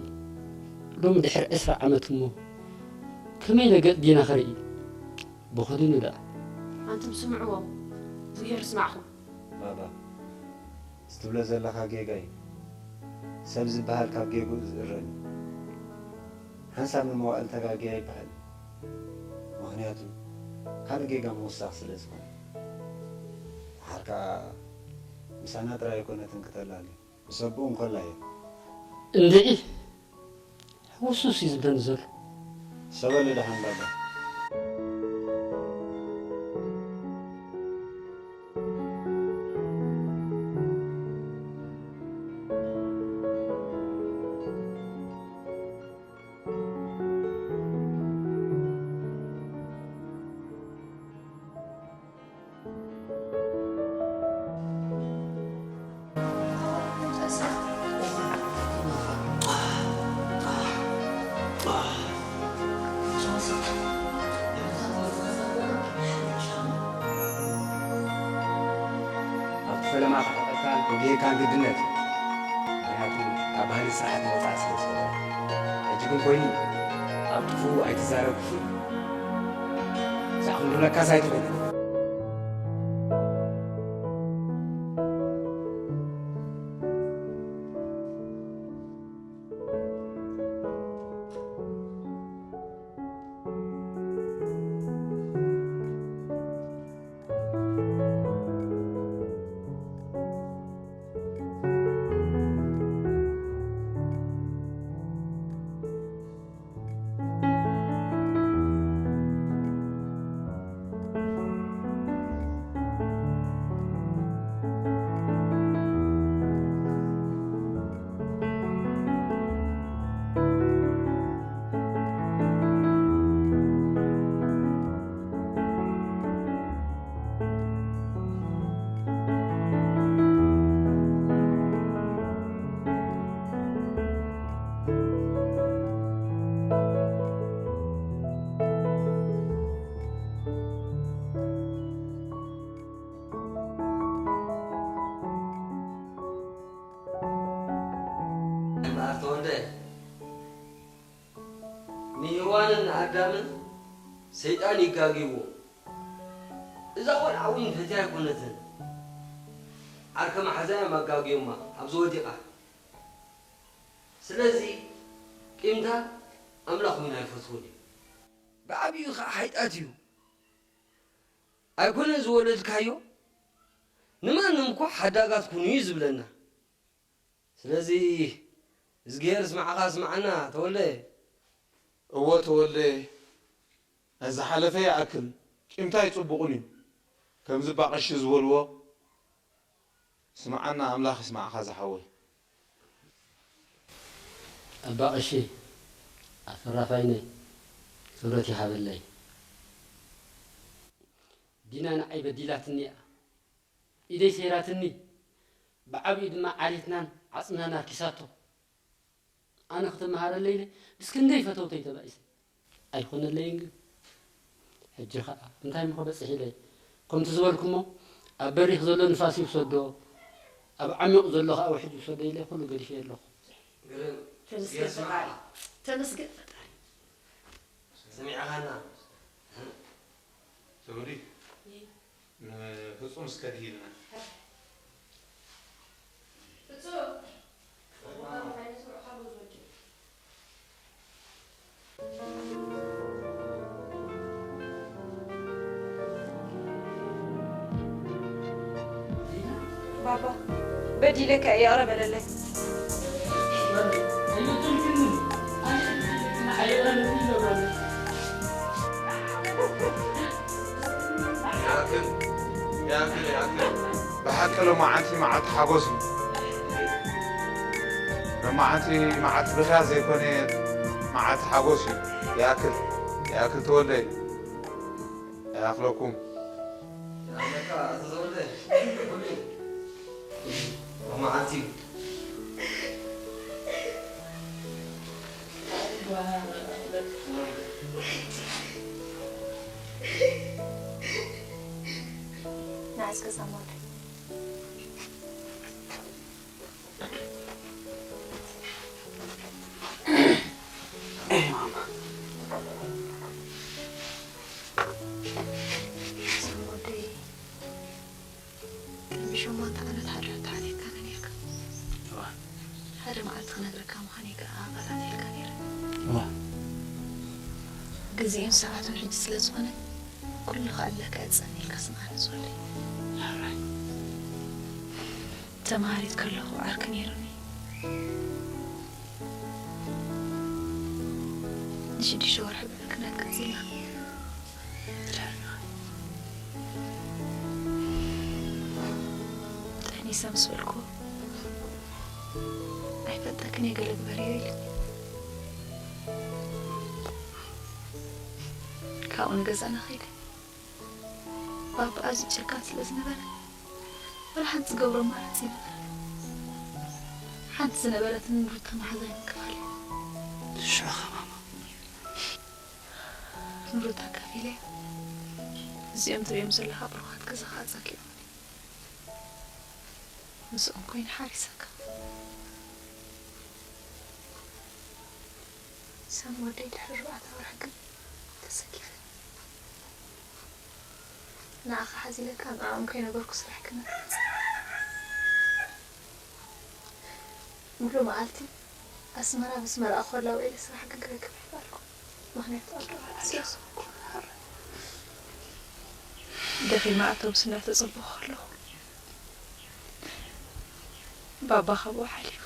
ሎሚ ድሕሪ ዕስራ ዓመት እሞ ከመይ ኢለ ገጽ ዲና ክርኢ? ብኽድኑ ደኣ። ኣንቱም ስምዕዎ፣ እግዚኣብሔር ይስማዕኹም። ባባ፣ እዚ ትብሎ ዘለኻ ጌጋ እዩ። ሰብ ዝበሃል ካብ ጌግኡ ዝእረም እዩ። ሓንሳብ ንመዋእል ተጋግየ ኣይበሃልን። ምኽንያቱ፣ ካልእ ጌጋ ምውሳኽ ስለ ዝኾነ። ደሓር ከኣ ምሳና ጥራይ ኣይኮነትን ክተላሊ። ምስ ኣቦኡ እንኮላ እየ። እንድዒ፣ ሕውስውስ እዩ ዝብለኒ ዘሎ። ሰበሉ ደሓን ባባ። ኣብቲ ፈለማ ክሕቐካን ክጎየካን ግድነት እዩ። ምኽንያቱ ካብ ባህሊ ስራሕቲ ወጻኢ ስለ ዝኾነ። ሕጂ ግን ኮይኑ፣ ኣብ ጥፍኡ ኣይትዛረብ ክፉእ እዩ። ሳዕ ክንድብለካስ ኣይትኽእልን። እምበኣር ተወልደ፣ ንሄዋንን ንኣዳምን ሰይጣን ይጋግይዎ። እዛ ቆልዓ እውን ፈትያ ኣይኮነትን። ዓርከ መሓዛ እዮም ኣጋግዮማ፣ ኣብዚ ወዲቓ። ስለዚ ቂምታ ኣምላኽ እውን ኣይፈትዎን እዩ። ብዓቢኡ ኸዓ ሓይጣት እዩ። ኣይኮነን ዝወለድካዮ፣ ንማንም እኳ ሓዳጋት ኩኑ እዩ ዝብለና። ስለዚ እዝግሄር ስማዕኻ ስማዓና ተወልደ። እወ ተወልደ፣ ናይ ዝሓለፈ ይኣክል፣ ቂምታ ኣይጽቡቕን እዩ። ከምዚ ባቐሺ ዝበልዎ፣ ስማዓና ኣምላኽ ይስማዕኻ ዝሓወይ። ኣባ ቀሺ፣ ኣፈራፋይነይ፣ ክብረት ይሃበለይ። ዲና ንዓይ በዲላትኒ እያ። ኢደይ ሰይራትኒ፣ ብዓቢኡ ድማ ዓሌትናን ዓጽምናን ኣርኪሳቶ። ኣነ ክትመሃረለይ ኢለ ምስ ክንደይ ፈተውተይ ተባኢሰ። ኣይኾነለይን ግን። ሕጂ ኸኣ እንታይ እሞ ክበጽሕ ኢለ? ከምቲ ዝበልኩሞ፣ ኣብ በሪኽ ዘሎ ንፋስ ይውሰዶ፣ ኣብ ዓሚቕ ዘሎ ኸኣ ውሕጅ ይውሰዶ ኢለ ኩሉ ገዲፈዮ ኣለኹ። ግርም። ተመስገን ፈጣሪ። ተመስገን ፈጣሪ። ሰሚዕኻና? ዘውዲ፣ ይህ ንፍጹም እስከ ድሂልና። ፍጹም። ባባ፣ በዲለካ እየ፣ ይቕረ በለለይ። ይኣክል፣ ይኣክል፣ ይኣክል። ብሓቂ ሎማዓንቲ መዓልቲ ሓጎስ እዩ። ሎማዓንቲ መዓልቲ ብኽያት ዘይኮነ፣ መዓልቲ ሓጎስ እዩ። ይኣክል፣ ይኣክል ተወልደ። ኣይኣኽለኩም። ኣነካ ኣቶ ተወልደ፣ ኩሉ ሎማዓንቲ እዩ። ንዓ እስከ ሳም ወደይ። ሓደ መዓልቲ ክነግረካ ምዃነይ ከኣ ኣቐላጢፈልካ ነይረ። እዋ። ግዜኡን ሰዓቱን ሕጂ ስለ ዝኾነ፣ ኩሉ ከኣለካ እየ፣ ጸን ኢልካ ስምዓኒ ዝወደይ። ሕራይ። ተማሃሪት ከለኹ ዓርኪ ነይሩኒ። ንሽዱሽተ ወርሒ ብዕርክነት ቀጺልና። ጠኒሰ ምስ በልኩ፣ "ኣይፈልጠክን እየ፣ ገለ ግበርዮ" ኢሉኒ። ካብኡ ንገዛና ከይደ። ባባ ኣዝዩ ጨካን ስለ ዝነበረ፣ ወላ ሓንቲ ዝገብሮ ኣማራጺ የብሉን። ሓንቲ ዝነበረትኒ ንሩታ መሓዛይ ምክፋል እያ። ሽዑ ኸ ማማ? ንሩታ ከፊለ፣ እዚኦም ትሪኦም ዘለኻ ብሩኻት ገዛ ክዓጸኪ እዮም። ምስኦም ኮይነ ሓሪሰካ። ሳም ወደይ፣ ድሕሪ ኣርባዕተ ወርሒ ግን ተሰኪፈ። ንዓኻ ሓዚለካ ንዕኦም ከይነገርኩ ስራሕ ክነርጽ። ሙሉእ መዓልቲ ኣስመራ ምስ መርኣኹ ከላ ውዒለ ስራሕ ግን ክረክብ ኣይከኣልኩን። ምኽንያቱ ኣብ ደብረ ስለ ዝኾንኩ። ደኺመ ኣውቶቡስ እናተጸበኹ ከለኹ ባባ ካብኡ ሓሊፉ።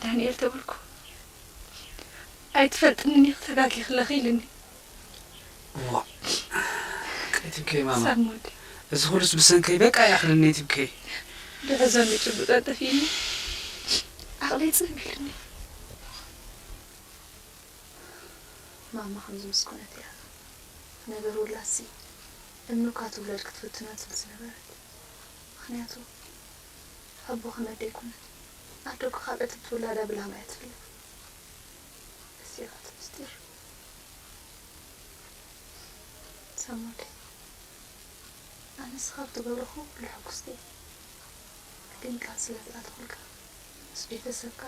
ዳንኤል ተበልኩ። "ኣይትፈልጥንን ኢኺ፣ ተጋጊኺ ኣለኺ" ኢሉኒ። ዋ፣ ቀይትብኪ ማማ። ሳም ወዲ። እዚ ኩሉስ ብሰንከይ በቃ ይኣኽለኒ ትብኪ። ብሕዘን ጭብጦ ጠፊእኒ። ዓቕለይ ጽብ ኢሉኒ። ማማ ከምዚ ምስ ኮነት እያ። ነገር ውላድሲ እምኑ እኳ ትውለድ ክትፍትኖ ትብል ዝነበረት። ምኽንያቱ ኣቦ ከም ኣደ ኣይኮነን። ኣደ እኮ ካብ ዕትብቲ ውላዳ ብላማ እያ ትፍለ። እዚ ኢኻ እቲ ምስጢር። ሳም ወደይ፣ ኣነ ንስኻ ብትገብሮ ኩሉ ሕጉስቲ እየ። ግን ቃል ስለ ዝኣተኹልካ ምስ ቤተሰብካ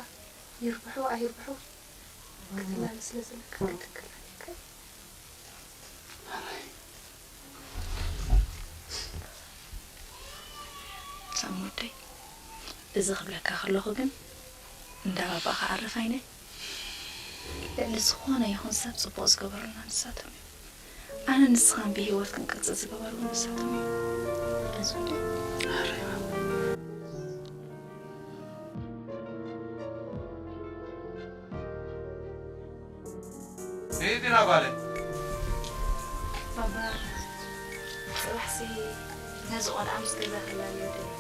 ይርብሑ ኣይርብሑ ክትላለ ስለ ዘለካ ክትክል ኣለካ። ሳም ወደይ፣ እዚ ክብለካ ከለኹ ግን እንዳ ባባ ክዓርፍ ኣይነ። ልዕሊ ዝኾነ ይኹን ሰብ ጽቡቕ ዝገበሩልና ንሳቶም እዮም። ኣነ ንስኻን ብህይወት ክንቅጽል ዝገበሩ ንሳቶም እዮም። እዚ ወደይ። ንሂድ ኢና ጓለይ። ባባ፣ ጽባሕሲ ነዚ ቆልዓ ምስ ገዛ ክላለዮ ደልየ።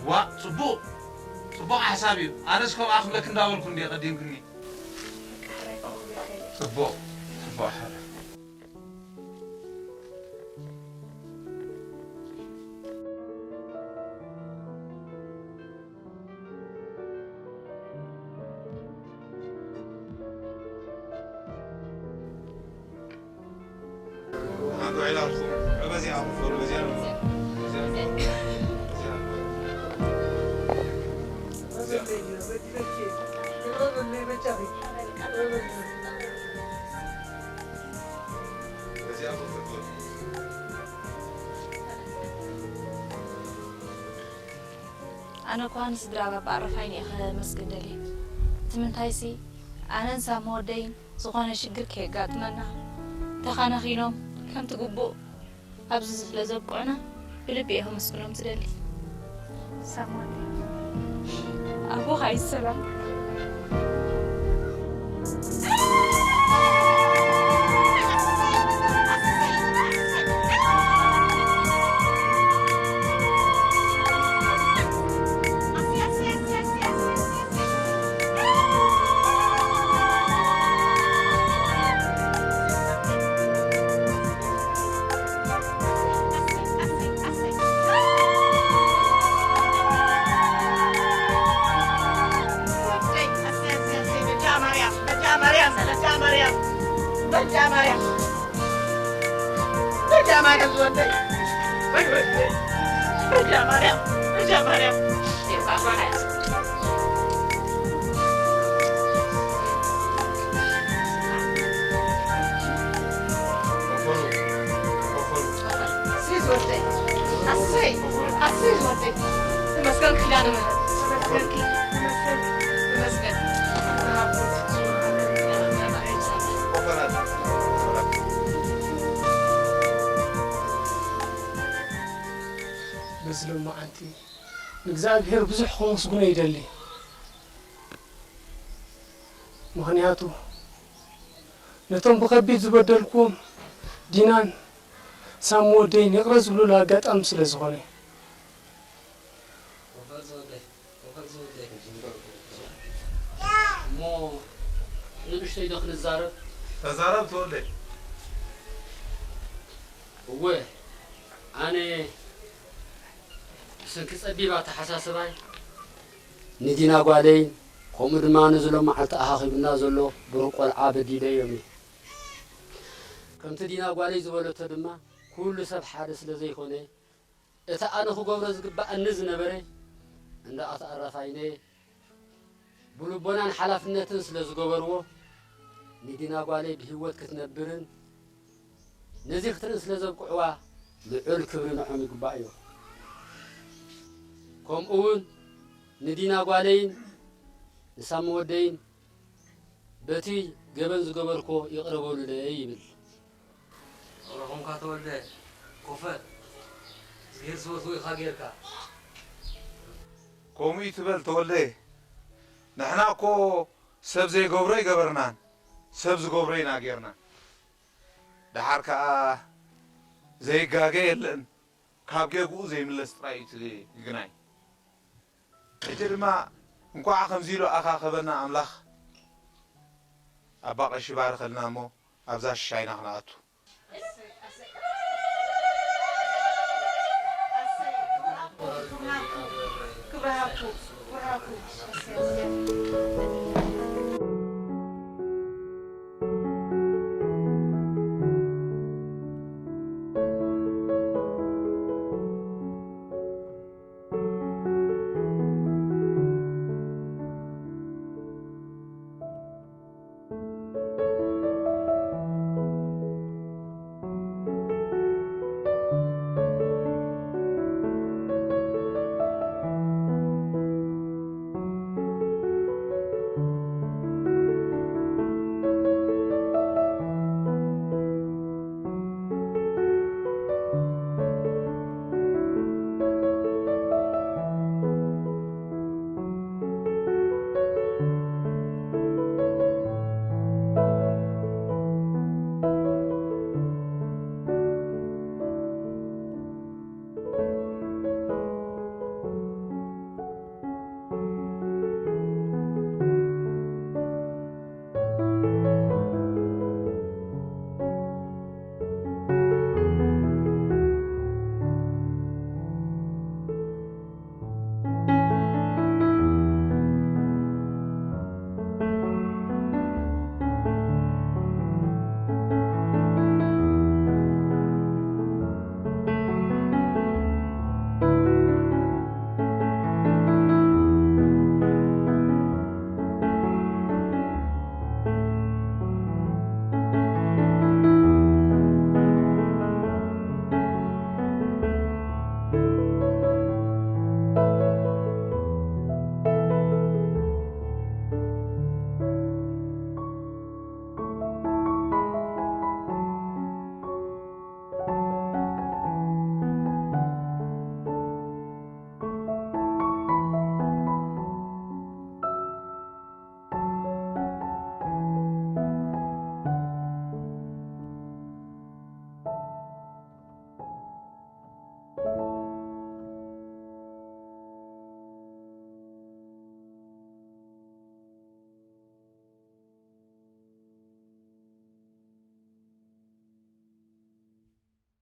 ዋእ፣ ጽቡቕ፣ ጽቡቕ ሓሳብ እዩ። ኣነስ ከምኣ ክብለኪ እንዳበልኩ እንድየ ቀዲምክኒ። በቃ፣ ሕራይ ከምኡ ክብለካ ኢለ። ጽቡቕ፣ ጽቡቕ፣ ሕራይ። ኣነ እኳ ንስድራ ባባ ኣረፋይነ እየ ከመስግን ደልየ። እቲ ምንታይሲ፣ ኣነን ሳሚ ወደይን ዝኾነ ሽግር ከየጋጥመና፣ ተኻናኺኖም ከምቲ ግቡእ ኣብዚ ስለ ዘብቅዑና ብልቢ እየ ከመስግኖም ዝደሊ። ሳሚ ወደይ፣ ኣቦኻ ይሰላም። በጃ ማርያም፣ በጃ ማርያም፣ በጃ ማርያም፣ በጃ ማርያም፣ በጃ ማርያም ዝወደይ፣ ወይ ወደይ፣ በጃ ማርያም፣ በጃ ማርያም። ኣሰይ ዝወደይ፣ ኣሰይ፣ ኣሰይ ዝወደይ። ተመስገን ኪዳነ ምሕረት፣ ተመስገን። ንእግዚኣብሔር ብዙሕ ከመስግኖ ይደሊ። ምኽንያቱ ነቶም ብኸቢድ ዝበደልኩዎም ዲናን ሳሚ ወደይን ይቕረ ዝብሉሉ ኣጋጣሚ ስለ ዝኾነ። እሞ ንእሽተይ ዶ ክንዛረብ? ተዛረብ ተወልደ። እወ፣ ኣነ ብሰንኪ ጸቢብ ኣተሓሳስባይ ንዲና ጓለይ፣ ከምኡ ድማ ነዚ ሎም መዓልቲ ኣኻኺቡና ዘሎ ብሩኽ ቆልዓ በዲለዮም እየ። ከምቲ ዲና ጓለይ ዝበለቶ ድማ፣ ኩሉ ሰብ ሓደ ስለ ዘይኮነ፣ እቲ ኣነ ክገብሮ ዝግብኣኒ ዝነበረ እንዳ ኣቶ ኣራፋይነ ብልቦናን ሓላፍነትን ስለ ዝገበርዎ፣ ንዲና ጓለይ ብህይወት ክትነብርን ነዚ ክትርእን ስለ ዘብቅዕዋ፣ ልዑል ክብሪ ንዖም ይግባእ እዩ። ከምኡ እውን ንዲና ጓለይን ንሳሚ ወደይን በቲ ገበን ዝገበርኮ ይቕረ በሉለይ ይብል። ረኹምካ ተወልደ፣ ኮፈ፣ እዝግሄር ዝፈትዎ ኢኻ ጌርካ። ከምኡ ይትበል ተወልደ፣ ንሕና እኮ ሰብ ዘይገብሮ ኣይገበርናን፣ ሰብ ዝገብሮ ኢና ጌርና። ደሓር ከኣ ዘይጋገ የለን፣ ካብ ጌግኡ ዘይምለስ ጥራይ እዩ እቲ ግናይ። ሕጂ ድማ እንኳዕ ከምዚ ኢሉ ኣኻኸበና ኣምላኽ። ኣባ ቀሺ ባርኸልና እሞ ኣብዛ ሽሻይና ክንኣቱ። ክብሪ ሃብኩ፣ ክብሪ ሃብኩ።